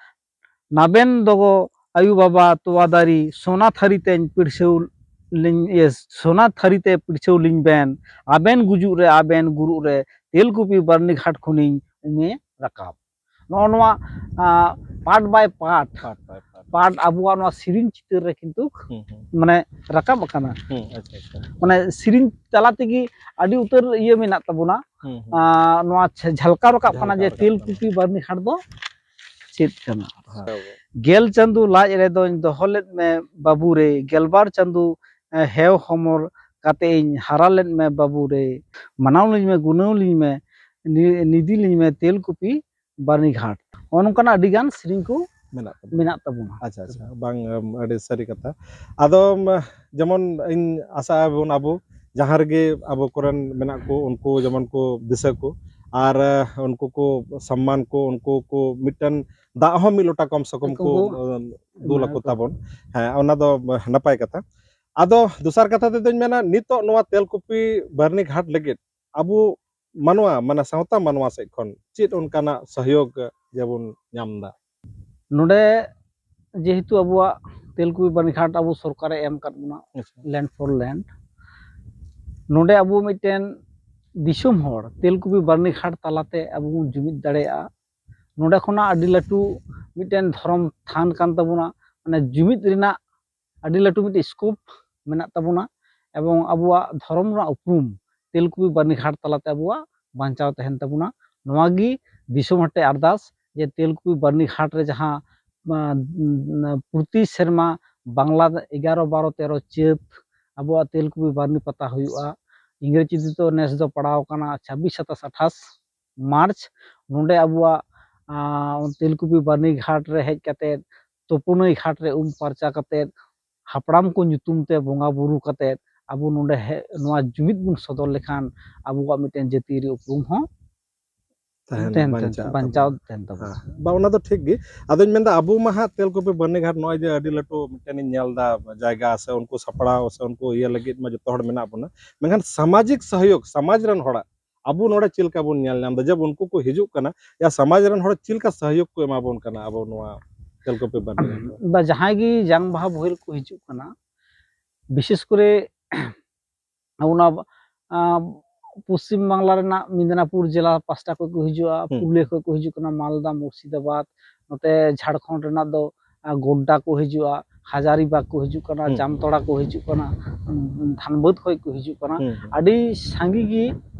"ᱱᱟᱵᱮᱱ ᱫᱚᱜᱚ ᱟᱭᱩ ᱵᱟᱵᱟ ᱛᱚᱣᱟ ᱫᱟᱨᱮ, ᱥᱚᱱᱟ ᱛᱷᱟᱹᱨᱤ ᱛᱮᱧ ᱯᱤᱲᱪᱷᱟᱹᱣ ᱞᱤᱧ, ᱤᱭᱟᱹ, ᱥᱚᱱᱟ ᱛᱷᱟᱹᱨᱤ ᱛᱮ ᱯᱤᱲᱪᱷᱟᱹᱣ ᱞᱤᱧ ᱵᱮᱱ, ᱟᱵᱮᱱ ᱜᱩᱡᱩᱜ ᱨᱮ, ᱟᱵᱮᱱ ᱜᱩᱨᱩᱜ ᱨᱮ, ᱛᱮᱞᱠᱩᱯᱤ ᱵᱟᱹᱨᱱᱤ ᱜᱷᱟᱴ ᱠᱷᱚᱱᱤᱧ ᱩᱢᱮ ᱨᱟᱠᱟᱵ᱾" ᱱᱚᱜᱼᱚ ᱱᱚᱣᱟ, ᱟ, part by part, part by part᱾ Part ᱟᱵᱚᱣᱟᱜ ᱱᱚᱣᱟ ᱥᱮᱨᱮᱧ ᱪᱤᱛᱟᱹᱨ ᱨᱮ ᱠᱤᱱᱛᱩ ᱦᱩᱸ, ᱦᱩᱸ᱾ ᱢᱟᱱᱮ ᱨᱟᱠᱟᱵ ᱟᱠᱟᱱᱟ᱾ ᱦᱩᱸ, ᱟᱪᱪᱷᱟ, ᱟᱪᱪᱷᱟ᱾ ᱢᱟᱱᱮ ᱥᱮᱨᱮᱧ ᱛᱟᱞᱟ ᱛᱮᱜᱮ ᱟᱹᱰᱤ ᱩᱛᱟᱹᱨ ᱤᱭᱟᱹ ᱢᱮᱱᱟᱜ ᱛᱟᱵᱚᱱᱟ᱾ ᱦᱩᱸ, ᱦᱩᱸ᱾ ᱟ, ᱱᱚᱣᱟ ᱡᱷᱟ-, ᱡᱷᱟᱞᱠᱟᱣ ᱨᱟᱠᱟᱵ ᱠᱟᱱᱟ ᱡᱮ ᱡᱷᱟᱞᱠᱟᱣ ᱨᱟᱠᱟᱵ ᱛᱮᱞᱠᱩᱯᱤ ᱠᱟᱱᱟ᱾ ᱵᱟᱹᱨᱱᱤ ᱜᱷᱟᱴ ᱫᱚ ᱪᱮᱫ ᱠᱟᱱᱟ᱾ ᱦᱮᱸ᱾ "ᱜᱮᱞ ᱪᱟᱸᱫᱳ ᱞᱟᱡ ᱨᱮᱫᱚᱧ ᱫᱚᱦᱚ ᱞᱮᱫ ᱢᱮ ᱵᱟᱹᱵᱩ ᱨᱮ, ᱜᱮᱞᱵᱟᱨ ᱪᱟᱸᱫᱳ, ᱮ, ᱦᱮᱣ ᱦᱚᱢᱚᱨ ᱠᱟᱛᱮ ᱤᱧ ᱦᱟᱨᱟ ᱞᱮᱫ ᱢᱮ ᱵᱟᱹᱵᱩ ᱨᱮ, ᱢᱟᱱᱟᱣ ᱞᱤᱧ ᱢᱮ, ᱜᱩᱱᱟᱹᱣ ᱞᱤᱧ ᱢᱮ, ᱱᱤ-, ᱱᱤᱫᱤ ᱞᱤᱧ ᱢᱮ ᱛᱮᱞᱠᱩᱯᱤ ᱵᱟᱹᱨᱱᱤ ᱜᱷᱟᱴ᱾" ᱱᱚᱜᱼᱚ ᱱᱚᱝᱠᱟᱱᱟᱜ ᱟᱹᱰᱤ ᱜᱟᱱ ᱥᱮᱨᱮᱧ ᱠᱚ ᱢᱮᱱᱟᱜ ᱛᱟᱵᱚᱱᱟ᱾ ᱢᱮᱱᱟᱜ ᱛᱟᱵᱚᱱᱟ᱾ ᱟᱪᱪᱷᱟ, ᱟᱪᱪᱷᱟ᱾ ᱵᱟᱝ, ᱮᱢ, ᱟᱹᱰᱤ ᱥᱟᱹᱨᱤ ᱠᱟᱛᱷᱟ᱾ ᱟᱫᱚ, ᱮᱢ, ᱡᱮᱢᱚᱱ ᱤᱧ ᱟᱥᱟᱜ ᱟᱵᱚᱱ ᱟᱵᱚ ᱡᱟᱦᱟᱸ ᱨᱮᱜᱮ ᱟᱵᱚ ᱠᱚᱨᱮᱱ ᱢᱮᱱᱟᱜ ᱠᱚ, ᱩᱱᱠᱩ ᱡᱮᱢᱚᱱ ᱠᱚ ᱫᱤᱥᱟᱹ ᱠᱚ ᱟᱨ, ᱮ, ᱩᱱᱠᱩ ᱠᱚ ᱥᱚᱢᱢᱟᱱ ᱠᱚ, ᱩᱱᱠᱩ ᱠᱚ ᱢᱤᱫᱴᱮᱱ ᱫᱟᱜ ᱦᱚᱸ ᱢᱤᱫ ᱞᱚᱴᱟ ᱠᱚᱢ ᱥᱮ ᱠᱚᱢ ᱠᱚ, ᱠᱚ ᱮ, ᱫᱩᱞ ᱮᱢᱟ ᱟᱠᱚ ᱠᱚ᱾ ᱛᱟᱵᱚᱱ᱾ ᱦᱮᱸ, ᱚᱱᱟ ᱫᱚ ᱱᱟᱯᱟᱭ ᱠᱟᱛᱷᱟ᱾ ᱟᱫᱚ ᱫᱚᱥᱟᱨ ᱠᱟᱛᱷᱟ ᱛᱮᱫᱚᱧ ᱢᱮᱱᱟ, ᱱᱤᱛᱚᱜ ᱱᱚᱣᱟ ᱛᱮᱞᱠᱩᱯᱤ ᱵᱟᱹᱨᱱᱤ ᱜᱷᱟᱴ ᱞᱟᱹᱜᱤᱫ ᱟᱵᱚ ᱢᱟᱱᱣᱟ, ᱢᱟᱱᱮ ᱥᱟᱶᱛᱟ ᱢᱟᱱᱣᱟ ᱥᱮᱫ ᱠᱷᱚᱱ ᱪᱮᱫ ᱚᱱᱠᱟᱱᱟᱜ ᱥᱚᱦᱭᱳᱜᱽ ᱡᱮᱵᱚᱱ ᱧᱟᱢ ᱮᱫᱟ? ᱱᱚᱰᱮ ᱡᱮᱦᱮᱛᱩ ᱟᱵᱚᱣᱟᱜ ᱛᱮᱞᱠᱩᱯᱤ ᱵᱟᱹᱨᱱᱤ ᱜᱷᱟᱴ ᱟᱵᱚ ᱥᱚᱨᱠᱟᱨᱮ ᱮᱢ ᱟᱠᱟᱫ ᱵᱚᱱᱟ, ᱟᱪᱪᱷᱟ᱾ Land for land, ᱱᱚᱰᱮ ᱟᱵᱚ ᱢᱤᱫᱴᱮᱱ ᱫᱤᱥᱚᱢ ᱦᱚᱲ ᱛᱮᱞᱠᱩᱯᱤ ᱵᱟᱹᱨᱱᱤ ᱜᱷᱟᱴ ᱛᱟᱞᱟᱛᱮ ᱟᱵᱚ ᱵᱚᱱ ᱡᱩᱢᱤᱫ ᱫᱟᱲᱮᱭᱟᱜᱼᱟ᱾ ᱱᱚᱰᱮ ᱠᱷᱚᱱᱟᱜ ᱟᱹᱰᱤ ᱞᱟᱹᱴᱩ ᱢᱤᱫᱴᱮᱱ ᱫᱷᱚᱨᱚᱢ ᱛᱷᱟᱱ ᱠᱟᱱ ᱛᱟᱵᱚᱱᱟ, ᱢᱟᱱᱮ ᱡᱩᱢᱤᱫ ᱨᱮᱱᱟᱜ ᱟᱹᱰᱤ ᱞᱟᱹᱴᱩ ᱢᱤᱫᱴᱮᱱ scope ᱢᱮᱱᱟᱜ ᱛᱟᱵᱚᱱᱟ, ᱮᱵᱚᱝ ᱟᱵᱚᱣᱟᱜ ᱫᱷᱚᱨᱚᱢ ᱨᱮᱱᱟᱜ ᱩᱯᱨᱩᱢ ᱛᱮᱞᱠᱩᱯᱤ ᱵᱟᱹᱨᱱᱤ ᱜᱷᱟᱴ ᱛᱟᱞᱟᱛᱮ ᱟᱵᱚᱣᱟᱜ ᱵᱟᱧᱪᱟᱣ ᱛᱟᱦᱮᱱ ᱛᱟᱵᱚᱱᱟ᱾ ᱱᱚᱣᱟ ᱜᱮ ᱫᱤᱥᱚᱢ ᱦᱚᱲ ᱴᱷᱮᱱ ᱟᱨᱫᱟᱥ ᱡᱮ ᱛᱮᱞᱠᱩᱯᱤ ᱵᱟᱹᱨᱱᱤ ᱜᱷᱟᱴ ᱨᱮ ᱡᱟᱦᱟᱸ, ᱟᱸ, ᱯᱨᱚᱛᱤ ᱥᱮᱨᱢᱟ ᱵᱟᱝᱞᱟ ᱮᱜᱟᱨᱚ, ᱵᱟᱨᱚ, ᱛᱮᱨᱚ ᱪᱟᱹᱛ ᱟᱵᱚᱣᱟᱜ ᱛᱮᱞᱠᱩᱯᱤ ᱵᱟᱹᱨᱱᱤ ᱯᱟᱛᱟ ᱦᱩᱭᱩᱜᱼᱟ᱾ ᱤᱝᱨᱮᱡᱤ ᱛᱮᱫᱚ ᱱᱮᱥ ᱫᱚ ᱯᱟᱲᱟᱣ ᱠᱟᱱᱟ ᱪᱷᱟᱵᱵᱤᱥ, ᱥᱟᱛᱟᱥ, ᱟᱴᱷᱟᱥ ᱢᱟᱨᱪ᱾ ᱱᱚᱰᱮ ᱟᱵᱚᱣᱟᱜ, ᱟᱸ, ᱛᱮᱞᱠᱩᱯᱤ ᱵᱟᱹᱨᱱᱤ ᱜᱷᱟᱴ ᱨᱮ ᱦᱮᱡ ᱠᱟᱛᱮᱫ, ᱛᱩᱯᱩᱱᱟᱹᱭ ᱜᱷᱟᱴ ᱨᱮ ᱩᱢ ᱯᱷᱟᱨᱪᱟ ᱠᱟᱛᱮᱫ, ᱦᱟᱯᱲᱟᱢ ᱠᱚ ᱧᱩᱛᱩᱢ ᱛᱮ ᱵᱚᱸᱜᱟ ᱵᱩᱨᱩ ᱠᱟᱛᱮᱫ, ᱟᱵᱚ ᱱᱚᱰᱮ ᱦᱮ-, ᱱᱚᱣᱟ ᱡᱩᱢᱤᱫ ᱵᱚᱱ ᱥᱚᱫᱚᱨ ᱞᱮᱠᱷᱟᱱ ᱟᱵᱚᱣᱟᱜ ᱢᱤᱫᱴᱮᱱ ᱡᱟᱹᱛᱤᱭᱟᱹᱨᱤ ᱩᱯᱨᱩᱢ ᱦᱚᱸ ᱛᱟᱦᱮᱱᱟ, ᱛᱟᱦᱮᱱ, ᱛᱟᱦᱮᱱ, ᱵᱟᱧᱪᱟᱜᱼᱟ ᱵᱟᱧᱪᱟᱣ ᱛᱟᱵᱚᱱᱟ᱾ ᱛᱟᱦᱮᱱ ᱛᱟᱵᱚᱱᱟ᱾ ᱦᱮᱸ᱾ ᱵᱟ, ᱚᱱᱟ ᱫᱚ ᱴᱷᱤᱠ ᱜᱮ᱾ ᱟᱫᱚᱧ ᱢᱮᱱᱫᱟ, ᱟᱵᱚ ᱢᱟ ᱦᱟᱸᱜ ᱛᱮᱞᱠᱩᱯᱤ ᱵᱟᱹᱨᱱᱤᱜᱷᱟᱴ ᱱᱚᱜᱼᱚᱭ ᱡᱮ ᱟᱹᱰᱤ ᱞᱟᱹᱴᱩ ᱢᱤᱫᱴᱮᱱ ᱤᱧ ᱧᱮᱞ ᱮᱫᱟ ᱡᱟᱭᱜᱟ, ᱥᱮ ᱩᱱᱠᱩ ᱥᱟᱯᱲᱟᱣ ᱥᱮ ᱩᱱᱠᱩ ᱤᱭᱟᱹ ᱞᱟᱹᱜᱤᱫ ᱢᱟ ᱡᱚᱛᱚ ᱦᱚᱲ ᱢᱮᱱᱟᱜ ᱵᱚᱱᱟ, ᱢᱮᱱᱠᱷᱟᱱ ᱥᱟᱢᱟᱡᱤᱠ ᱥᱚᱦᱭᱳᱜᱽ, ᱥᱚᱢᱟᱡᱽ ᱨᱮᱱ ᱦᱚᱲᱟᱜ ᱟᱵᱚ ᱱᱚᱰᱮ ᱪᱮᱫ ᱞᱮᱠᱟ ᱵᱚᱱ ᱧᱮᱞ ᱧᱟᱢ ᱮᱫᱟ? ᱡᱮ ᱩᱱᱠᱩ ᱠᱚ ᱦᱤᱡᱩᱜ ᱠᱟᱱᱟ, ᱭᱟ ᱥᱚᱢᱟᱡᱽ ᱨᱮᱱ ᱦᱚᱲ ᱪᱮᱫ ᱞᱮᱠᱟ ᱥᱚᱦᱭᱳᱜᱽ ᱠᱚ ᱮᱢᱟ ᱵᱚᱱ ᱠᱟᱱᱟ ᱟᱵᱚ ᱱᱚᱣᱟ ᱛᱮᱞᱠᱩᱯᱤ ᱵᱟᱹᱨᱱᱤᱜᱷᱟᱴ ᱨᱮ? ᱵᱟ, ᱡᱟᱦᱟᱸᱭ ᱜᱮ ᱡᱟᱝ ᱵᱟᱦᱟ ᱵᱳᱦᱮᱞ ᱠᱚ ᱦᱤᱡᱩᱜ ᱠᱟᱱᱟ, ᱵᱤᱥᱮᱥ ᱠᱚᱨᱮ ᱚᱱᱟ, ᱟᱸ, ᱯᱚᱥᱪᱤᱢ ᱵᱟᱝᱞᱟ ᱨᱮᱱᱟᱜ ᱢᱮᱫᱽᱱᱟᱯᱩᱨ ᱡᱮᱞᱟ ᱯᱟᱥᱴᱟ ᱠᱷᱚᱱ ᱠᱚ ᱦᱤᱡᱩᱜᱼᱟ, ᱦᱩᱸ᱾ ᱯᱩᱨᱩᱞᱤᱭᱟᱹ ᱠᱷᱚᱱ ᱠᱚ ᱦᱤᱡᱩᱜ ᱠᱟᱱᱟ, ᱢᱟᱞᱫᱟ, ᱢᱩᱨᱥᱤᱫᱟᱵᱟᱫᱽ, ᱱᱚᱛᱮ ᱡᱷᱟᱲᱠᱷᱚᱸᱰ ᱨᱮᱱᱟᱜ ᱫᱚ, ᱟᱸ, ᱜᱳᱰᱰᱟ ᱠᱚ ᱦᱤᱡᱩᱜᱼᱟ, ᱦᱟᱡᱟᱨᱤᱵᱟᱜᱽ ᱠᱚ ᱦᱤᱡᱩᱜ ᱠᱟᱱᱟ, ᱦᱩᱸ᱾ ᱡᱟᱢᱛᱚᱲᱟ ᱠᱚ ᱦᱤᱡᱩᱜ ᱠᱟᱱᱟ, ᱩᱸ, ᱫᱷᱟᱱᱵᱟᱹᱫᱽ ᱠᱷᱚᱱ ᱠᱚ ᱦᱤᱡᱩᱜ ᱠᱟᱱᱟ᱾ ᱦᱩᱸ, ᱦᱩᱸ᱾ ᱟᱹᱰᱤ ᱥᱟᱸᱜᱮ ᱜᱮ,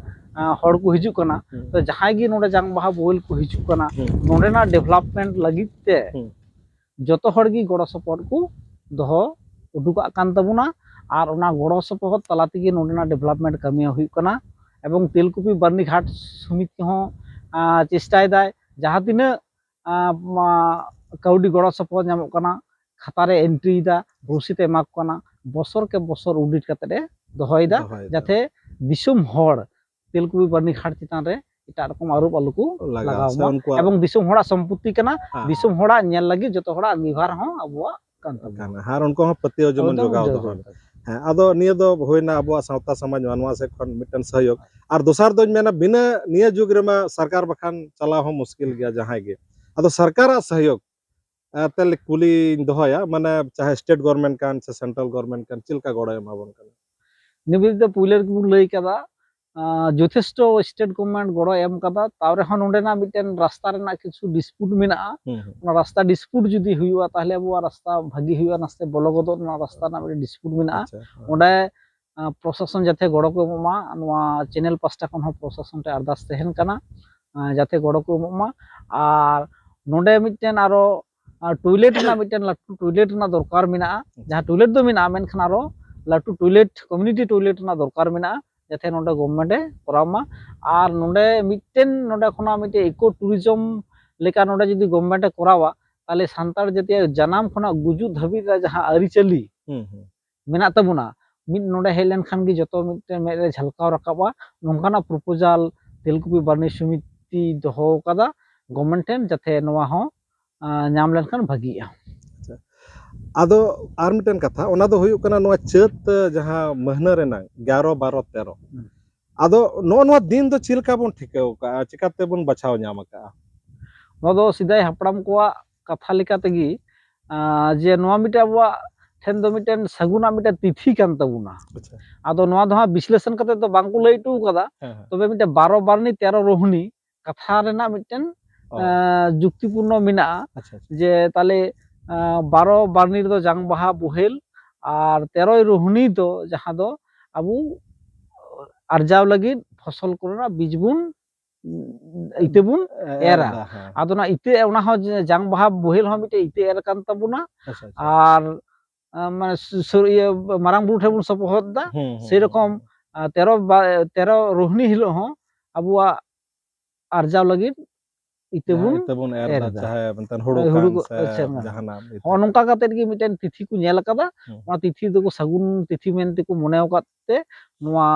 ᱟᱸ, ᱦᱚᱲ ᱠᱚ ᱦᱤᱡᱩᱜ ᱠᱟᱱᱟ᱾ ᱦᱩᱸ᱾ ᱛᱚ, ᱡᱟᱦᱟᱸᱭ ᱜᱮ ᱱᱚᱰᱮ ᱡᱟᱝ ᱵᱟᱦᱟ ᱵᱳᱦᱮᱞ ᱠᱚ ᱦᱤᱡᱩᱜ ᱠᱟᱱᱟ, ᱦᱩᱸ᱾ ᱱᱚᱰᱮᱱᱟᱜ ᱰᱮᱵᱷᱞᱚᱯᱢᱮᱱᱴ ᱞᱟᱹᱜᱤᱫ ᱛᱮ ᱦᱩᱸ᱾ ᱡᱚᱛᱚ ᱦᱚᱲ ᱜᱮ ᱜᱚᱲᱚ ᱥᱚᱯᱚᱦᱚᱫ ᱠᱚ ᱫᱚᱦᱚ ᱩᱰᱩᱠᱟᱜ ᱠᱟᱱ ᱛᱟᱵᱚᱱᱟ᱾ ᱟᱨ ᱚᱱᱟ ᱜᱚᱲᱚ ᱥᱚᱯᱚᱦᱚᱫ ᱛᱟᱞᱟ ᱛᱮᱜᱮ ᱱᱚᱰᱮᱱᱟᱜ ᱰᱮᱵᱷᱞᱚᱯᱢᱮᱱᱴ ᱠᱟᱹᱢᱤ ᱦᱚᱸ ᱦᱩᱭᱩᱜ ᱠᱟᱱᱟ᱾ ᱮᱵᱚᱝ ᱛᱮᱞᱠᱩᱯᱤ ᱵᱟᱨᱱᱤᱜᱷᱟᱴ ᱥᱚᱢᱤᱛᱤ ᱦᱚᱸ, ᱟᱸ, ᱪᱮᱥᱴᱟᱭᱮᱫᱟᱭ, ᱡᱟᱦᱟᱸ ᱛᱤᱱᱟᱹᱜ, ᱟᱸ, ᱢᱟ, ᱠᱟᱹᱣᱰᱤ ᱜᱚᱲᱚ ᱥᱚᱯᱚᱦᱚᱫ ᱧᱟᱢᱚᱜ ᱠᱟᱱᱟ, ᱠᱷᱟᱛᱟ ᱨᱮ ᱮᱱᱴᱨᱤᱭᱮᱫᱟ, ᱨᱚᱥᱤᱫ ᱮ ᱮᱢᱟ ᱠᱚ ᱠᱟᱱᱟ, ᱵᱚᱥᱚᱨ ᱠᱮ ᱵᱚᱥᱚᱨ ᱚᱰᱤᱴ ᱠᱟᱛᱮ ᱮ ᱫᱚᱦᱚᱭᱮᱫᱟ, ᱫᱚᱦᱚᱭᱮᱫᱟ᱾ ᱡᱟᱛᱮ ᱫᱤᱥᱚᱢ ᱦᱚᱲ ᱛᱮᱞᱠᱩᱯᱤ ᱵᱟᱨᱱᱤᱜᱷᱟᱴ ᱪᱮᱛᱟᱱ ᱨᱮ ᱮᱴᱟᱜ ᱨᱚᱠᱚᱢ ᱟᱨᱳᱯ ᱟᱞᱚ ᱠᱚ ᱞᱟᱜᱟᱣ, ᱞᱟᱜᱟᱣ ᱥᱮ ᱢᱟ᱾ ᱩᱱᱠᱩᱣᱟᱜ ᱮᱵᱚᱝ ᱫᱤᱥᱚᱢ ᱦᱚᱲᱟᱜ ᱥᱚᱢᱯᱚᱛᱛᱤ ᱠᱟᱱᱟ, ᱦᱮᱸ, ᱫᱤᱥᱚᱢ ᱦᱮᱸ᱾ ᱦᱚᱲᱟᱜ ᱧᱮᱞ ᱞᱟᱹᱜᱤᱫ ᱡᱚᱛᱚ ᱦᱚᱲᱟᱜ ᱟᱸᱜᱤᱵᱷᱟᱨ ᱦᱚᱸ ᱟᱵᱚᱣᱟᱜ ᱠᱟᱱ ᱛᱟᱵᱚᱱᱟ᱾ ᱠᱟᱱᱟ᱾ ᱟᱨ ᱩᱱᱠᱩ ᱦᱚᱸ ᱯᱟᱹᱛᱭᱟᱹᱣ ᱡᱮᱢᱚᱱ ᱮᱠᱫᱚᱢ ᱡᱚᱜᱟᱣ ᱡᱚᱜᱟᱣ ᱫᱚᱦᱚ᱾ ᱫᱚᱦᱚ᱾ ᱦᱮᱸ, ᱟᱫᱚ ᱱᱤᱭᱟᱹ ᱫᱚ ᱦᱩᱭᱱᱟ ᱟᱵᱚᱣᱟᱜ ᱥᱟᱶᱛᱟ ᱥᱚᱢᱟᱡᱽ ᱢᱟᱱᱣᱟ ᱥᱮᱫ ᱠᱷᱚᱱ ᱢᱤᱫᱴᱮᱱ ᱥᱚᱦᱭᱳᱜᱽ᱾ ᱟᱨ ᱫᱚᱥᱟᱨ ᱫᱚᱧ ᱢᱮᱱᱟ, ᱵᱤᱱᱟᱹ ᱱᱤᱭᱟᱹ ᱡᱩᱜᱽ ᱨᱮᱢᱟ ᱥᱚᱨᱠᱟᱨ ᱵᱟᱠᱷᱟᱱ ᱪᱟᱞᱟᱣ ᱦᱚᱸ ᱢᱩᱥᱠᱤᱞ ᱜᱮᱭᱟ ᱡᱟᱦᱟᱸᱭ ᱜᱮ᱾ ᱟᱫᱚ ᱥᱚᱨᱠᱟᱨᱟᱜ ᱥᱚᱦᱭᱳᱜᱽ, ᱮ, ᱛᱮ ᱠᱩᱞᱤᱧ ᱫᱚᱦᱚᱭᱟ, ᱢᱟᱱᱮ ᱪᱟᱦᱮ ᱥᱴᱮᱴ ᱜᱚᱵᱷᱚᱨᱱᱢᱮᱱᱴ ᱠᱟᱱ ᱥᱮ ᱥᱮᱱᱴᱨᱟᱞ ᱜᱚᱵᱷᱚᱨᱱᱢᱮᱱᱴ ᱠᱟᱱ, ᱪᱮᱫ ᱞᱮᱠᱟ ᱜᱚᱲᱚᱭ ᱮᱢᱟ ᱵᱚᱱ ᱠᱟᱱᱟ? ᱱᱤᱭᱟᱹ ᱵᱤᱨᱩᱫᱷ ᱛᱮ ᱯᱩᱭᱞᱩ ᱨᱮᱜᱮ ᱵᱚᱱ ᱞᱟᱹᱭ ᱠᱟᱫᱟ, ᱟᱸ, ᱡᱚᱛᱷᱮᱥᱴᱚ ᱥᱴᱮᱴ ᱜᱚᱵᱷᱚᱨᱱᱢᱮᱱᱴ ᱜᱚᱲᱚᱭ ᱮᱢ ᱠᱟᱫᱟ, ᱛᱟᱣ ᱨᱮᱦᱚᱸ ᱱᱚᱰᱮᱱᱟᱜ ᱢᱤᱫᱴᱮᱱ ᱨᱟᱥᱛᱟ ᱨᱮᱱᱟᱜ ᱠᱤᱪᱷᱩ ᱰᱤᱥᱯᱩᱴ ᱢᱮᱱᱟᱜᱼᱟ᱾ ᱦᱩᱸ, ᱦᱩᱸ᱾ ᱚᱱᱟ ᱨᱟᱥᱛᱟ ᱰᱤᱥᱯᱩᱴ ᱡᱩᱫᱤ ᱦᱩᱭᱩᱜᱼᱟ, ᱛᱟᱦᱞᱮ ᱟᱵᱚᱣᱟᱜ ᱨᱟᱥᱛᱟ ᱵᱷᱟᱹᱜᱤ ᱦᱩᱭᱩᱜᱼᱟ, ᱱᱟᱥᱮ ᱵᱚᱞᱚ ᱜᱚᱫᱚᱜ ᱨᱮᱱᱟᱜ ᱨᱟᱥᱛᱟ ᱨᱮᱱᱟᱜ ᱢᱤᱫᱴᱮᱱ ᱰᱤᱥᱯᱩᱴ ᱢᱮᱱᱟᱜᱼᱟ᱾ ᱟᱪᱪᱷᱟ, ᱦᱮᱸ᱾ ᱚᱸᱰᱮ, ᱟᱸ, ᱯᱨᱚᱥᱟᱥᱚᱱ ᱡᱟᱛᱮ ᱜᱚᱲᱚ ᱠᱚ ᱮᱢᱚᱜ ᱢᱟ, ᱱᱚᱣᱟ ᱪᱮᱱᱮᱞ ᱯᱟᱥᱴᱟ ᱠᱷᱚᱱ ᱦᱚᱸ ᱯᱨᱚᱥᱟᱥᱚᱱ ᱴᱷᱮᱱ ᱟᱨᱫᱟᱥ ᱛᱟᱦᱮᱱ ᱠᱟᱱᱟ, ᱟᱸ, ᱡᱟᱛᱮ ᱜᱚᱲᱚ ᱠᱚ ᱮᱢᱚᱜ ᱢᱟ᱾ ᱟᱨ ᱱᱚᱰᱮ ᱢᱤᱫᱴᱮᱱ ᱟᱨᱚ, ᱟᱸ, ᱴᱚᱭᱞᱮᱴ ᱨᱮᱱᱟᱜ ᱢᱤᱫᱴᱮᱱ ᱞᱟᱹᱴᱩ ᱴᱚᱭᱞᱮᱴ ᱨᱮᱱᱟᱜ ᱫᱚᱨᱠᱟᱨ ᱢᱮᱱᱟᱜᱼᱟ᱾ ᱟᱪᱪᱷᱟ᱾ ᱡᱟᱦᱟᱸ ᱴᱚᱭᱞᱮᱴ ᱫᱚ ᱢᱮᱱᱟᱜᱼᱟ, ᱢᱮᱱᱠᱷᱟᱱ ᱟᱨᱚ ᱞᱟᱹᱴᱩ ᱴᱚᱭᱞᱮᱴ, ᱠᱚᱢᱤᱭᱩᱱᱤᱴᱤ ᱴᱚᱭᱞᱮᱴ ᱨᱮᱱᱟᱜ ᱫᱚᱨᱠᱟᱨ ᱢᱮᱱᱟᱜᱼᱟ, ᱡᱟᱛᱮ ᱱᱚᱰᱮ ᱜᱚᱵᱷᱢᱮᱱᱴ ᱮ ᱠᱚᱨᱟᱣ ᱢᱟ᱾ ᱟᱨ ᱱᱚᱰᱮ ᱢᱤᱫᱴᱮᱱ, ᱱᱚᱰᱮ ᱠᱷᱚᱱᱟᱜ ᱢᱤᱫᱴᱮᱱ ᱤᱠᱳ ᱴᱩᱨᱤᱡᱚᱢ ᱞᱮᱠᱟ ᱱᱚᱰᱮ ᱡᱩᱫᱤ ᱜᱚᱵᱷᱢᱮᱱᱴ ᱮ ᱠᱚᱨᱟᱣᱟ, ᱛᱟᱦᱞᱮ ᱥᱟᱱᱛᱟᱲ ᱡᱟᱹᱛᱤᱭᱟᱜ ᱡᱟᱱᱟᱢ ᱠᱷᱚᱱᱟᱜ ᱜᱩᱡᱩᱜ ᱫᱷᱟᱹᱵᱤᱡ ᱨᱮ ᱡᱟᱦᱟᱸ ᱟᱹᱨᱤᱪᱟᱹᱞᱤ ᱦᱩᱸ, ᱦᱩᱸ᱾ ᱢᱮᱱᱟᱜ ᱛᱟᱵᱚᱱᱟ, ᱢᱤᱫ ᱱᱚᱰᱮ ᱦᱮᱡ ᱞᱮᱱᱠᱷᱟᱱ ᱜᱮ ᱡᱚᱛᱚ ᱢᱤᱫᱴᱮᱱ ᱢᱮᱫ ᱨᱮ ᱡᱷᱟᱞᱠᱟᱣ ᱨᱟᱠᱟᱵᱼᱟ᱾ ᱱᱚᱝᱠᱟᱱᱟᱜ ᱯᱨᱚᱯᱳᱡᱟᱞ ᱛᱮᱞᱠᱩᱯᱤ ᱵᱟᱨᱱᱤ ᱥᱚᱢᱤᱛ-, ᱵᱤᱱᱛᱤ ᱫᱚᱦᱚ ᱟᱠᱟᱫᱟ ᱜᱚᱵᱷᱢᱮᱱᱴ ᱴᱷᱮᱱ, ᱡᱟᱛᱮ ᱱᱚᱣᱟ ᱦᱚᱸ ᱧᱟᱢ ᱞᱮᱱᱠᱷᱟᱱ ᱵᱷᱟᱹᱜᱤᱜᱼᱟ᱾ ᱟᱫᱚ ᱟᱨ ᱢᱤᱫᱴᱮᱱ ᱠᱟᱛᱷᱟ, ᱚᱱᱟ ᱫᱚ ᱦᱩᱭᱩᱜ ᱠᱟᱱᱟ ᱱᱚᱣᱟ ᱪᱟᱹᱛ ᱡᱟᱦᱟᱸ ᱢᱟᱹᱦᱱᱟᱹ ᱨᱮᱱᱟᱝ ᱮᱜᱟᱨᱚ, ᱵᱟᱨᱚ, ᱛᱮᱨᱚ᱾ ᱦᱩᱸ᱾ ᱟᱫᱚ ᱱᱚᱜᱼᱚ ᱱᱚᱣᱟ ᱫᱤᱱ ᱫᱚ ᱪᱮᱫ ᱞᱮᱠᱟ ᱵᱚᱱ ᱴᱷᱤᱠᱟᱹᱣ ᱠᱟᱜᱼᱟ, ᱪᱤᱠᱟᱛᱮ ᱵᱚᱱ ᱵᱟᱪᱷᱟᱣ ᱧᱟᱢ ᱟᱠᱟᱜᱼᱟ? ᱱᱚᱣᱟ ᱫᱚ ᱥᱮᱫᱟᱭ ᱦᱟᱯᱲᱟᱢ ᱠᱚᱣᱟᱜ ᱠᱟᱛᱷᱟ ᱞᱮᱠᱟ ᱛᱮᱜᱮ, ᱟᱸ, ᱡᱮ ᱱᱚᱣᱟ ᱢᱤᱫᱴᱮᱱ ᱟᱵᱚᱣᱟᱜ ᱴᱷᱮᱱ ᱫᱚ ᱢᱤᱫᱴᱮᱱ ᱥᱟᱹᱜᱩᱱᱟᱜ ᱢᱤᱫᱴᱮᱱ ᱛᱤᱛᱷᱤ ᱠᱟᱱ ᱛᱟᱵᱚᱱᱟ᱾ ᱟᱪᱪᱷᱟ᱾ ᱟᱫᱚ ᱱᱚᱣᱟ ᱫᱚ ᱦᱟᱸᱜ ᱵᱤᱥᱞᱮᱥᱚᱱ ᱠᱟᱛᱮ ᱫᱚ ᱵᱟᱝ ᱠᱚ ᱞᱟᱹᱭ ᱦᱚᱴᱚ ᱠᱟᱫᱟ, ᱦᱮᱸ, ᱦᱮᱸ᱾ ᱛᱚᱵᱮ ᱢᱤᱫᱴᱮᱱ ᱵᱟᱨᱚ ᱵᱟᱨᱱᱤ ᱛᱮᱨᱚ ᱨᱳᱦᱱᱤ ᱠᱟᱛᱷᱟ ᱨᱮᱱᱟᱜ ᱢᱤᱫᱴᱮᱱ, ᱚ᱾ ᱟᱸ, ᱡᱩᱠᱛᱤᱯᱩᱨᱱᱚ ᱢᱮᱱᱟᱜᱼᱟ᱾ ᱟᱪᱪᱷᱟ, ᱟᱪᱪᱷᱟ᱾ ᱡᱮ ᱛᱟᱦᱞᱮ, ᱟᱸ, ᱵᱟᱨᱚ ᱵᱟᱨᱱᱤ ᱨᱮᱫᱚ ᱡᱟᱝ ᱵᱟᱦᱟ ᱵᱳᱦᱮᱞ ᱟᱨ ᱛᱮᱨᱚᱭ ᱨᱳᱦᱱᱤ ᱫᱚ ᱡᱟᱦᱟᱸ ᱫᱚ ᱟᱵᱚ ᱟᱨᱡᱟᱣ ᱞᱟᱹᱜᱤᱫ ᱯᱷᱚᱥᱚᱞ ᱠᱚᱨᱮᱱᱟᱜ ᱵᱤᱡᱽ ᱵᱚᱱ, ᱤᱛᱟᱹ ᱵᱚᱱ ᱮᱨᱟ᱾ ᱮᱨ ᱮᱫᱟ, ᱦᱮᱸ᱾ ᱟᱫᱚ ᱚᱱᱟ ᱤᱛᱟᱹ, ᱚᱱᱟ ᱦᱚᱸ ᱡᱮ ᱡᱟᱝ ᱵᱟᱦᱟ ᱵᱳᱦᱮᱞ ᱦᱚᱸ ᱢᱤᱫᱴᱮᱡ ᱤᱛᱟᱹ ᱮᱨ ᱠᱟᱱ ᱛᱟᱵᱚᱱᱟ᱾ ᱟᱪᱪᱷᱟ, ᱟᱪᱪᱷᱟ᱾ ᱟᱨ, ᱟᱸ, ᱢᱟᱱᱮ ᱥᱩ-, ᱥᱩ-, ᱤᱭᱟᱹ, ᱢᱟᱨᱟᱝ ᱵᱩᱨᱩ ᱴᱷᱮᱱ ᱵᱚᱱ ᱥᱚᱯᱚᱦᱚᱫ ᱮᱫᱟ᱾ ᱦᱩᱸ, ᱦᱩᱸ, ᱥᱮᱨᱚᱠᱚᱢ, ᱦᱩᱸ, ᱦᱩᱸ᱾ ᱟᱸ, ᱛᱮᱨᱚ ᱵᱟ-, ᱛᱮᱨᱚ ᱨᱳᱦᱱᱤ ᱦᱤᱞᱳᱜ ᱦᱚᱸ ᱟᱵᱚᱣᱟᱜ ᱟᱨᱡᱟᱣ ᱞᱟᱹᱜᱤᱫ ᱤᱛᱟᱹ ᱡᱟᱦᱟᱸ ᱵᱚᱱ ᱤᱛᱟᱹ ᱵᱚᱱ ᱮᱨ ᱮᱨ ᱮᱫᱟ, ᱮᱫᱟ᱾ ᱪᱟᱦᱮ ᱢᱮᱱᱛᱮ ᱦᱩᱲᱩ ᱦᱳᱭ, ᱦᱩᱲᱩ ᱠᱟᱱ ᱠᱚ, ᱥᱮ ᱟᱪᱪᱷᱟ, ᱦᱮᱸ᱾ ᱡᱟᱦᱟᱱᱟᱜ ᱤᱛᱟᱹ ᱦᱚᱸᱜᱼᱚ ᱠᱟᱱ᱾ ᱱᱚᱝᱠᱟ ᱠᱟᱛᱮᱫ ᱜᱮ ᱢᱤᱫᱴᱮᱱ ᱛᱤᱛᱷᱤ ᱠᱚ ᱧᱮᱞ ᱟᱠᱟᱫᱟ᱾ ᱦᱩᱸ᱾ ᱚᱱᱟ ᱛᱤᱛᱷᱤ ᱫᱚᱠᱚ ᱥᱟᱹᱜᱩᱱ ᱛᱤᱛᱷᱤ ᱢᱮᱱ ᱛᱮᱠᱚ ᱢᱚᱱᱮ ᱟᱠᱟᱫ ᱛᱮ ᱱᱚᱣᱟ,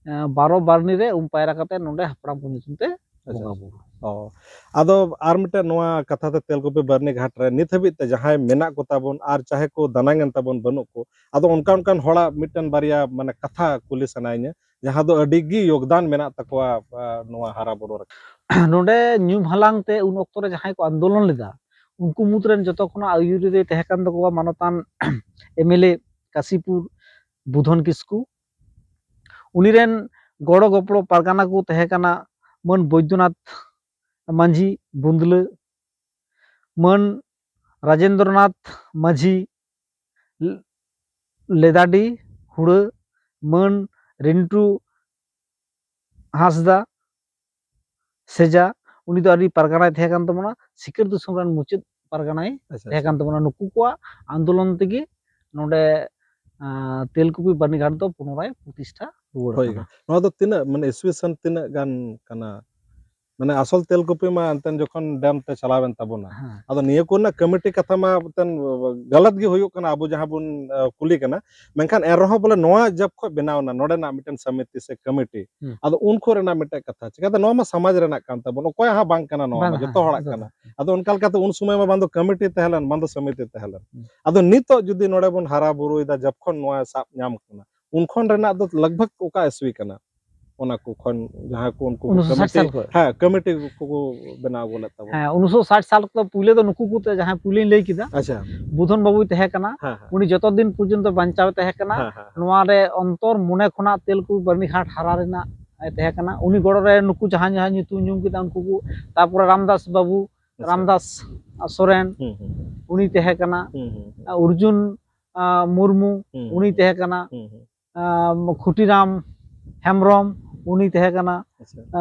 ᱮᱸ, ᱵᱟᱨᱚ ᱵᱟᱨᱱᱤ ᱨᱮ ᱩᱢ ᱯᱟᱭᱨᱟ ᱠᱟᱛᱮ ᱱᱚᱰᱮ ᱦᱟᱯᱲᱟᱢ ᱠᱚ ᱧᱩᱛᱩᱢ ᱛᱮ ᱟᱪᱪᱷᱟ, ᱵᱚᱸᱜᱟ ᱟᱪᱪᱷᱟ᱾ ᱵᱩᱨᱩ᱾ ᱚ, ᱟᱫᱚ ᱟᱨ ᱢᱤᱫᱴᱮᱱ ᱱᱚᱣᱟ ᱠᱟᱛᱷᱟ ᱛᱮ ᱛᱮᱞᱠᱩᱯᱤ ᱵᱟᱨᱱᱤ ᱜᱷᱟᱴ ᱨᱮ ᱱᱤᱛ ᱦᱟᱹᱵᱤᱡ ᱛᱮ ᱡᱟᱦᱟᱸᱭ ᱢᱮᱱᱟᱜ ᱠᱚ ᱛᱟᱵᱚᱱ ᱟᱨ ᱪᱟᱦᱮ ᱠᱚ ᱫᱟᱱᱟᱝ ᱮᱱ ᱛᱟᱵᱚᱱ ᱵᱟᱹᱱᱩᱜ ᱠᱚ, ᱟᱫᱚ ᱚᱱᱠᱟ ᱚᱱᱠᱟᱱ ᱦᱚᱲᱟᱜ ᱢᱤᱫᱴᱮᱱ ᱵᱟᱨᱭᱟ ᱢᱟᱱᱮ ᱠᱟᱛᱷᱟ ᱠᱩᱞᱤ ᱥᱟᱱᱟᱭᱤᱧᱟᱹ, ᱡᱟᱦᱟᱸ ᱫᱚ ᱟᱹᱰᱤ ᱜᱮ ᱭᱳᱜᱽᱫᱟᱱ ᱢᱮᱱᱟᱜ ᱛᱟᱠᱚᱣᱟ, ᱟ, ᱱᱚᱣᱟ ᱦᱟᱨᱟ ᱵᱩᱨᱩ ᱨᱮ᱾ ᱱᱚᱰᱮ ᱧᱩᱢ ᱦᱟᱞᱟᱝ ᱛᱮ ᱩᱱ ᱚᱠᱛᱚ ᱨᱮ ᱡᱟᱦᱟᱸᱭ ᱠᱚ ᱟᱱᱫᱳᱞᱚᱱ ᱞᱮᱫᱟ, ᱩᱱᱠᱩ ᱢᱩᱫᱽ ᱨᱮᱱ ᱡᱚᱛᱚ ᱠᱷᱚᱱᱟᱜ ᱟᱹᱭᱩᱨᱤᱭᱟᱹ ᱛᱟᱦᱮᱸ ᱠᱟᱱ ᱛᱟᱠᱚᱣᱟ ᱢᱟᱱᱚᱛᱟᱱ M L A Kashipur Budhan Kisku. ᱩᱱᱤ ᱨᱮᱱ ᱜᱚᱲᱚ ᱜᱚᱯᱚᱲᱚ ᱯᱟᱨᱜᱟᱱᱟ ᱠᱚ ᱛᱟᱦᱮᱸ ᱠᱟᱱᱟ ᱢᱟᱹᱱ ᱵᱳᱭᱫᱚᱱᱟᱛᱷ ᱢᱟᱹᱡᱷᱤ ᱵᱩᱸᱫᱽᱞᱟᱹ, ᱢᱟᱹᱱ ᱨᱟᱡᱮᱱᱫᱨᱚᱱᱟᱛᱷ ᱢᱟᱹᱡᱷᱤ ᱞᱮᱫᱟᱰᱤ ᱦᱩᱲᱟᱹ, ᱢᱟᱹᱱ ᱨᱤᱱᱴᱩ ᱦᱟᱸᱥᱫᱟ ᱥᱮᱡᱟ, ᱩᱱᱤ ᱫᱚ ᱟᱹᱰᱤ ᱯᱟᱨᱜᱟᱱᱟᱭ ᱛᱟᱦᱮᱸ ᱠᱟᱱ ᱛᱟᱵᱚᱱᱟ, ᱥᱤᱠᱟᱹᱨ ᱫᱤᱥᱚᱢ ᱨᱮᱱ ᱢᱩᱪᱟᱹᱫ ᱯᱟᱨᱜᱟᱱᱟᱭ ᱟᱪᱪᱷᱟ, ᱛᱟᱦᱮᱸ ᱠᱟᱱ ᱛᱟᱵᱚᱱᱟ᱾ ᱱᱩᱠᱩ ᱠᱚᱣᱟᱜ ᱟᱱᱫᱳᱞᱚᱱ ᱛᱮᱜᱮ ᱱᱚᱰᱮ, ᱟᱸ, ᱛᱮᱞᱠᱩᱯᱤ ᱵᱟᱹᱨᱱᱤᱜᱷᱟᱴ ᱫᱚ ᱯᱩᱱᱚᱨᱟᱭ ᱯᱨᱚᱛᱤᱥᱴᱷᱟ ᱨᱩᱣᱟᱹᱲ ᱦᱳᱭ᱾ ᱟᱠᱟᱱᱟ᱾ ᱱᱚᱣᱟ ᱫᱚ ᱛᱤᱱᱟᱹᱜ, ᱢᱟᱱᱮ, ᱤᱥᱣᱤ ᱥᱚᱱ ᱛᱤᱱᱟᱹᱜ ᱜᱟᱱ ᱠᱟᱱᱟ? ᱢᱟᱱᱮ ᱟᱥᱚᱞ ᱛᱮᱞᱠᱩᱯᱤ ᱢᱟ ᱮᱱᱛᱮ ᱡᱚᱠᱷᱚᱱ ᱰᱮᱢ ᱛᱮ ᱪᱟᱞᱟᱣᱮᱱ ᱛᱟᱵᱚᱱᱟ, ᱦᱮᱸ᱾ ᱟᱫᱚ ᱱᱤᱭᱟᱹ ᱠᱚᱨᱮᱱᱟᱜ ᱠᱚᱢᱤᱴᱤ ᱠᱟᱛᱷᱟ ᱢᱟ ᱮᱱᱛᱮ ᱜᱟᱞᱟᱛ ᱜᱮ ᱦᱩᱭᱩᱜ ᱠᱟᱱᱟ, ᱟᱵᱚ ᱡᱟᱦᱟᱸ ᱵᱚᱱ, ᱟ, ᱠᱩᱞᱤ ᱠᱟᱱᱟ, ᱢᱮᱱᱠᱷᱟᱱ ᱮᱱ ᱨᱮᱦᱚᱸ ᱵᱚᱞᱮ ᱱᱚᱣᱟ ᱡᱟᱵ ᱠᱷᱚᱱ ᱵᱮᱱᱟᱣ ᱮᱱᱟ ᱱᱚᱰᱮᱱᱟᱜ ᱢᱤᱫᱴᱮᱱ ᱥᱚᱢᱤᱛᱤ ᱥᱮ ᱠᱚᱢᱤᱴᱤ, ᱦᱩᱸ᱾ ᱟᱫᱚ ᱩᱱ ᱠᱷᱚᱱ ᱨᱮᱱᱟᱜ ᱢᱤᱫᱴᱮᱱ ᱠᱟᱛᱷᱟ, ᱪᱤᱠᱟᱹᱛᱮ ᱱᱚᱣᱟ ᱢᱟ ᱥᱚᱢᱟᱡᱽ ᱨᱮᱱᱟᱜ ᱠᱟᱱ ᱛᱟᱵᱚᱱ, ᱚᱠᱚᱭᱟᱜ ᱦᱚᱸ ᱵᱟᱝ ᱠᱟᱱᱟ, ᱱᱚᱣᱟ ᱵᱟᱝ, ᱢᱟ ᱦᱮᱸ, ᱡᱚᱛᱚ ᱦᱚᱲᱟᱜ ᱡᱚᱛᱚ᱾ ᱠᱟᱱᱟ᱾ ᱟᱫᱚ ᱚᱱᱠᱟ ᱞᱮᱠᱟᱛᱮ ᱩᱱ ᱥᱚᱢᱚᱭ ᱢᱟ ᱵᱟᱝ ᱫᱚ ᱠᱚᱢᱤᱴᱤ ᱛᱟᱦᱮᱸ ᱞᱮᱱ, ᱵᱟᱝ ᱫᱚ ᱥᱚᱢᱤᱛᱤ ᱛᱟᱦᱮᱸ ᱞᱮᱱ᱾ ᱦᱩᱸ᱾ ᱟᱫᱚ ᱱᱤᱛᱚᱜ ᱡᱩᱫᱤ ᱱᱚᱰᱮ ᱵᱚᱱ ᱦᱟᱨᱟ ᱵᱩᱨᱩᱭᱮᱫᱟ, ᱡᱚᱠᱷᱚᱱ ᱱᱚᱣᱟ ᱥᱟᱵ ᱧᱟᱢ ᱠᱟᱱᱟ, ᱩᱱ ᱠᱷᱚᱱ ᱨᱮᱱᱟᱜ ᱫᱚ ᱞᱟᱜᱽ ᱵᱷᱟᱜᱽ ᱚᱠᱟ ᱤᱥᱣᱤ ᱠᱟᱱᱟ? ᱚᱱᱟ ᱠᱚ ᱠᱷᱚᱱ ᱡᱟᱦᱟᱸ ᱠᱚ ᱩᱱᱠᱩ ᱠᱚ ᱩᱱᱤᱥᱥᱚ ᱥᱟᱴ ᱠᱚᱢᱤᱴᱤ, ᱥᱟᱞ ᱠᱷᱚᱱ? ᱦᱮᱸ, ᱠᱚᱢᱤᱴᱤ ᱠᱚ ᱠᱚ ᱵᱮᱱᱟᱣ ᱟᱹᱜᱩ ᱞᱮᱫ ᱛᱟᱵᱚᱱᱟ᱾ ᱦᱮᱸ, ᱩᱱᱤᱥᱥᱚ ᱥᱟᱴ ᱥᱟᱞ ᱠᱚ ᱯᱩᱭᱞᱟᱹ ᱫᱚ ᱱᱩᱠᱩ ᱠᱚ ᱛᱮ ᱡᱟᱦᱟᱸᱭ ᱯᱩᱭᱞᱟᱹᱧ ᱞᱟᱹᱭ ᱠᱮᱫᱟ, ᱟᱪᱪᱷᱟ᱾ ᱵᱩᱫᱷᱚᱱ ᱵᱟᱵᱩᱭ ᱛᱟᱦᱮᱸ ᱠᱟᱱᱟ᱾ ᱦᱮᱸ, ᱦᱮᱸ᱾ ᱩᱱᱤ ᱡᱚᱛᱚ ᱫᱤᱱ ᱯᱚᱨᱡᱚᱱᱛᱚ ᱵᱟᱧᱪᱟᱣ ᱮ ᱛᱟᱦᱮᱸ ᱠᱟᱱᱟ, ᱦᱮᱸ, ᱦᱮᱸ᱾ ᱱᱚᱣᱟ ᱨᱮ ᱚᱱᱛᱚᱨ ᱢᱚᱱᱮ ᱠᱷᱚᱱᱟᱜ ᱛᱮᱞᱠᱩ ᱵᱟᱹᱨᱱᱤᱜᱷᱟᱴ ᱦᱟᱨᱟ ᱨᱮᱱᱟᱜ ᱮ ᱛᱟᱦᱮᱸ ᱠᱟᱱᱟ᱾ ᱩᱱᱤ ᱜᱚᱲᱚ ᱨᱮ ᱱᱩᱠᱩ ᱡᱟᱦᱟᱸᱭ ᱡᱟᱦᱟᱸᱭ ᱧᱩᱛᱩᱢ ᱧᱩᱢ ᱠᱮᱫᱟ ᱩᱱᱠᱩ ᱠᱚ, ᱛᱟᱨᱯᱚᱨᱮ ᱨᱟᱢᱫᱟᱥ ᱵᱟᱵᱩ, ᱟᱪᱪᱷᱟ᱾ ᱨᱟᱢᱫᱟᱥ ᱥᱚᱨᱮᱱ, ᱦᱩᱸ, ᱦᱩᱸ᱾ ᱩᱱᱤ ᱛᱟᱦᱮᱸ ᱠᱟᱱᱟ᱾ ᱦᱩᱸ, ᱦᱩᱸ, ᱦᱩᱸ᱾ ᱚᱨᱡᱩᱱ, ᱟ, ᱢᱩᱨᱢᱩ, ᱦᱩᱸ, ᱩᱱᱤ ᱦᱩᱸ᱾ ᱛᱟᱦᱮᱸ ᱠᱟᱱᱟ᱾ ᱦᱩᱸ, ᱦᱩᱸ᱾ ᱟ, ᱠᱷᱩᱴᱤᱨᱟᱢ ᱦᱮᱢᱵᱨᱚᱢ, ᱩᱱᱤ ᱛᱟᱦᱮᱸ ᱠᱟᱱᱟ᱾ ᱟᱪᱪᱷᱟ᱾ ᱟ,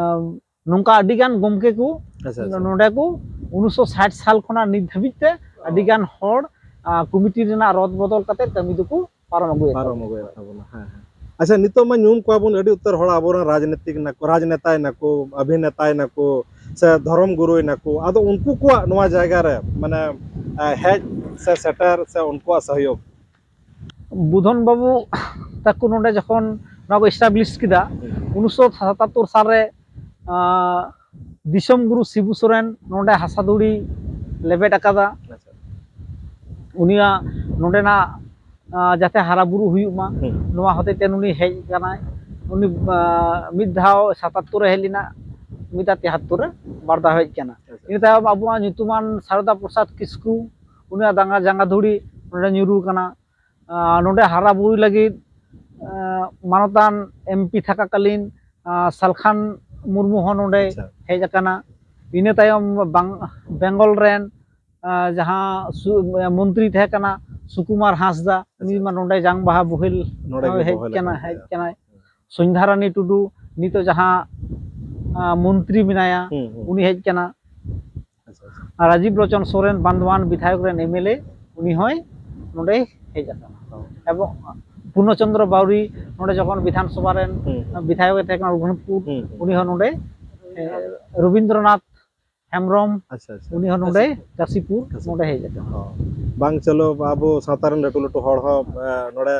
ᱱᱚᱝᱠᱟ ᱟᱹᱰᱤ ᱜᱟᱱ ᱜᱚᱢᱠᱮ ᱠᱚ ᱟᱪᱪᱷᱟ, ᱟᱪᱪᱷᱟ᱾ ᱱᱚᱰᱮ ᱠᱚ ᱩᱱᱤᱥᱥᱚ ᱥᱟᱴ ᱥᱟᱞ ᱠᱷᱚᱱᱟᱜ ᱱᱤᱛ ᱫᱷᱟᱹᱵᱤᱡ ᱛᱮ ᱚ᱾ ᱟᱹᱰᱤ ᱜᱟᱱ ᱦᱚᱲ, ᱟ, ᱠᱚᱢᱤᱴᱤ ᱨᱮᱱᱟᱜ ᱨᱚᱫ ᱵᱚᱫᱚᱞ ᱠᱟᱛᱮ ᱠᱟᱹᱢᱤ ᱫᱚᱠᱚ ᱯᱟᱨᱚᱢ ᱟᱹᱜᱩᱭᱮᱫ ᱯᱟᱨᱚᱢ ᱛᱟᱵᱚᱱᱟ᱾ ᱟᱹᱜᱩᱭᱮᱫ ᱛᱟᱵᱚᱱᱟ, ᱦᱮᱸ, ᱦᱮᱸ᱾ ᱟᱪᱪᱷᱟ, ᱱᱤᱛᱚᱜ ᱢᱟ ᱧᱩᱢ ᱠᱚᱣᱟ ᱵᱚᱱ ᱟᱹᱰᱤ ᱩᱛᱟᱹᱨ ᱦᱚᱲ, ᱟᱵᱚᱨᱮᱱ ᱨᱟᱡᱽᱱᱤᱛᱤᱠ ᱱᱟᱠᱚ, ᱨᱟᱡᱽᱱᱮᱛᱟᱭ ᱱᱟᱠᱚ, ᱚᱵᱷᱤᱱᱮᱛᱟᱭ ᱱᱟᱠᱚ, ᱥᱮ ᱫᱷᱚᱨᱚᱢ ᱜᱩᱨᱩᱭ ᱱᱟᱠᱚ, ᱟᱫᱚ ᱩᱱᱠᱩ ᱠᱚᱣᱟᱜ ᱱᱚᱣᱟ ᱡᱟᱭᱜᱟ ᱨᱮ, ᱢᱟᱱᱮ, ᱮ, ᱦᱮᱡ ᱥᱮ ᱥᱮᱴᱮᱨ ᱥᱮ ᱩᱱᱠᱩᱣᱟᱜ ᱥᱚᱦᱭᱳᱜᱽ? ᱵᱩᱫᱷᱚᱱ ᱵᱟᱹᱵᱩ ᱛᱟᱠᱚ ᱱᱚᱰᱮ ᱡᱚᱠᱷᱚᱱ ᱱᱚᱣᱟ ᱠᱚ establish ᱠᱮᱫᱟ, ᱦᱩᱸ᱾ ᱩᱱᱤᱥᱥᱚ ᱥᱟᱛᱟᱛᱛᱳᱨ ᱥᱟᱞᱨᱮ, ᱟᱸ, ᱫᱤᱥᱚᱢ ᱜᱩᱨᱩ ᱥᱤᱵᱩ ᱥᱚᱨᱮᱱ ᱱᱚᱰᱮ ᱦᱟᱥᱟ ᱫᱷᱩᱲᱤ ᱞᱮᱵᱮᱫ ᱟᱠᱟᱫᱟ᱾ ᱟᱪᱪᱷᱟ᱾ ᱩᱱᱤᱭᱟᱜ ᱱᱚᱰᱮᱱᱟᱜ, ᱟᱸ, ᱡᱟᱛᱮ ᱦᱟᱨᱟ ᱵᱩᱨᱩ ᱦᱩᱭᱩᱜ ᱢᱟ, ᱦᱩᱸ᱾ ᱱᱚᱣᱟ ᱦᱚᱛᱮᱡ ᱛᱮ ᱱᱩᱭ ᱦᱮᱡ ᱟᱠᱟᱱᱟᱭ᱾ ᱩᱱᱤ, ᱟᱸ, ᱢᱤᱫ ᱫᱷᱟᱣ ᱥᱟᱛᱟᱛᱛᱳᱨ ᱨᱮ ᱦᱮᱡ ᱞᱮᱱᱟ, ᱢᱤᱫ ᱫᱷᱟᱣ ᱛᱮᱦᱟᱛᱛᱳᱨ ᱨᱮ, ᱵᱟᱨ ᱫᱷᱟᱣ ᱦᱮᱡ ᱟᱠᱟᱱᱟ᱾ ᱟᱪᱪᱷᱟ᱾ ᱤᱱᱟᱹ ᱛᱟᱭᱚᱢ ᱟᱵᱚᱣᱟᱜ ᱧᱩᱛᱩᱢᱟᱱ ᱥᱟᱨᱚᱫᱟ ᱯᱨᱚᱥᱟᱫᱽ ᱠᱤᱥᱠᱩ, ᱩᱱᱤᱭᱟᱜ ᱫᱟᱸᱜᱟ ᱡᱟᱸᱜᱟ ᱫᱷᱩᱲᱤ ᱱᱚᱰᱮ ᱧᱩᱨᱩ ᱟᱠᱟᱱᱟ᱾ ᱟᱸ, ᱱᱚᱰᱮ ᱦᱟᱨᱟ ᱵᱩᱨᱩᱭ ᱞᱟᱹᱜᱤᱫ, ᱟᱸ, ᱢᱟᱱᱚᱛᱟᱱ ᱮᱢ ᱯᱤ ᱛᱷᱟᱠᱟᱠᱟᱞᱤᱱ, ᱟᱸ, ᱥᱟᱞᱠᱷᱟᱱ ᱢᱩᱨᱢᱩ ᱦᱚᱸ ᱱᱚᱰᱮ ᱟᱪᱪᱷᱟ᱾ ᱦᱮᱡ ᱟᱠᱟᱱᱟ᱾ ᱤᱱᱟᱹ ᱛᱟᱭᱚᱢ ᱵᱟᱝ-, ᱵᱮᱝᱜᱚᱞ ᱨᱮᱱ, ᱟᱸ, ᱡᱟᱦᱟᱸ ᱥᱩ-, ᱢᱚᱱᱛᱨᱤ ᱛᱟᱦᱮᱸ ᱠᱟᱱᱟ ᱥᱩᱠᱩᱢᱟᱨ ᱦᱟᱸᱥᱫᱟ, ᱟᱪᱪᱷᱟ, ᱩᱱᱤ ᱢᱟ ᱟᱪᱪᱷᱟ᱾ ᱱᱚᱰᱮ ᱡᱟᱝ ᱵᱟᱦᱟ ᱵᱳᱦᱮᱞ ᱱᱚᱰᱮ ᱜᱮ ᱦᱚᱸᱭ ᱦᱮᱡ ᱵᱚᱦᱮᱞ ᱠᱟᱱᱟ, ᱟᱠᱟᱱ ᱦᱮᱡ ᱛᱟᱦᱮᱸᱫ᱾ ᱠᱟᱱᱟᱭ᱾ ᱥᱚᱧᱫᱷᱟᱨᱟᱱᱤ ᱴᱩᱰᱩ ᱱᱤᱛᱚᱜ ᱡᱟᱦᱟᱸ, ᱟᱸ, ᱢᱚᱱᱛᱨᱤ ᱢᱮᱱᱟᱭᱟ, ᱦᱩᱸ, ᱦᱩᱸ᱾ ᱩᱱᱤ ᱦᱮᱡ ᱠᱟᱱᱟ᱾ ᱟᱪᱪᱷᱟ, ᱟᱪᱪᱷᱟ᱾ ᱟᱨ ᱨᱟᱡᱤᱵ ᱞᱳᱪᱚᱱ ᱥᱚᱨᱮᱱ ᱵᱟᱱᱫᱣᱟᱱ ᱵᱤᱫᱷᱟᱭᱚᱠ ᱨᱮᱱ ᱮᱢ ᱮᱞ ᱮ, ᱩᱱᱤ ᱦᱚᱸᱭ ᱱᱚᱰᱮᱭ ᱦᱮᱡ ᱟᱠᱟᱱᱟ᱾ ᱦᱚᱸ᱾ ᱮᱵᱚᱝ ᱯᱩᱨᱱᱚ ᱪᱚᱱᱫᱨᱚ ᱵᱟᱣᱨᱤ ᱱᱚᱰᱮ ᱡᱚᱠᱷᱚᱱ ᱵᱤᱫᱷᱟᱱ ᱥᱚᱵᱷᱟ ᱨᱮᱱ ᱦᱩᱸ, ᱦᱩᱸ᱾ ᱵᱤᱫᱷᱟᱭᱚᱠ ᱮ ᱛᱟᱦᱮᱸ ᱠᱟᱱᱟ ᱨᱚᱜᱷᱩᱱᱟᱛᱷᱯᱩᱨ, ᱦᱩᱸ, ᱦᱩᱸ᱾ ᱩᱱᱤ ᱦᱚᱸ ᱱᱚᱰᱮ ᱨᱚᱵᱤᱱᱫᱨᱚᱱᱟᱛᱷ ᱦᱮᱢᱵᱨᱚᱢ, ᱟᱪᱪᱷᱟ, ᱟᱪᱪᱷᱟ᱾ ᱩᱱᱤ ᱦᱚᱸ ᱱᱚᱰᱮ ᱠᱟᱥᱤᱯᱩᱨ᱾ ᱠᱟᱥᱤᱯᱩᱨ᱾ ᱱᱚᱰᱮ ᱦᱮᱡ ᱟᱠᱟᱱᱟ᱾ ᱦᱚᱸ᱾ ᱵᱟᱝ, ᱪᱚᱞᱚ, ᱟᱵᱚ ᱥᱟᱶᱛᱟ ᱨᱮᱱ ᱞᱟᱹᱴᱩ ᱞᱟᱹᱴᱩ ᱦᱚᱲ ᱦᱚᱸ, ᱮ, ᱱᱚᱰᱮ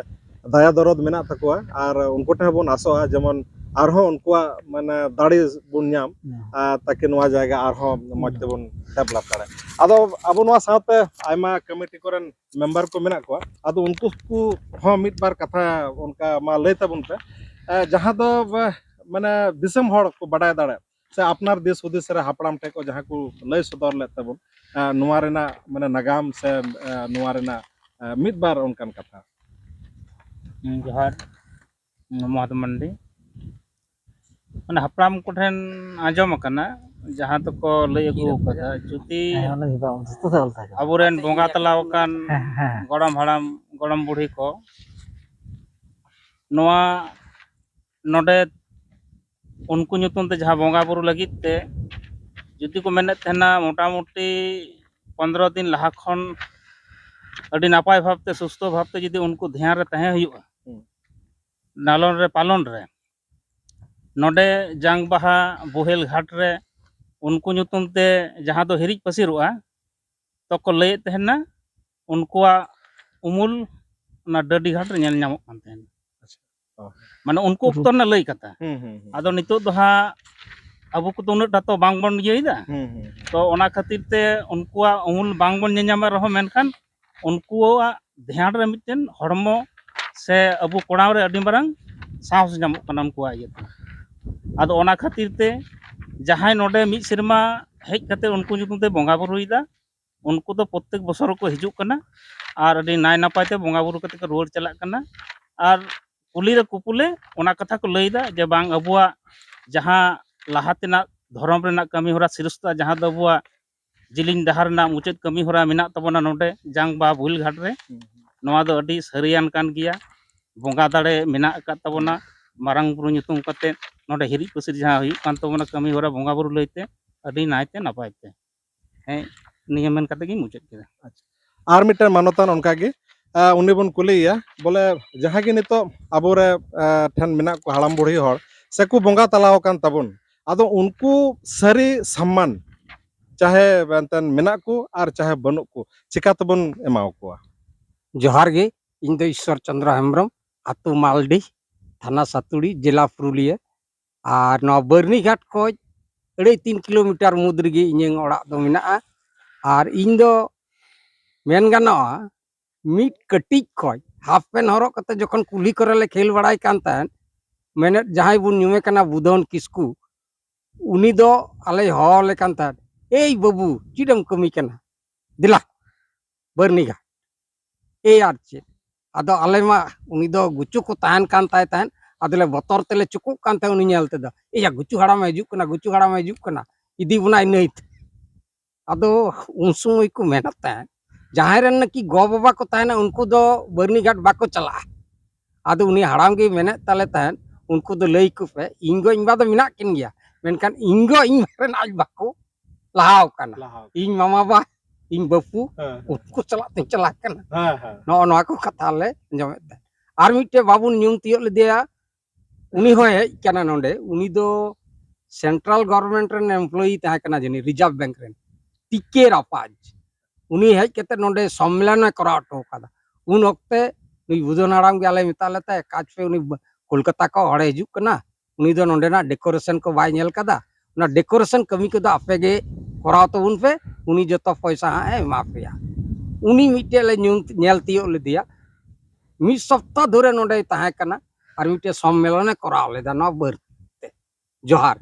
ᱫᱟᱭᱟ ᱫᱚᱨᱚᱫ ᱢᱮᱱᱟᱜ ᱛᱟᱠᱚᱣᱟ, ᱟᱨ ᱩᱱᱠᱩ ᱴᱷᱮᱱ ᱵᱚᱱ ᱟᱥᱚᱜᱼᱟ ᱡᱮᱢᱚᱱ ᱟᱨᱦᱚᱸ ᱩᱱᱠᱩᱣᱟᱜ, ᱢᱟᱱᱮ, ᱫᱟᱲᱮ ᱵᱚᱱ ᱧᱟᱢ, ᱦᱩᱸ᱾ ᱟᱨ ᱛᱟᱠᱤ ᱱᱚᱣᱟ ᱡᱟᱭᱜᱟ ᱟᱨᱦᱚᱸ ᱢᱚᱡᱽ ᱦᱩᱸ᱾ ᱛᱮᱵᱚᱱ develop ᱫᱟᱲᱮᱭᱟᱜᱼᱟ᱾ ᱟᱫᱚ ᱟᱵᱚ ᱱᱚᱣᱟ ᱥᱟᱶᱛᱮ ᱟᱭᱢᱟ ᱠᱚᱢᱤᱴᱤ ᱠᱚᱨᱮᱱ ᱢᱮᱢᱵᱟᱨ ᱠᱚ ᱢᱮᱱᱟᱜ ᱠᱚᱣᱟ, ᱟᱫᱚ ᱩᱱᱠᱩ ᱠᱚ ᱦᱚᱸ ᱢᱤᱫ ᱵᱟᱨ ᱠᱟᱛᱷᱟ ᱚᱱᱠᱟ ᱢᱟ ᱞᱟᱹᱭ ᱛᱟᱵᱚᱱ ᱯᱮ, ᱮ, ᱡᱟᱦᱟᱸ ᱫᱚ, ᱮ, ᱢᱟᱱᱮ, ᱫᱤᱥᱚᱢ ᱦᱚᱲ ᱠᱚ ᱵᱟᱰᱟᱭ ᱫᱟᱲᱮᱭᱟᱜ, ᱥᱮ ᱟᱯᱱᱟᱨ ᱫᱤᱥ ᱦᱩᱫᱤᱥ ᱨᱮ ᱦᱟᱯᱲᱟᱢ ᱴᱷᱮᱱ ᱠᱚ ᱡᱟᱦᱟᱸ ᱠᱚ ᱞᱟᱹᱭ ᱥᱚᱫᱚᱨ ᱞᱮᱫ ᱛᱟᱵᱚᱱ, ᱮ, ᱱᱚᱣᱟ ᱨᱮᱱᱟᱜ, ᱢᱟᱱᱮ, ᱱᱟᱜᱟᱢ ᱥᱮ, ᱮ, ᱱᱚᱣᱟ ᱨᱮᱱᱟᱜ, ᱮ, ᱢᱤᱫ ᱵᱟᱨ ᱚᱱᱠᱟᱱ ᱠᱟᱛᱷᱟ᱾ ᱦᱩᱸ, ᱡᱚᱦᱟᱨ᱾ ᱢᱚᱦᱟᱛᱢᱟ ᱢᱟᱱᱰᱤ᱾ ᱢᱟᱱᱮ, ᱦᱟᱯᱲᱟᱢ ᱠᱚᱴᱷᱮᱱ ᱟᱸᱡᱚᱢ ᱟᱠᱟᱱᱟ, ᱡᱟᱦᱟᱸ ᱫᱚᱠᱚ ᱞᱟᱹᱭ ᱟᱹᱜᱩ ᱟᱠᱟᱫᱟ, ᱡᱩᱫᱤ ᱦᱮᱸ, ᱚᱱᱟ ᱜᱮ ᱵᱟᱝ, ᱡᱚᱛᱚ ᱛᱮ ᱚᱞ ᱛᱟᱦᱮᱸ ᱠᱟᱱᱟ᱾ ᱟᱵᱚᱨᱮᱱ ᱵᱚᱸᱜᱟ ᱛᱟᱞᱟ ᱟᱠᱟᱱ ᱦᱮᱸ, ᱦᱮᱸ᱾ ᱜᱚᱲᱚᱢ ᱦᱟᱲᱟᱢ, ᱜᱚᱲᱚᱢ ᱵᱩᱲᱦᱤ ᱠᱚ ᱱᱚᱣᱟ ᱱᱚᱰᱮ ᱩᱱᱠᱩ ᱧᱩᱛᱩᱢ ᱛᱮ ᱡᱟᱦᱟᱸ ᱵᱚᱸᱜᱟ ᱵᱩᱨᱩ ᱞᱟᱹᱜᱤᱫ ᱛᱮ ᱡᱩᱫᱤ ᱠᱚ ᱢᱮᱱᱮᱫ ᱛᱟᱦᱮᱱᱟ, ᱢᱚᱴᱟᱢᱩᱴᱤ ᱯᱚᱱᱫᱽᱨᱚ ᱫᱤᱱ ᱞᱟᱦᱟ ᱠᱷᱚᱱ ᱟᱹᱰᱤ ᱱᱟᱯᱟᱭ ᱵᱷᱟᱵᱽᱛᱮ, ᱥᱩᱥᱛᱷᱚ ᱵᱷᱟᱵᱽᱛᱮ ᱡᱩᱫᱤ ᱩᱱᱠᱩ ᱫᱷᱮᱭᱟᱱ ᱨᱮ ᱛᱟᱦᱮᱸ ᱦᱩᱭᱩᱜᱼᱟ, ᱦᱩᱸ᱾ ᱞᱟᱞᱚᱱ ᱨᱮ ᱯᱟᱞᱚᱱ ᱨᱮ, ᱱᱚᱰᱮ ᱡᱟᱝ ᱵᱟᱦᱟ ᱵᱳᱦᱮᱞ ᱜᱷᱟᱴ ᱨᱮ ᱩᱱᱠᱩ ᱧᱩᱛᱩᱢ ᱛᱮ ᱡᱟᱦᱟᱸ ᱫᱚ ᱦᱤᱨᱤᱡ ᱯᱟᱹᱥᱤᱨᱚᱜᱼᱟ, ᱛᱚᱠᱚ ᱞᱟᱹᱭᱮᱫ ᱛᱟᱦᱮᱱᱟ, ᱩᱱᱠᱩᱣᱟᱜ ᱩᱢᱩᱞ ᱚᱱᱟ ᱰᱟᱹᱰᱤ ᱜᱷᱟᱴ ᱨᱮ ᱧᱮᱞ ᱧᱟᱢᱚᱜ ᱠᱟᱱ ᱛᱟᱦᱮᱱᱟ᱾ ᱟᱪᱪᱷᱟ᱾ ᱚ᱾ ᱢᱟᱱᱮ, ᱩᱱᱠᱩ ᱚᱠᱛᱚ ᱨᱮᱱᱟᱜ ᱞᱟᱹᱭ ᱠᱟᱛᱷᱟ᱾ ᱦᱩᱸ, ᱦᱩᱸ, ᱦᱩᱸ᱾ ᱟᱫᱚ ᱱᱤᱛᱚᱜ ᱫᱚ ᱦᱟᱸᱜ ᱟᱵᱚ ᱠᱚᱫᱚ ᱩᱱᱟᱹᱜ ᱴᱟ ᱛᱚ ᱵᱟᱝᱵᱚᱱ ᱤᱭᱟᱹᱭᱮᱫᱟ᱾ ᱦᱩᱸ, ᱦᱩᱸ, ᱦᱩᱸ᱾ ᱛᱚ, ᱚᱱᱟ ᱠᱷᱟᱹᱛᱤᱨ ᱛᱮ ᱩᱱᱠᱩᱣᱟᱜ ᱩᱢᱩᱞ ᱵᱟᱝᱵᱚᱱ ᱧᱮᱧᱟᱢᱮᱫ ᱨᱮᱦᱚᱸ, ᱢᱮᱱᱠᱷᱟᱱ ᱩᱱᱠᱩᱣᱟᱜ ᱫᱷᱮᱭᱟᱱ ᱨᱮ ᱢᱤᱫᱴᱮᱱ ᱦᱚᱲᱢᱚ ᱥᱮ ᱟᱵᱚ ᱠᱚᱲᱟᱢ ᱨᱮ ᱟᱹᱰᱤ ᱢᱟᱨᱟᱝ ᱥᱟᱦᱚᱥ ᱧᱟᱢᱚᱜ ᱠᱟᱱᱟ ᱩᱱᱠᱩᱣᱟᱜ ᱤᱭᱟᱹᱛᱮ᱾ ᱟᱫᱚ ᱚᱱᱟ ᱠᱷᱟᱹᱛᱤᱨ ᱛᱮ ᱡᱟᱦᱟᱸᱭ ᱱᱚᱰᱮ ᱢᱤᱫ ᱥᱮᱨᱢᱟ ᱦᱮᱡ ᱠᱟᱛᱮ ᱩᱱᱠᱩ ᱧᱩᱛᱩᱢ ᱛᱮ ᱵᱚᱸᱜᱟ ᱵᱩᱨᱩᱭᱮᱫᱟ, ᱩᱱᱠᱩ ᱫᱚ ᱯᱨᱚᱛᱮᱠ ᱵᱚᱪᱷᱚᱨ ᱠᱚ ᱦᱤᱡᱩᱜ ᱠᱟᱱᱟ ᱟᱨ ᱟᱹᱰᱤ ᱱᱟᱭ ᱱᱟᱯᱟᱭ ᱛᱮ ᱵᱚᱸᱜᱟ ᱵᱩᱨᱩ ᱠᱟᱛᱮ ᱠᱚ ᱨᱩᱣᱟᱹᱲ ᱪᱟᱞᱟᱜ ᱠᱟᱱᱟ᱾ ᱟᱨ ᱠᱩᱞᱤ ᱨᱮ ᱠᱩᱯᱩᱞᱮ ᱚᱱᱟ ᱠᱟᱛᱷᱟ ᱠᱚ ᱞᱟᱹᱭᱫᱟ ᱡᱮ, ᱵᱟᱝ, ᱟᱵᱚᱣᱟᱜ ᱡᱟᱦᱟᱸ ᱞᱟᱦᱟ ᱛᱮᱱᱟᱜ ᱫᱷᱚᱨᱚᱢ ᱨᱮᱱᱟᱜ ᱠᱟᱹᱢᱤ ᱦᱚᱨᱟ ᱥᱨᱮᱥᱴᱷᱟ, ᱡᱟᱦᱟᱸ ᱫᱚ ᱟᱵᱚᱣᱟᱜ ᱡᱤᱞᱤᱧ ᱰᱟᱦᱟᱨ ᱨᱮᱱᱟᱜ ᱢᱩᱪᱟᱹᱫ ᱠᱟᱹᱢᱤ ᱦᱚᱨᱟ ᱢᱮᱱᱟᱜ ᱛᱟᱵᱚᱱᱟ ᱱᱚᱰᱮ ᱡᱟᱝ ᱵᱟ ᱵᱩᱦᱤᱞ ᱜᱷᱟᱴ ᱨᱮ, ᱦᱩᱸ᱾ ᱱᱚᱣᱟ ᱫᱚ ᱟᱹᱰᱤ ᱥᱟᱹᱨᱤᱭᱟᱱ ᱠᱟᱱ ᱜᱮᱭᱟ᱾ ᱵᱚᱸᱜᱟ ᱫᱟᱲᱮ ᱢᱮᱱᱟᱜ ᱟᱠᱟᱫ ᱛᱟᱵᱚᱱᱟ᱾ ᱦᱩᱸ᱾ ᱢᱟᱨᱟᱝ ᱵᱩᱨᱩ ᱧᱩᱛᱩᱢ ᱠᱟᱛᱮ ᱱᱚᱰᱮ ᱦᱤᱨᱤᱡ ᱯᱟᱹᱥᱤᱨ ᱡᱟᱦᱟᱸ ᱦᱩᱭᱩᱜ ᱠᱟᱱ ᱛᱟᱵᱚᱱᱟ ᱠᱟᱹᱢᱤ ᱦᱚᱨᱟ ᱵᱚᱸᱜᱟ ᱵᱩᱨᱩ ᱞᱟᱹᱭᱛᱮ, ᱟᱹᱰᱤ ᱱᱟᱭᱛᱮ ᱱᱟᱯᱟᱭ ᱛᱮ᱾ ᱦᱮᱸ, ᱱᱤᱭᱟᱹ ᱢᱮᱱ ᱠᱟᱛᱮ ᱜᱤᱧ ᱢᱩᱪᱟᱹᱫ ᱠᱮᱫᱟ᱾ ᱟᱪᱪᱷᱟ᱾ ᱟᱨ ᱢᱤᱫᱴᱮᱱ ᱢᱟᱱᱚᱛᱟᱱ ᱚᱱᱠᱟᱜᱮ, ᱟ, ᱩᱱᱤ ᱵᱚᱱ ᱠᱩᱞᱤᱭᱮᱭᱟ, ᱵᱚᱞᱮ, ᱡᱟᱦᱟᱸ ᱜᱮ ᱱᱤᱛᱚᱜ ᱟᱵᱚᱨᱮ, ᱟ, ᱴᱷᱮᱱ ᱢᱮᱱᱟᱜ ᱠᱚ ᱦᱟᱲᱟᱢ ᱵᱩᱲᱦᱤ ᱦᱚᱲ ᱥᱮᱠᱚ ᱵᱚᱸᱜᱟ ᱛᱟᱞᱟ ᱟᱠᱟᱱ ᱛᱟᱵᱚᱱ, ᱟᱫᱚ ᱩᱱᱠᱩ ᱥᱟᱹᱨᱤ ᱥᱚᱢᱢᱟᱱ ᱪᱟᱦᱮ ᱮᱱᱛᱮᱱ ᱢᱮᱱᱟᱜ ᱠᱚ ᱟᱨ ᱪᱟᱦᱮ ᱵᱟᱹᱱᱩᱜ ᱠᱚ, ᱪᱤᱠᱟ ᱛᱮᱵᱚᱱ ᱮᱢᱟᱣ ᱠᱚᱣᱟ? ᱡᱚᱦᱟᱨ ᱜᱮ, ᱤᱧ ᱫᱚ ᱤᱥᱥᱚᱨ ᱪᱚᱸᱫᱽᱨᱚ ᱦᱮᱢᱵᱨᱚᱢ, ᱟᱹᱛᱩ ᱢᱟᱞᱰᱤ, ᱛᱷᱟᱱᱟ ᱥᱟᱹᱛᱩᱲᱤ, ᱡᱮᱞᱟ ᱯᱩᱨᱩᱞᱤᱭᱟᱹ᱾ ᱟᱨ ᱱᱚᱣᱟ ᱵᱟᱹᱨᱱᱤᱜᱷᱟᱴ ᱠᱷᱚᱡ ᱟᱹᱲᱟᱹᱭ ᱛᱤᱱ ᱠᱤᱞᱳᱢᱤᱴᱟᱨ ᱢᱩᱫᱽ ᱨᱮᱜᱮ ᱤᱧᱟᱹᱝ ᱚᱲᱟᱜ ᱫᱚ ᱢᱮᱱᱟᱜᱼᱟ᱾ ᱟᱨ ᱤᱧ ᱫᱚ ᱢᱮᱱ ᱜᱟᱱᱚᱜᱼᱟ, ᱢᱤᱫ ᱠᱟᱹᱴᱤᱡ ᱠᱷᱚᱡ ᱦᱟᱯ ᱯᱮᱱ ᱦᱚᱨᱚᱜ ᱠᱟᱛᱮ ᱡᱚᱠᱷᱚᱱ ᱠᱩᱞᱦᱤ ᱠᱚᱨᱮ ᱞᱮ ᱠᱷᱮᱞ ᱵᱟᱲᱟᱭ ᱠᱟᱱ ᱛᱟᱦᱮᱸᱫ, ᱢᱮᱱᱮᱫ ᱡᱟᱦᱟᱸᱭ ᱵᱚᱱ ᱧᱩᱢᱮ ᱠᱟᱱᱟ ᱵᱩᱫᱷᱚᱱ ᱠᱤᱥᱠᱩ, ᱩᱱᱤ ᱫᱚ ᱟᱞᱮᱭ ᱦᱚᱦᱚ ᱟᱞᱮ ᱠᱟᱱ ᱛᱟᱦᱮᱸᱫ, "ᱮᱭ ᱵᱟᱹᱵᱩ, ᱪᱮᱫ ᱮᱢ ᱠᱟᱹᱢᱤ ᱠᱟᱱᱟ? ᱫᱮᱞᱟ, ᱵᱟᱹᱨᱱᱤᱜᱷᱟᱴ᱾" ᱮᱭ ᱟᱨ ᱪᱮᱫ᱾ ᱟᱫᱚ ᱟᱞᱮ ᱢᱟ ᱩᱱᱤ ᱫᱚ ᱜᱩᱪᱩ ᱠᱚ ᱛᱟᱦᱮᱱ ᱠᱟᱱ ᱛᱟᱭ ᱛᱟᱦᱮᱸᱫ, ᱟᱫᱚᱞᱮ ᱵᱚᱛᱚᱨ ᱛᱮᱞᱮ ᱪᱩᱠᱩᱜ ᱠᱟᱱ ᱛᱟᱦᱮᱸᱫ ᱩᱱᱤ ᱧᱮᱞ ᱛᱮᱫᱚ, "ᱮᱭᱟ, ᱜᱩᱪᱩ ᱦᱟᱲᱟᱢᱮ ᱦᱤᱡᱩᱜ ᱠᱟᱱᱟ, ᱜᱩᱪᱩ ᱦᱟᱲᱟᱢᱮ ᱦᱤᱡᱩᱜ ᱠᱟᱱᱟ, ᱤᱫᱤ ᱵᱚᱱᱟᱭ ᱱᱟᱹᱭ ᱛᱮ᱾" ᱟᱫᱚ ᱩᱱ ᱥᱚᱢᱚᱭ ᱠᱚ ᱢᱮᱱᱮᱫ ᱛᱟᱦᱮᱸᱫ, ᱡᱟᱦᱟᱸᱭ ᱨᱮᱱ ᱱᱟᱠᱤ ᱜᱚ ᱵᱟᱵᱟ ᱠᱚ ᱛᱟᱦᱮᱱᱟ, ᱩᱱᱠᱩ ᱫᱚ ᱵᱟᱹᱨᱱᱤᱜᱷᱟᱴ ᱵᱟᱠᱚ ᱪᱟᱞᱟᱜᱼᱟ᱾ ᱟᱫᱚ ᱩᱱᱤ ᱦᱟᱲᱟᱢ ᱜᱮ ᱢᱮᱱᱮᱫ ᱛᱟᱞᱮ ᱛᱟᱦᱮᱸᱫ, "ᱩᱱᱠᱩ ᱫᱚ ᱞᱟᱹᱭ ᱟᱠᱚ ᱯᱮ, ᱤᱧ ᱜᱚ ᱤᱧ ᱵᱟ ᱫᱚ ᱢᱮᱱᱟᱜ ᱠᱤᱱ ᱜᱮᱭᱟ, ᱢᱮᱱᱠᱷᱟᱱ ᱤᱧ ᱜᱚ ᱤᱧ ᱵᱟ ᱨᱮᱱ ᱟᱡ ᱵᱟᱠᱚ ᱞᱟᱦᱟᱣ ᱠᱟᱱᱟ᱾ ᱞᱟᱦᱟᱣ ᱠᱟᱱᱟ᱾ ᱤᱧ ᱢᱟᱢᱟ ᱵᱟ, ᱤᱧ ᱵᱟᱹᱯᱩ, ᱦᱮᱸ, ᱦᱮᱸ᱾ ᱩᱱᱠᱩ ᱥᱟᱞᱟᱜ ᱛᱤᱧ ᱪᱟᱞᱟᱜ ᱠᱟᱱᱟ᱾" ᱦᱮᱸ, ᱦᱮᱸ᱾ ᱱᱚᱜᱼᱚ ᱱᱚᱣᱟ ᱠᱚ ᱠᱟᱛᱷᱟ ᱞᱮ ᱟᱸᱡᱚᱢᱮᱫ ᱛᱟᱦᱮᱸᱫ᱾ ᱟᱨ ᱢᱤᱫᱴᱮᱡ ᱵᱟᱵᱚᱱ ᱧᱩᱢ ᱛᱤᱭᱳᱜ ᱞᱮᱫᱮᱭᱟ, ᱩᱱᱤ ᱦᱚᱸᱭ ᱦᱮᱡ ᱠᱟᱱᱟ ᱱᱚᱰᱮ᱾ ᱩᱱᱤ ᱫᱚ ᱥᱮᱱᱴᱨᱟᱞ ᱜᱚᱵᱷᱚᱨᱱᱢᱮᱱᱴ ᱨᱮᱱ ᱮᱢᱯᱞᱚᱭᱤ ᱛᱟᱦᱮᱸ ᱠᱟᱱᱟ ᱡᱟᱹᱱᱤᱡ, ᱨᱤᱡᱟᱨᱵᱷ ᱵᱮᱝᱠ ᱨᱮᱱ, ᱴᱤ ᱠᱮ ᱨᱟᱯᱟᱡᱽ᱾ ᱩᱱᱤ ᱦᱮᱡ ᱠᱟᱛᱮ ᱱᱚᱰᱮ ᱥᱚᱢᱢᱮᱞᱚᱱᱮ ᱠᱚᱨᱟᱣ ᱦᱚᱴᱚ ᱠᱟᱫᱟ᱾ ᱩᱱ ᱚᱠᱛᱮ ᱱᱩᱭ ᱵᱩᱫᱷᱚᱱ ᱦᱟᱲᱟᱢ ᱜᱮ ᱟᱞᱮ ᱢᱮᱛᱟᱜ ᱞᱮ ᱛᱟᱦᱮᱸ, "ᱮᱠ ᱠᱟᱡᱽ ᱯᱮ, ᱩᱱᱤ ᱵ-, ᱠᱳᱞᱠᱟᱛᱟ ᱠᱷᱚᱱ ᱦᱚᱲᱮ ᱦᱤᱡᱩᱜ ᱠᱟᱱᱟ, ᱩᱱᱤ ᱫᱚ ᱱᱚᱰᱮᱱᱟᱜ ᱰᱮᱠᱳᱨᱮᱥᱚᱱ ᱠᱚ ᱵᱟᱭ ᱧᱮᱞ ᱠᱟᱫᱟ, ᱚᱱᱟ ᱰᱮᱠᱳᱨᱮᱥᱚᱱ ᱠᱟᱹᱢᱤ ᱠᱚᱫᱚ ᱟᱯᱮ ᱜᱮ ᱠᱚᱨᱟᱣ ᱛᱟᱵᱚᱱ ᱯᱮ, ᱩᱱᱤ ᱡᱚᱛᱚ ᱯᱚᱭᱥᱟ ᱦᱟᱸᱜ ᱮ ᱮᱢᱟ ᱯᱮᱭᱟ᱾" ᱩᱱᱤ ᱢᱤᱫᱴᱮᱡ ᱞᱮ ᱧᱩ-, ᱧᱮᱞ ᱛᱤᱭᱳᱜ ᱞᱮᱫᱮᱭᱟ, ᱢᱤᱫ ᱥᱚᱯᱛᱟ ᱫᱷᱚᱨᱮ ᱱᱚᱰᱮᱭ ᱛᱟᱦᱮᱸ ᱠᱟᱱᱟ, ᱟᱨ ᱢᱤᱫᱴᱮᱡ ᱥᱚᱢᱢᱮᱞᱚᱱᱮ ᱠᱚᱨᱟᱣ ᱞᱮᱫᱟ ᱱᱚᱣᱟ ᱵᱟᱹᱨ ᱛᱮ᱾ ᱡᱚᱦᱟᱨ,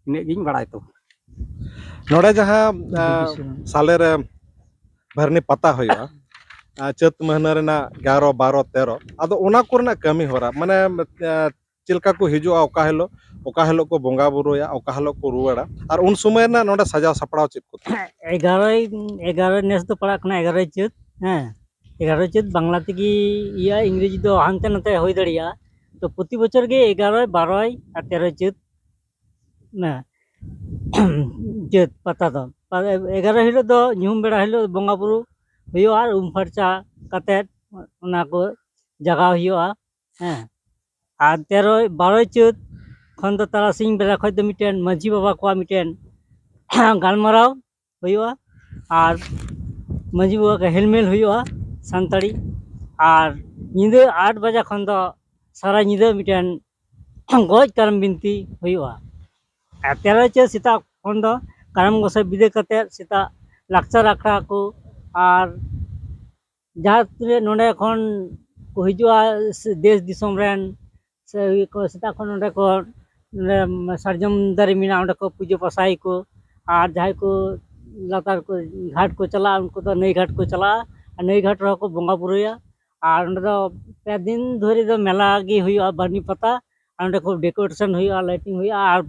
ᱤᱱᱟᱹᱜ ᱜᱤᱧ ᱵᱟᱲᱟᱭ ᱛᱟᱵᱚᱱᱟ᱾ ᱱᱚᱰᱮ ᱡᱟᱦᱟᱸ, ᱟᱹᱰᱤ ᱟᱸ, ᱵᱮᱥ᱾ ᱥᱟᱞᱮ ᱨᱮ ᱵᱷᱟᱨᱱᱤ ᱯᱟᱛᱟ ᱦᱩᱭᱩᱜᱼᱟ, ᱟᱸ, ᱪᱟᱹᱛ ᱢᱟᱹᱦᱱᱟᱹ ᱨᱮᱱᱟᱜ ᱮᱜᱟᱨᱚ, ᱵᱟᱨᱚ, ᱛᱮᱨᱚ, ᱟᱫᱚ ᱚᱱᱟ ᱠᱚᱨᱮᱱᱟᱜ ᱠᱟᱹᱢᱤ ᱦᱚᱨᱟ, ᱢᱟᱱᱮ, ᱟᱸ, ᱪᱮᱫ ᱞᱮᱠᱟ ᱠᱚ ᱦᱤᱡᱩᱜᱼᱟ, ᱚᱠᱟ ᱦᱤᱞᱳᱜ, ᱚᱠᱟ ᱦᱤᱞᱳᱜ ᱠᱚ ᱵᱚᱸᱜᱟ ᱵᱩᱨᱩᱭᱟ, ᱚᱠᱟ ᱦᱤᱞᱳᱜ ᱠᱚ ᱨᱩᱣᱟᱹᱲᱟ, ᱟᱨ ᱩᱱ ᱥᱚᱢᱚᱭ ᱨᱮᱱᱟᱜ ᱱᱚᱰᱮ ᱥᱟᱡᱟᱣ ᱥᱟᱯᱲᱟᱣ ᱪᱮᱫ ᱠᱚ ᱛᱟᱦᱮᱸ? ᱮᱜᱟᱨᱚᱭ, ᱮᱜᱟᱨᱚᱭ, ᱱᱮᱥ ᱫᱚ ᱯᱟᱲᱟᱜ ᱠᱟᱱᱟ ᱮᱜᱟᱨᱚᱭ ᱪᱟᱹᱛ, ᱦᱮᱸ, ᱮᱜᱟᱨᱚᱭ ᱪᱟᱹᱛ ᱵᱟᱝᱞᱟ ᱛᱮᱜᱮ ᱤᱭᱟᱹ, ᱤᱝᱨᱮᱡᱤ ᱫᱚ ᱦᱟᱱᱛᱮ ᱱᱟᱛᱮ ᱦᱩᱭ ᱫᱟᱲᱮᱭᱟᱜᱼᱟ᱾ ᱛᱚ, ᱯᱨᱚᱛᱤ ᱵᱚᱪᱷᱚᱨ ᱜᱮ ᱮᱜᱟᱨᱚᱭ, ᱵᱟᱨᱚᱭ ᱟᱨ ᱛᱮᱨᱚᱭ ᱪᱟᱹᱛ, ᱦᱮᱸ, ᱪᱟᱹᱛ ᱯᱟᱛᱟ ᱫᱚ᱾ ᱯᱟ-, ᱮᱜᱟᱨᱚ ᱦᱤᱞᱳᱜ ᱫᱚ ᱧᱩᱦᱩᱢ ᱵᱮᱲᱟ ᱦᱤᱞᱳᱜ ᱵᱚᱸᱜᱟ ᱵᱩᱨᱩ ᱦᱩᱭᱩᱜᱼᱟ, ᱟᱨ ᱩᱢ ᱯᱷᱟᱨᱪᱟ ᱠᱟᱛᱮᱫ ᱚᱱᱟ ᱠᱚ ᱡᱟᱜᱟᱣ ᱦᱩᱭᱩᱜᱼᱟ, ᱦᱮᱸ᱾ ᱟᱨ ᱛᱮᱨᱚᱭ, ᱵᱟᱨᱚᱭ ᱪᱟᱹᱛ ᱠᱷᱚᱱ ᱫᱚ ᱛᱟᱨᱟᱥᱤᱧ ᱵᱮᱲᱟ ᱠᱷᱚᱱ ᱫᱚ ᱢᱤᱫᱴᱮᱱ ᱢᱟᱹᱡᱷᱤ ᱵᱟᱵᱟ ᱠᱚᱣᱟᱜ ᱢᱤᱫᱴᱮᱱ ᱜᱟᱞᱢᱟᱨᱟᱣ ᱦᱩᱭᱩᱜᱼᱟ᱾ ᱟᱨ ᱢᱟᱹᱡᱷᱤ ᱵᱟᱵᱟ ᱠᱚ ᱦᱮᱞᱢᱮᱞ ᱦᱩᱭᱩᱜᱼᱟ ᱥᱟᱱᱛᱟᱲᱤ᱾ ᱟᱨ ᱧᱤᱫᱟᱹ ᱟᱴ ᱵᱟᱡᱟ ᱠᱷᱚᱱ ᱫᱚ ᱥᱟᱨᱟ ᱧᱤᱫᱟᱹ ᱢᱤᱫᱴᱮᱱ ᱜᱚᱡ ᱠᱟᱨᱟᱢ ᱵᱤᱱᱛᱤ ᱦᱩᱭᱩᱜᱼᱟ᱾ ᱟᱨ ᱛᱮᱨᱚᱭ ᱪᱟᱹᱛ ᱥᱮᱛᱟᱜ ᱠᱷᱚᱱ ᱫᱚ ᱠᱟᱨᱟᱢ ᱜᱚᱸᱥᱟᱭ ᱵᱤᱫᱟᱹ ᱠᱟᱛᱮᱫ ᱥᱮᱛᱟᱜ ᱞᱟᱠᱪᱟᱨ ᱟᱠᱷᱲᱟ ᱠᱚ ᱟᱨ ᱡᱟᱦᱟᱸ ᱛᱤᱱᱟᱹᱜ ᱱᱚᱰᱮ ᱠᱷᱚᱱ ᱠᱚ ᱦᱤᱡᱩᱜᱼᱟ, ᱥᱮ ᱫᱮᱥ ᱫᱤᱥᱚᱢ ᱨᱮᱱ, ᱥᱮ ᱤᱭᱟᱹ ᱠᱚ ᱥᱮᱛᱟᱜ ᱠᱷᱚᱱ ᱱᱚᱰᱮ ᱠᱚ, ᱱᱚᱰᱮ ᱥᱟᱨᱡᱚᱢ ᱫᱟᱨᱮ ᱢᱮᱱᱟᱜᱼᱟ, ᱚᱸᱰᱮ ᱠᱚ ᱯᱩᱡᱟᱹ ᱯᱟᱥᱟᱭᱟᱠᱚ᱾ ᱟᱨ ᱡᱟᱦᱟᱸᱭ ᱠᱚ ᱞᱟᱛᱟᱨ ᱠᱚ ᱜᱷᱟᱴ ᱠᱚ ᱪᱟᱞᱟᱜᱼᱟ, ᱩᱱᱠᱩ ᱫᱚ ᱱᱟᱹᱭ ᱜᱷᱟᱴ ᱠᱚ ᱪᱟᱞᱟᱜᱼᱟ, ᱟᱨ ᱱᱟᱹᱭ ᱜᱷᱟᱴ ᱨᱮᱦᱚᱸ ᱠᱚ ᱵᱚᱸᱜᱟ ᱵᱩᱨᱩᱭᱟ᱾ ᱟᱨ ᱚᱸᱰᱮ ᱫᱚ ᱯᱮ ᱫᱤᱱ ᱫᱷᱚᱨᱮ ᱫᱚ ᱢᱮᱞᱟ ᱜᱮ ᱦᱩᱭᱩᱜᱼᱟ, ᱵᱟᱹᱨᱱᱤ ᱯᱟᱛᱟ᱾ ᱟᱨ ᱚᱸᱰᱮ ᱠᱚ ᱰᱮᱠᱳᱨᱮᱥᱚᱱ ᱦᱩᱭᱩᱜᱼᱟ, ᱞᱟᱭᱴᱤᱝ ᱦᱩᱭᱩᱜᱼᱟ᱾ ᱟᱨ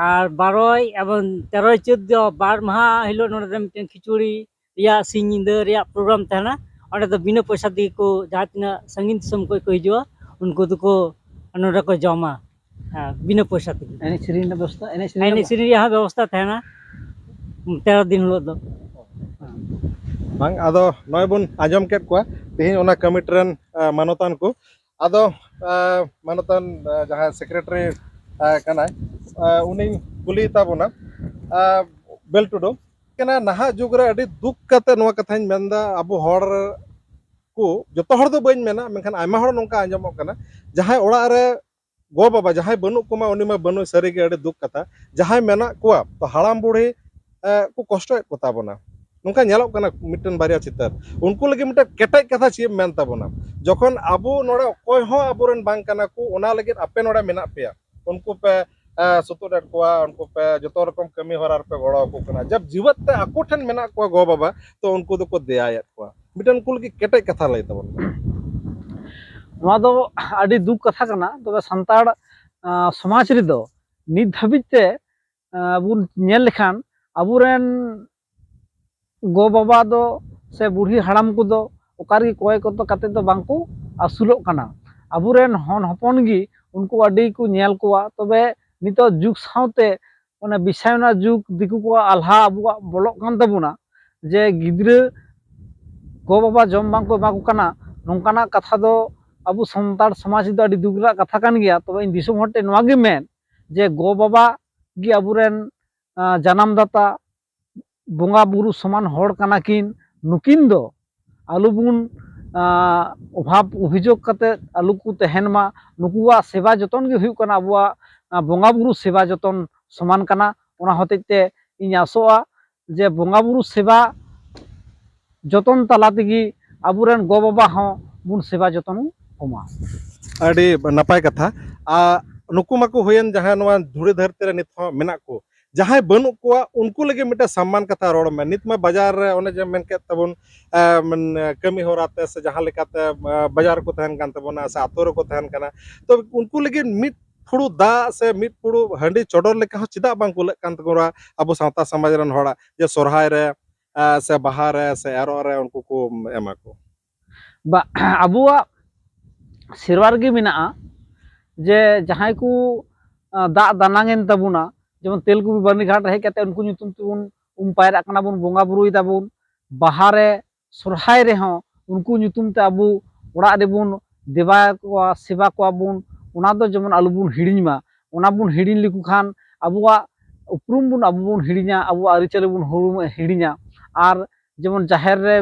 ᱟᱨ ᱵᱟᱨᱚᱭ ᱮᱵᱚᱝ ᱛᱮᱨᱚᱭ ᱪᱟᱹᱛ ᱫᱚ ᱵᱟᱨ ᱢᱟᱦᱟ ᱦᱤᱞᱳᱜ ᱱᱚᱰᱮ ᱫᱚ ᱢᱤᱫᱴᱮᱱ ᱠᱷᱤᱪᱩᱲᱤ ᱨᱮᱭᱟᱜ ᱥᱤᱧ ᱧᱤᱫᱟᱹ ᱨᱮᱭᱟᱜ ᱯᱨᱳᱜᱨᱟᱢ ᱛᱟᱦᱮᱱᱟ᱾ ᱚᱸᱰᱮ ᱫᱚ ᱵᱤᱱᱟᱹ ᱯᱚᱭᱥᱟ ᱛᱮᱜᱮ ᱠᱚ, ᱡᱟᱦᱟᱸ ᱛᱤᱱᱟᱹᱜ ᱥᱟᱺᱜᱤᱧ ᱫᱤᱥᱚᱢ ᱠᱷᱚᱱ ᱠᱚ ᱦᱤᱡᱩᱜᱼᱟ, ᱩᱱᱠᱩ ᱫᱚᱠᱚ ᱱᱚᱰᱮ ᱠᱚ ᱡᱚᱢᱟ, ᱦᱮᱸ, ᱵᱤᱱᱟᱹ ᱯᱚᱭᱥᱟ ᱛᱮᱜᱮ᱾ ᱮᱱᱮᱡ ᱥᱮᱨᱮᱧ ᱨᱮᱱᱟᱜ ᱵᱮᱵᱚᱥᱛᱷᱟ, ᱮᱱᱮᱡ ᱥᱮᱨᱮᱧ ᱮᱱᱮᱡ ᱨᱮᱱᱟᱜ ᱥᱮᱨᱮᱧ ᱨᱮᱭᱟᱜ ᱦᱚᱸ ᱵᱮᱵᱚᱥᱛᱷᱟ ᱛᱟᱦᱮᱱᱟ ᱛᱮᱨᱚ ᱫᱤᱱ ᱦᱤᱞᱳᱜ ᱫᱚ᱾ ᱵᱟᱝ, ᱟᱫᱚ ᱱᱚᱜᱼᱚᱭ ᱵᱚᱱ ᱟᱸᱡᱚᱢ ᱠᱮᱫ ᱠᱚᱣᱟ ᱛᱮᱦᱮᱧ ᱚᱱᱟ ᱠᱚᱢᱤᱴᱤ ᱨᱮᱱ, ᱟᱸ, ᱢᱟᱱᱚᱛᱟᱱ ᱠᱚ᱾ ᱟᱫᱚ, ᱟᱸ, ᱢᱟᱱᱚᱛᱟᱱ, ᱟᱸ, ᱡᱟᱦᱟᱸᱭ ᱥᱮᱠᱨᱮᱴᱟᱨᱤ, ᱟᱸ, ᱠᱟᱱᱟᱭ, ᱟᱸ, ᱩᱱᱤᱧ ᱠᱩᱞᱤᱭᱮ ᱛᱟᱵᱚᱱᱟ, ᱟᱸ, ᱵᱮᱞ ᱴᱩᱰᱩ, ᱠᱟᱱᱟ ᱱᱟᱦᱟᱜ ᱡᱩᱜᱽ ᱨᱮ ᱟᱹᱰᱤ ᱫᱩᱠ ᱠᱟᱛᱮ ᱱᱚᱣᱟ ᱠᱟᱛᱷᱟᱧ ᱢᱮᱱᱫᱟ, ᱟᱵᱚ ᱦᱚᱲ ᱠᱚ, ᱡᱚᱛᱚ ᱦᱚᱲ ᱫᱚ ᱵᱟᱹᱧ ᱢᱮᱱᱟ, ᱢᱮᱱᱠᱷᱟᱱ ᱟᱭᱢᱟ ᱦᱚᱲ ᱱᱚᱝᱠᱟ ᱟᱸᱡᱚᱢᱚᱜ ᱠᱟᱱᱟ, ᱡᱟᱦᱟᱸᱭ ᱚᱲᱟᱜ ᱨᱮ ᱜᱚ ᱵᱟᱵᱟ ᱡᱟᱦᱟᱸᱭ ᱵᱟᱹᱱᱩᱜ ᱠᱚᱢᱟ, ᱩᱱᱤ ᱢᱟ ᱵᱟᱹᱱᱩᱜ, ᱥᱟᱹᱨᱤᱜᱮ ᱟᱹᱰᱤ ᱫᱩᱠ ᱠᱟᱛᱷᱟ᱾ ᱡᱟᱦᱟᱸᱭ ᱢᱮᱱᱟᱜ ᱠᱚᱣᱟ, ᱛᱚ ᱦᱟᱲᱟᱢ ᱵᱩᱲᱦᱤ, ᱮ, ᱠᱚ ᱠᱚᱥᱴᱚᱭᱮᱫ ᱠᱚ ᱛᱟᱵᱚᱱᱟ, ᱱᱚᱝᱠᱟ ᱧᱮᱞᱚᱜ ᱠᱟᱱᱟ ᱢᱤᱫᱴᱮᱱ ᱵᱟᱨᱭᱟ ᱪᱤᱛᱟᱹᱨ᱾ ᱩᱱᱠᱩ ᱞᱟᱹᱜᱤᱫ ᱢᱤᱫᱴᱮᱱ ᱠᱮᱴᱮᱡ ᱠᱟᱛᱷᱟ ᱪᱮᱫ ᱮᱢ ᱢᱮᱱ ᱛᱟᱵᱚᱱᱟ? ᱡᱚᱠᱷᱚᱱ ᱟᱵᱚ ᱱᱚᱰᱮ ᱚᱠᱚᱭ ᱦᱚᱸ ᱟᱵᱚᱨᱮᱱ ᱵᱟᱝ ᱠᱟᱱᱟ ᱠᱚ, ᱚᱱᱟ ᱞᱟᱹᱜᱤᱫ ᱟᱯᱮ ᱱᱚᱰᱮ ᱢᱮᱱᱟᱜ ᱯᱮᱭᱟ, ᱩᱱᱠᱩ ᱯᱮ, ᱮ, ᱥᱩᱛᱩᱜ ᱮᱫ ᱠᱚᱣᱟ, ᱩᱱᱠᱩ ᱯᱮ ᱡᱚᱛᱚ ᱨᱚᱠᱚᱢ ᱠᱟᱹᱢᱤ ᱦᱚᱨᱟ ᱨᱮᱯᱮ ᱜᱚᱲᱚ ᱟᱠᱚ ᱠᱟᱱᱟ᱾ ᱡᱟᱵ ᱡᱤᱣᱮᱫ ᱛᱮ ᱟᱠᱚ ᱴᱷᱮᱱ ᱢᱮᱱᱟᱜ ᱠᱚᱣᱟ ᱜᱚ ᱵᱟᱵᱟ, ᱛᱚ ᱩᱱᱠᱩ ᱫᱚᱠᱚ ᱫᱮᱭᱟᱭᱮᱫ ᱠᱚᱣᱟ᱾ ᱢᱤᱫᱴᱮᱱ ᱩᱱᱠᱩ ᱞᱟᱹᱜᱤᱫ ᱠᱮᱴᱮᱡ ᱠᱟᱛᱷᱟ ᱞᱟᱹᱭ ᱛᱟᱵᱚᱱ ᱯᱮ᱾ ᱱᱚᱣᱟ ᱫᱚ ᱟᱹᱰᱤ ᱫᱩᱠ ᱠᱟᱛᱷᱟ ᱠᱟᱱᱟ᱾ ᱛᱚᱵᱮ ᱥᱟᱱᱛᱟᱲ, ᱟᱸ, ᱥᱚᱢᱟᱡᱽ ᱨᱮᱫᱚ ᱱᱤᱛ ᱫᱷᱟᱹᱵᱤᱡ ᱛᱮ, ᱟᱸ, ᱵᱚᱱ ᱧᱮᱞ ᱞᱮᱠᱷᱟᱱ ᱟᱵᱚᱨᱮᱱ ᱜᱚ ᱵᱟᱵᱟ ᱫᱚ ᱥᱮ ᱵᱩᱲᱦᱤ ᱦᱟᱲᱟᱢ ᱠᱚᱫᱚ ᱚᱠᱟ ᱨᱮᱜᱮ ᱠᱚᱭ ᱠᱚᱛᱚ ᱠᱟᱛᱮ ᱫᱚ ᱵᱟᱝ ᱠᱚ ᱟᱹᱥᱩᱞᱚᱜ ᱠᱟᱱᱟ᱾ ᱟᱵᱚᱨᱮᱱ ᱦᱚᱱ ᱦᱚᱯᱚᱱ ᱜᱮ ᱩᱱᱠᱩ ᱟᱹᱰᱤ ᱠᱚ ᱧᱮᱞ ᱠᱚᱣᱟ᱾ ᱛᱚᱵᱮ ᱱᱤᱛᱚᱜ ᱡᱩᱜᱽ ᱥᱟᱶᱛᱮ ᱚᱱᱟ ᱵᱤᱥᱟᱭᱚᱱᱟ ᱡᱩᱜᱽ, ᱫᱤᱠᱩ ᱠᱚᱣᱟᱜ ᱟᱞᱦᱟ ᱟᱵᱚᱣᱟᱜ ᱵᱚᱞᱚᱜ ᱠᱟᱱ ᱛᱟᱵᱚᱱᱟ, ᱡᱮ ᱜᱤᱫᱽᱨᱟᱹ ᱜᱚ ᱵᱟᱵᱟ ᱡᱚᱢ ᱵᱟᱝ ᱠᱚ ᱮᱢᱟ ᱠᱚ ᱠᱟᱱᱟ, ᱱᱚᱝᱠᱟᱱᱟᱜ ᱠᱟᱛᱷᱟ ᱫᱚ ᱟᱵᱚ ᱥᱟᱱᱛᱟᱲ ᱥᱚᱢᱟᱡᱽ ᱨᱮᱫᱚ ᱟᱹᱰᱤ ᱫᱩᱠ ᱨᱮᱱᱟᱜ ᱠᱟᱛᱷᱟ ᱠᱟᱱ ᱜᱮᱭᱟ᱾ ᱛᱚᱵᱮ ᱤᱧ ᱫᱤᱥᱚᱢ ᱦᱚᱲ ᱴᱷᱮᱱ ᱱᱚᱣᱟ ᱜᱮ ᱢᱮᱱ, ᱡᱮ ᱜᱚ ᱵᱟᱵᱟ ᱜᱮ ᱟᱵᱚᱨᱮᱱ ᱟᱸ, ᱡᱟᱱᱟᱢ ᱫᱟᱛᱟ, ᱵᱚᱸᱜᱟ ᱵᱩᱨᱩ ᱥᱚᱢᱟᱱ ᱦᱚᱲ ᱠᱟᱱᱟ ᱠᱤᱱ᱾ ᱱᱩᱠᱤᱱ ᱫᱚ ᱟᱞᱚᱵᱚᱱ ᱟᱸ, ᱚᱵᱷᱟᱵᱽ ᱚᱵᱷᱤᱡᱳᱜᱽ ᱠᱟᱛᱮ ᱟᱞᱚ ᱠᱚ ᱛᱟᱦᱮᱱ ᱢᱟ᱾ ᱱᱩᱠᱩᱣᱟᱜ ᱥᱮᱵᱟ ᱡᱚᱛᱚᱱ ᱜᱮ ᱦᱩᱭᱩᱜ ᱠᱟᱱᱟ ᱟᱵᱚᱣᱟᱜ ᱟᱸ, ᱵᱚᱸᱜᱟ ᱵᱩᱨᱩ ᱥᱮᱵᱟ ᱡᱚᱛᱚᱱ ᱥᱚᱢᱟᱱ ᱠᱟᱱᱟ᱾ ᱚᱱᱟ ᱦᱚᱛᱮᱡ ᱛᱮ ᱤᱧ ᱟᱥᱚᱜᱼᱟ ᱡᱮ ᱵᱚᱸᱜᱟ ᱵᱩᱨᱩ ᱥᱮᱵᱟ ᱡᱚᱛᱚᱱ ᱛᱟᱞᱟ ᱛᱮᱜᱮ ᱟᱵᱚᱨᱮᱱ ᱜᱚ ᱵᱟᱵᱟ ᱦᱚᱸ ᱵᱚᱱ ᱥᱮᱵᱟ ᱡᱚᱛᱚᱱ ᱠᱚᱢᱟ᱾ ᱟᱹᱰᱤ ᱱᱟᱯᱟᱭ ᱠᱟᱛᱷᱟ᱾ ᱟᱨ ᱱᱩᱠᱩ ᱢᱟᱠᱚ ᱦᱩᱭᱮᱱ ᱡᱟᱦᱟᱸ ᱱᱚᱣᱟ ᱫᱷᱩᱲᱤ ᱫᱷᱟᱹᱨᱛᱤ ᱨᱮ ᱱᱤᱛ ᱦᱚᱸ ᱢᱮᱱᱟᱜ ᱠᱚ, ᱡᱟᱦᱟᱸᱭ ᱵᱟᱹᱱᱩᱜ ᱠᱚᱣᱟ ᱩᱱᱠᱩ ᱞᱟᱹᱜᱤᱫ ᱢᱤᱫᱴᱮᱱ ᱥᱚᱢᱢᱟᱱ ᱠᱟᱛᱷᱟ ᱨᱚᱲ ᱢᱮ᱾ ᱱᱤᱛ ᱢᱟ ᱵᱟᱡᱟᱨ ᱨᱮ ᱚᱱᱮ ᱡᱮ ᱢᱮᱱ ᱠᱮᱫ ᱛᱟᱵᱚᱱ, ᱮ, ᱢᱟᱱᱮ ᱠᱟᱹᱢᱤ ᱦᱚᱨᱟ ᱛᱮ ᱥᱮ ᱡᱟᱦᱟᱸ ᱞᱮᱠᱟᱛᱮ, ᱮ, ᱵᱟᱡᱟᱨ ᱨᱮᱠᱚ ᱛᱟᱦᱮᱱ ᱠᱟᱱ ᱛᱟᱵᱚᱱᱟ ᱥᱮ ᱟᱛᱳ ᱨᱮᱠᱚ ᱛᱟᱦᱮᱱ ᱠᱟᱱᱟ, ᱛᱚ ᱩᱱᱠᱩ ᱞᱟᱹᱜᱤᱫ ᱢᱤᱫ ᱯᱷᱩᱲᱩ ᱫᱟᱜ ᱥᱮ ᱢᱤᱫ ᱯᱷᱩᱲᱩ ᱦᱟᱺᱰᱤ ᱪᱚᱰᱚᱨ ᱞᱮᱠᱟ ᱦᱚᱸ ᱪᱮᱫᱟᱜ ᱵᱟᱝ ᱠᱩᱞᱟᱹᱜ ᱠᱟᱱ ᱛᱟᱵᱚᱱᱟ ᱟᱵᱚ ᱥᱟᱶᱛᱟ ᱥᱚᱢᱟᱡᱽ ᱨᱮᱱ ᱦᱚᱲᱟᱜ, ᱡᱮ ᱥᱚᱨᱦᱟᱭ ᱨᱮ, ᱮ, ᱥᱮ ᱵᱟᱦᱟ ᱨᱮ ᱥᱮ ᱮᱨᱚᱜ ᱨᱮ ᱩᱱᱠᱩ ᱠᱚ ᱮᱢᱟ ᱠᱚ? ᱵᱟ, ᱟᱵᱚᱣᱟᱜ ᱥᱮᱨᱣᱟ ᱨᱮᱜᱮ ᱢᱮᱱᱟᱜᱼᱟ ᱡᱮ ᱡᱟᱦᱟᱸᱭ ᱠᱚ, ᱟ, ᱫᱟᱜ ᱫᱟᱱᱟᱝ ᱮᱱ ᱛᱟᱵᱚᱱᱟ, ᱡᱮᱢᱚᱱ ᱛᱮᱞᱠᱩᱯᱤ ᱵᱟᱹᱨᱱᱤ ᱜᱷᱟᱴ ᱨᱮ ᱦᱮᱡ ᱠᱟᱛᱮ ᱩᱱᱠᱩ ᱧᱩᱛᱩᱢ ᱛᱮᱵᱚᱱ ᱩᱢ ᱯᱟᱭᱨᱟᱜ ᱠᱟᱱᱟ ᱵᱚᱱ, ᱵᱚᱸᱜᱟ ᱵᱩᱨᱩᱭ ᱫᱟᱵᱚᱱ, ᱵᱟᱦᱟ ᱨᱮ, ᱥᱚᱨᱦᱟᱭ ᱨᱮᱦᱚᱸ ᱩᱱᱠᱩ ᱧᱩᱛᱩᱢ ᱛᱮ ᱟᱵᱚ ᱚᱲᱟᱜ ᱨᱮᱵᱚᱱ ᱫᱮᱵᱟ ᱠᱚᱣᱟ, ᱥᱮᱵᱟ ᱠᱚᱣᱟ ᱵᱚᱱ, ᱚᱱᱟ ᱫᱚ ᱡᱮᱢᱚᱱ ᱟᱞᱚᱵᱚᱱ ᱦᱤᱲᱤᱧ ᱢᱟ᱾ ᱚᱱᱟ ᱵᱚᱱ ᱦᱤᱲᱤᱧ ᱞᱮᱠᱚ ᱠᱷᱟᱱ ᱟᱵᱚᱣᱟᱜ ᱩᱯᱨᱩᱢ ᱵᱚᱱ ᱟᱵᱚ ᱵᱚᱱ ᱦᱤᱲᱤᱧᱟ, ᱟᱵᱚᱣᱟᱜ ᱟᱹᱨᱤᱪᱟᱹᱞᱤ ᱵᱚᱱ ᱦᱩᱲᱩ-, ᱦᱤᱲᱤᱧᱟ᱾ ᱟᱨ ᱡᱮᱢᱚᱱ ᱡᱟᱦᱮᱨ ᱨᱮ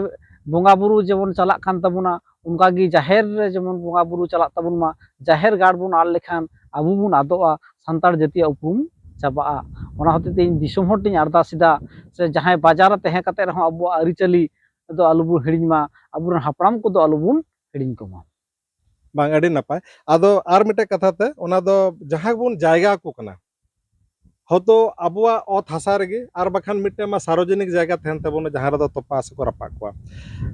ᱵᱚᱸᱜᱟ ᱵᱩᱨᱩ ᱡᱮᱢᱚᱱ ᱪᱟᱞᱟᱜ ᱠᱟᱱ ᱛᱟᱵᱚᱱᱟ, ᱚᱱᱠᱟᱜᱮ ᱡᱟᱦᱮᱨ ᱨᱮ ᱡᱮᱢᱚᱱ ᱵᱚᱸᱜᱟ ᱵᱩᱨᱩ ᱪᱟᱞᱟᱜ ᱛᱟᱵᱚᱱ ᱢᱟ᱾ ᱡᱟᱦᱮᱨ ᱜᱟᱲ ᱵᱚᱱ ᱟᱫ ᱞᱮᱠᱷᱟᱱ ᱟᱵᱚ ᱵᱚᱱ ᱟᱫᱚᱜᱼᱟ, ᱥᱟᱱᱛᱟᱲ ᱡᱟᱹᱛᱤᱭᱟᱜ ᱩᱯᱨᱩᱢ ᱪᱟᱵᱟᱜᱼᱟ᱾ ᱚᱱᱟ ᱦᱚᱛᱮᱡ ᱛᱮ ᱤᱧ ᱫᱤᱥᱚᱢ ᱦᱚᱲ ᱴᱷᱮᱱ ᱤᱧ ᱟᱨᱫᱟᱥ ᱮᱫᱟ, ᱥᱮ ᱡᱟᱦᱟᱸᱭ ᱵᱟᱡᱟᱨ ᱨᱮ ᱛᱟᱦᱮᱸ ᱠᱟᱛᱮ ᱨᱮᱦᱚᱸ ᱟᱵᱚᱣᱟᱜ ᱟᱹᱨᱤᱪᱟᱹᱞᱤ ᱫᱚ ᱟᱞᱚᱵᱚᱱ ᱦᱤᱲᱤᱧ ᱢᱟ, ᱟᱵᱚᱨᱮᱱ ᱦᱟᱯᱲᱟᱢ ᱠᱚᱫᱚ ᱟᱞᱚᱵᱚᱱ ᱦᱤᱲᱤᱧ ᱠᱚᱢᱟ᱾ ᱵᱟᱝ, ᱟᱹᱰᱤ ᱱᱟᱯᱟᱭ᱾ ᱟᱫᱚ ᱟᱨ ᱢᱤᱫᱴᱮᱡ ᱠᱟᱛᱷᱟ ᱛᱮ, ᱚᱱᱟ ᱫᱚ ᱡᱟᱦᱟᱸ ᱵᱚᱱ ᱡᱟᱭᱜᱟ ᱟᱠᱚ ᱠᱟᱱᱟ, ᱦᱚᱭᱛᱳ ᱟᱵᱚᱣᱟᱜ ᱚᱛ ᱦᱟᱥᱟ ᱨᱮᱜᱮ, ᱟᱨ ᱵᱟᱠᱷᱟᱱ ᱢᱤᱫᱴᱮᱱ ᱢᱟ ᱥᱟᱨᱣᱚᱡᱚᱱᱤᱠ ᱡᱟᱭᱜᱟ ᱛᱟᱦᱮᱱ ᱛᱟᱵᱚᱱᱟ, ᱡᱟᱦᱟᱸ ᱨᱮᱫᱚ ᱛᱚᱯᱟ ᱥᱮᱠᱚ ᱨᱟᱯᱟᱜ ᱠᱚᱣᱟ᱾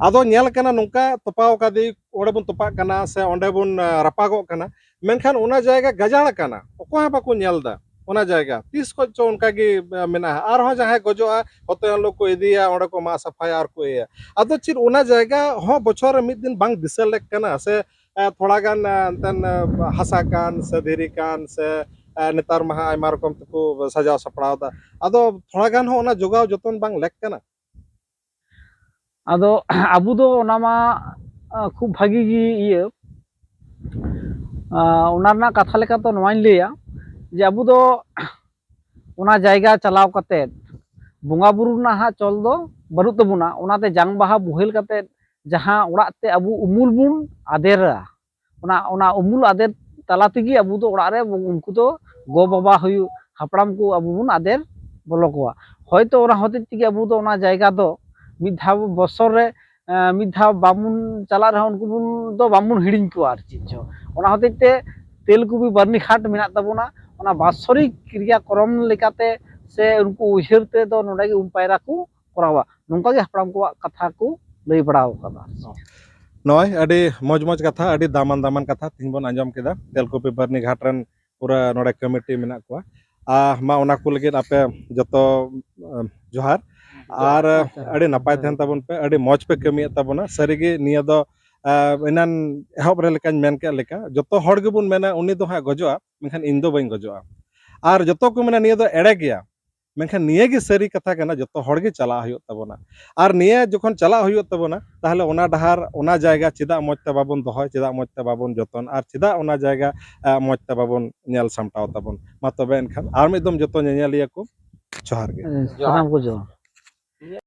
ᱟᱫᱚ ᱧᱮᱞ ᱠᱟᱱᱟ ᱱᱚᱝᱠᱟ, ᱛᱚᱯᱟᱣ ᱠᱟᱫᱮ, ᱚᱸᱰᱮ ᱵᱚᱱ ᱛᱚᱯᱟᱜ ᱠᱟᱱᱟ ᱥᱮ ᱚᱸᱰᱮ ᱵᱚᱱ, ᱟ, ᱨᱟᱯᱟᱜᱚᱜ ᱠᱟᱱᱟ, ᱢᱮᱱᱠᱷᱟᱱ ᱚᱱᱟ ᱡᱟᱭᱜᱟ ᱜᱟᱡᱟᱲ ᱠᱟᱱᱟ, ᱚᱠᱚᱭ ᱦᱚᱸ ᱵᱟᱠᱚ ᱧᱮᱞ ᱮᱫᱟ᱾ ᱚᱱᱟ ᱡᱟᱭᱜᱟ ᱛᱤᱥ ᱠᱷᱚᱡ ᱪᱚ ᱚᱱᱠᱟ ᱜᱮ, ᱟ, ᱢᱮᱱᱟᱜᱼᱟ᱾ ᱟᱨᱦᱚᱸ ᱡᱟᱦᱟᱸᱭ ᱜᱚᱡᱚᱜᱼᱟ, ᱦᱚᱛᱚ ᱦᱤᱞᱳᱜ ᱠᱚ ᱤᱫᱤᱭᱟ, ᱚᱸᱰᱮ ᱠᱚ ᱢᱟᱜ ᱥᱟᱯᱷᱟᱭᱟ ᱟᱨ ᱠᱚ ᱤᱭᱟᱹᱭᱟ᱾ ᱟᱫᱚ ᱪᱮᱫ ᱚᱱᱟ ᱡᱟᱭᱜᱟ ᱦᱚᱸ ᱵᱚᱪᱷᱚᱨ ᱨᱮ ᱢᱤᱫ ᱫᱤᱱ ᱵᱟᱝ ᱫᱤᱥᱟᱹ ᱞᱮᱠ ᱠᱟᱱᱟ ᱥᱮ, ᱮ, ᱛᱷᱚᱲᱟ ᱜᱟᱱ, ᱮ, ᱮᱱᱛᱮᱱ, ᱮ, ᱦᱟᱥᱟ ᱠᱟᱱ ᱥᱮ ᱫᱷᱤᱨᱤ ᱠᱟᱱ ᱥᱮ, ᱮ, ᱱᱮᱛᱟᱨ ᱢᱟ ᱦᱟᱸᱜ ᱟᱭᱢᱟ ᱨᱚᱠᱚᱢ ᱛᱮᱠᱚ ᱥᱟᱡᱟᱣ ᱥᱟᱯᱲᱟᱣ ᱮᱫᱟ᱾ ᱟᱫᱚ ᱛᱷᱚᱲᱟ ᱜᱟᱱ ᱦᱚᱸ ᱚᱱᱟ ᱡᱚᱜᱟᱣ ᱡᱚᱛᱚᱱ ᱵᱟᱝ ᱞᱮᱠ ᱠᱟᱱᱟ? ᱟᱫᱚ ᱟᱵᱚ ᱫᱚ ᱚᱱᱟ ᱢᱟ, ᱟ, ᱠᱷᱩᱵ ᱵᱷᱟᱹᱜᱤ ᱜᱮ ᱤᱭᱟᱹ, ᱟ, ᱚᱱᱟ ᱨᱮᱱᱟᱜ ᱠᱟᱛᱷᱟ ᱞᱮᱠᱟ ᱛᱮ ᱱᱚᱣᱟᱧ ᱞᱟᱹᱭᱟ ᱡᱮ ᱟᱵᱚ ᱫᱚ ᱚᱱᱟ ᱡᱟᱭᱜᱟ ᱪᱟᱞᱟᱣ ᱠᱟᱛᱮᱫ ᱵᱚᱸᱜᱟ ᱵᱩᱨᱩ ᱨᱮᱱᱟᱜ ᱦᱟᱸᱜ ᱪᱚᱞ ᱫᱚ ᱵᱟᱹᱱᱩᱜ ᱛᱟᱵᱚᱱᱟ᱾ ᱚᱱᱟᱛᱮ ᱡᱟᱝ ᱵᱟᱦᱟ ᱵᱳᱦᱮᱞ ᱠᱟᱛᱮᱫ ᱡᱟᱦᱟᱸ ᱚᱲᱟᱜ ᱛᱮ ᱟᱵᱚ ᱩᱢᱩᱞ ᱵᱚᱱ ᱟᱫᱮᱨᱟ, ᱚᱱᱟ ᱚᱱᱟ ᱩᱢᱩᱞ ᱟᱫᱮᱨ ᱛᱟᱞᱟ ᱛᱮᱜᱮ ᱟᱵᱚ ᱫᱚ ᱚᱲᱟᱜ ᱨᱮ ᱩᱱᱠᱩ ᱫᱚ ᱜᱚ ᱵᱟᱵᱟ ᱦᱩᱭᱩᱜ ᱦᱟᱯᱲᱟᱢ ᱠᱚ ᱟᱵᱚ ᱵᱚᱱ ᱟᱫᱮᱨ ᱵᱚᱞᱚ ᱠᱚᱣᱟ᱾ ᱦᱚᱭᱛᱳ ᱚᱱᱟ ᱦᱚᱛᱮᱡ ᱛᱮᱜᱮ ᱟᱵᱚ ᱫᱚ ᱚᱱᱟ ᱡᱟᱭᱜᱟ ᱫᱚ ᱢᱤᱫ ᱫᱷᱟᱣ ᱵᱚᱥᱚᱨ ᱨᱮ ᱮᱸ, ᱢᱤᱫ ᱫᱷᱟᱣ ᱵᱟᱵᱚᱱ ᱪᱟᱞᱟᱜ ᱨᱮᱦᱚᱸ ᱩᱱᱠᱩ ᱵᱚᱱ ᱫᱚ ᱵᱟᱵᱚᱱ ᱦᱤᱲᱤᱧ ᱠᱚᱣᱟ ᱟᱨ ᱪᱮᱫ ᱪᱚ᱾ ᱚᱱᱟ ᱦᱚᱛᱮᱡ ᱛᱮ ᱛᱮᱞᱠᱩᱯᱤ ᱵᱟᱹᱨᱱᱤ ᱜᱷᱟᱴ ᱢᱮᱱᱟᱜ ᱛᱟᱵᱚᱱᱟ, ᱚᱱᱟ ᱵᱟᱥᱚᱨᱤᱠ ᱠᱨᱤᱭᱟ ᱠᱨᱚᱢ ᱞᱮᱠᱟᱛᱮ ᱥᱮ ᱩᱱᱠᱩ ᱩᱭᱦᱟᱹᱨ ᱛᱮᱫᱚ ᱱᱚᱰᱮ ᱜᱮ ᱩᱢ ᱯᱟᱭᱨᱟ ᱠᱚ ᱠᱚᱨᱟᱣᱟ᱾ ᱱᱚᱝᱠᱟ ᱜᱮ ᱦᱟᱯᱲᱟᱢ ᱠᱚᱣᱟᱜ ᱠᱟᱛᱷᱟ ᱠᱚ ᱞᱟᱹᱭ ᱵᱟᱲᱟ ᱟᱠᱟᱫᱟ᱾ ᱱᱚᱜᱼᱚᱭ ᱟᱹᱰᱤ ᱢᱚᱡᱽ ᱢᱚᱡᱽ ᱠᱟᱛᱷᱟ, ᱟᱹᱰᱤ ᱫᱟᱢᱟᱱ ᱫᱟᱢᱟᱱ ᱠᱟᱛᱷᱟ ᱛᱮᱦᱮᱧ ᱵᱚᱱ ᱟᱸᱡᱚᱢ ᱠᱮᱫᱟ᱾ ᱛᱮᱞᱠᱩᱯᱤ ᱵᱟᱹᱨᱱᱤ ᱜᱷᱟᱴ ᱨᱮᱱ ᱯᱩᱨᱟᱹ ᱱᱚᱰᱮ ᱠᱚᱢᱤᱴᱤ ᱢᱮᱱᱟᱜ ᱠᱚᱣᱟ᱾ ᱟᱨ ᱢᱟ ᱚᱱᱟ ᱠᱚ ᱞᱟᱹᱜᱤᱫ ᱟᱯᱮ ᱡᱚᱛᱚ, ᱟᱸ, ᱡᱚᱦᱟᱨ᱾ ᱟᱨ ᱟᱹᱰᱤ ᱱᱟᱯᱟᱭ ᱛᱟᱦᱮᱱ ᱛᱟᱵᱚᱱ ᱯᱮ, ᱟᱹᱰᱤ ᱢᱚᱡᱽ ᱯᱮ ᱠᱟᱹᱢᱤᱭᱮᱫ ᱛᱟᱵᱚᱱᱟ᱾ ᱥᱟᱹᱨᱤᱜᱮ ᱱᱤᱭᱟᱹ ᱫᱚ, ᱟᱸ, ᱮᱱᱟᱱ ᱮᱦᱚᱵ ᱨᱮ ᱞᱮᱠᱟᱧ ᱢᱮᱱ ᱠᱮᱫ ᱞᱮᱠᱟ, ᱡᱚᱛᱚ ᱦᱚᱲ ᱜᱮᱵᱚᱱ ᱢᱮᱱᱟ ᱩᱱᱤ ᱫᱚ ᱦᱟᱸᱜ ᱜᱚᱡᱚᱜᱼᱟ, ᱢᱮᱱᱠᱷᱟᱱ ᱤᱧ ᱫᱚ ᱵᱟᱹᱧ ᱜᱚᱡᱚᱜᱼᱟ᱾ ᱟᱨ ᱡᱚᱛᱚ ᱠᱚ ᱢᱮᱱᱟ ᱱᱤᱭᱟᱹ ᱫᱚ ᱮᱲᱮ ᱜᱮᱭᱟ, ᱢᱮᱱᱠᱷᱟᱱ ᱱᱤᱭᱟᱹ ᱜᱮ ᱥᱟᱹᱨᱤ ᱠᱟᱛᱷᱟ ᱠᱟᱱᱟ, ᱡᱚᱛᱚ ᱦᱚᱲ ᱜᱮ ᱪᱟᱞᱟᱜ ᱦᱩᱭᱩᱜ ᱛᱟᱵᱚᱱᱟ᱾ ᱟᱨ ᱱᱤᱭᱟᱹ ᱡᱚᱠᱷᱚᱱ ᱪᱟᱞᱟᱜ ᱦᱩᱭᱩᱜ ᱛᱟᱵᱚᱱᱟ, ᱛᱟᱦᱚᱞᱮ ᱚᱱᱟ ᱰᱟᱦᱟᱨ, ᱚᱱᱟ ᱡᱟᱭᱜᱟ ᱪᱮᱫᱟᱜ ᱢᱚᱡᱽ ᱛᱮ ᱵᱟᱵᱚᱱ ᱫᱚᱦᱚᱭ, ᱪᱮᱫᱟᱜ ᱢᱚᱡᱽ ᱛᱮ ᱵᱟᱵᱚᱱ ᱡᱚᱛᱚᱱ, ᱟᱨ ᱪᱮᱫᱟᱜ ᱚᱱᱟ ᱡᱟᱭᱜᱟ, ᱟᱸ, ᱢᱚᱡᱽ ᱛᱮ ᱵᱟᱵᱚᱱ ᱧᱮᱞ ᱥᱟᱢᱴᱟᱣ ᱛᱟᱵᱚᱱ? ᱢᱟ ᱛᱚᱵᱮ ᱮᱱᱠᱷᱟᱱ ᱟᱨ ᱢᱤᱫ ᱫᱚᱢ ᱡᱚᱛᱚ ᱧᱮᱧᱮᱞᱤᱭᱟᱹ ᱠᱚ ᱡᱚᱦᱟᱨ ᱜᱮ᱾ ᱥᱟᱱᱟᱢ ᱠᱚ ᱡᱚᱦᱟᱨ᱾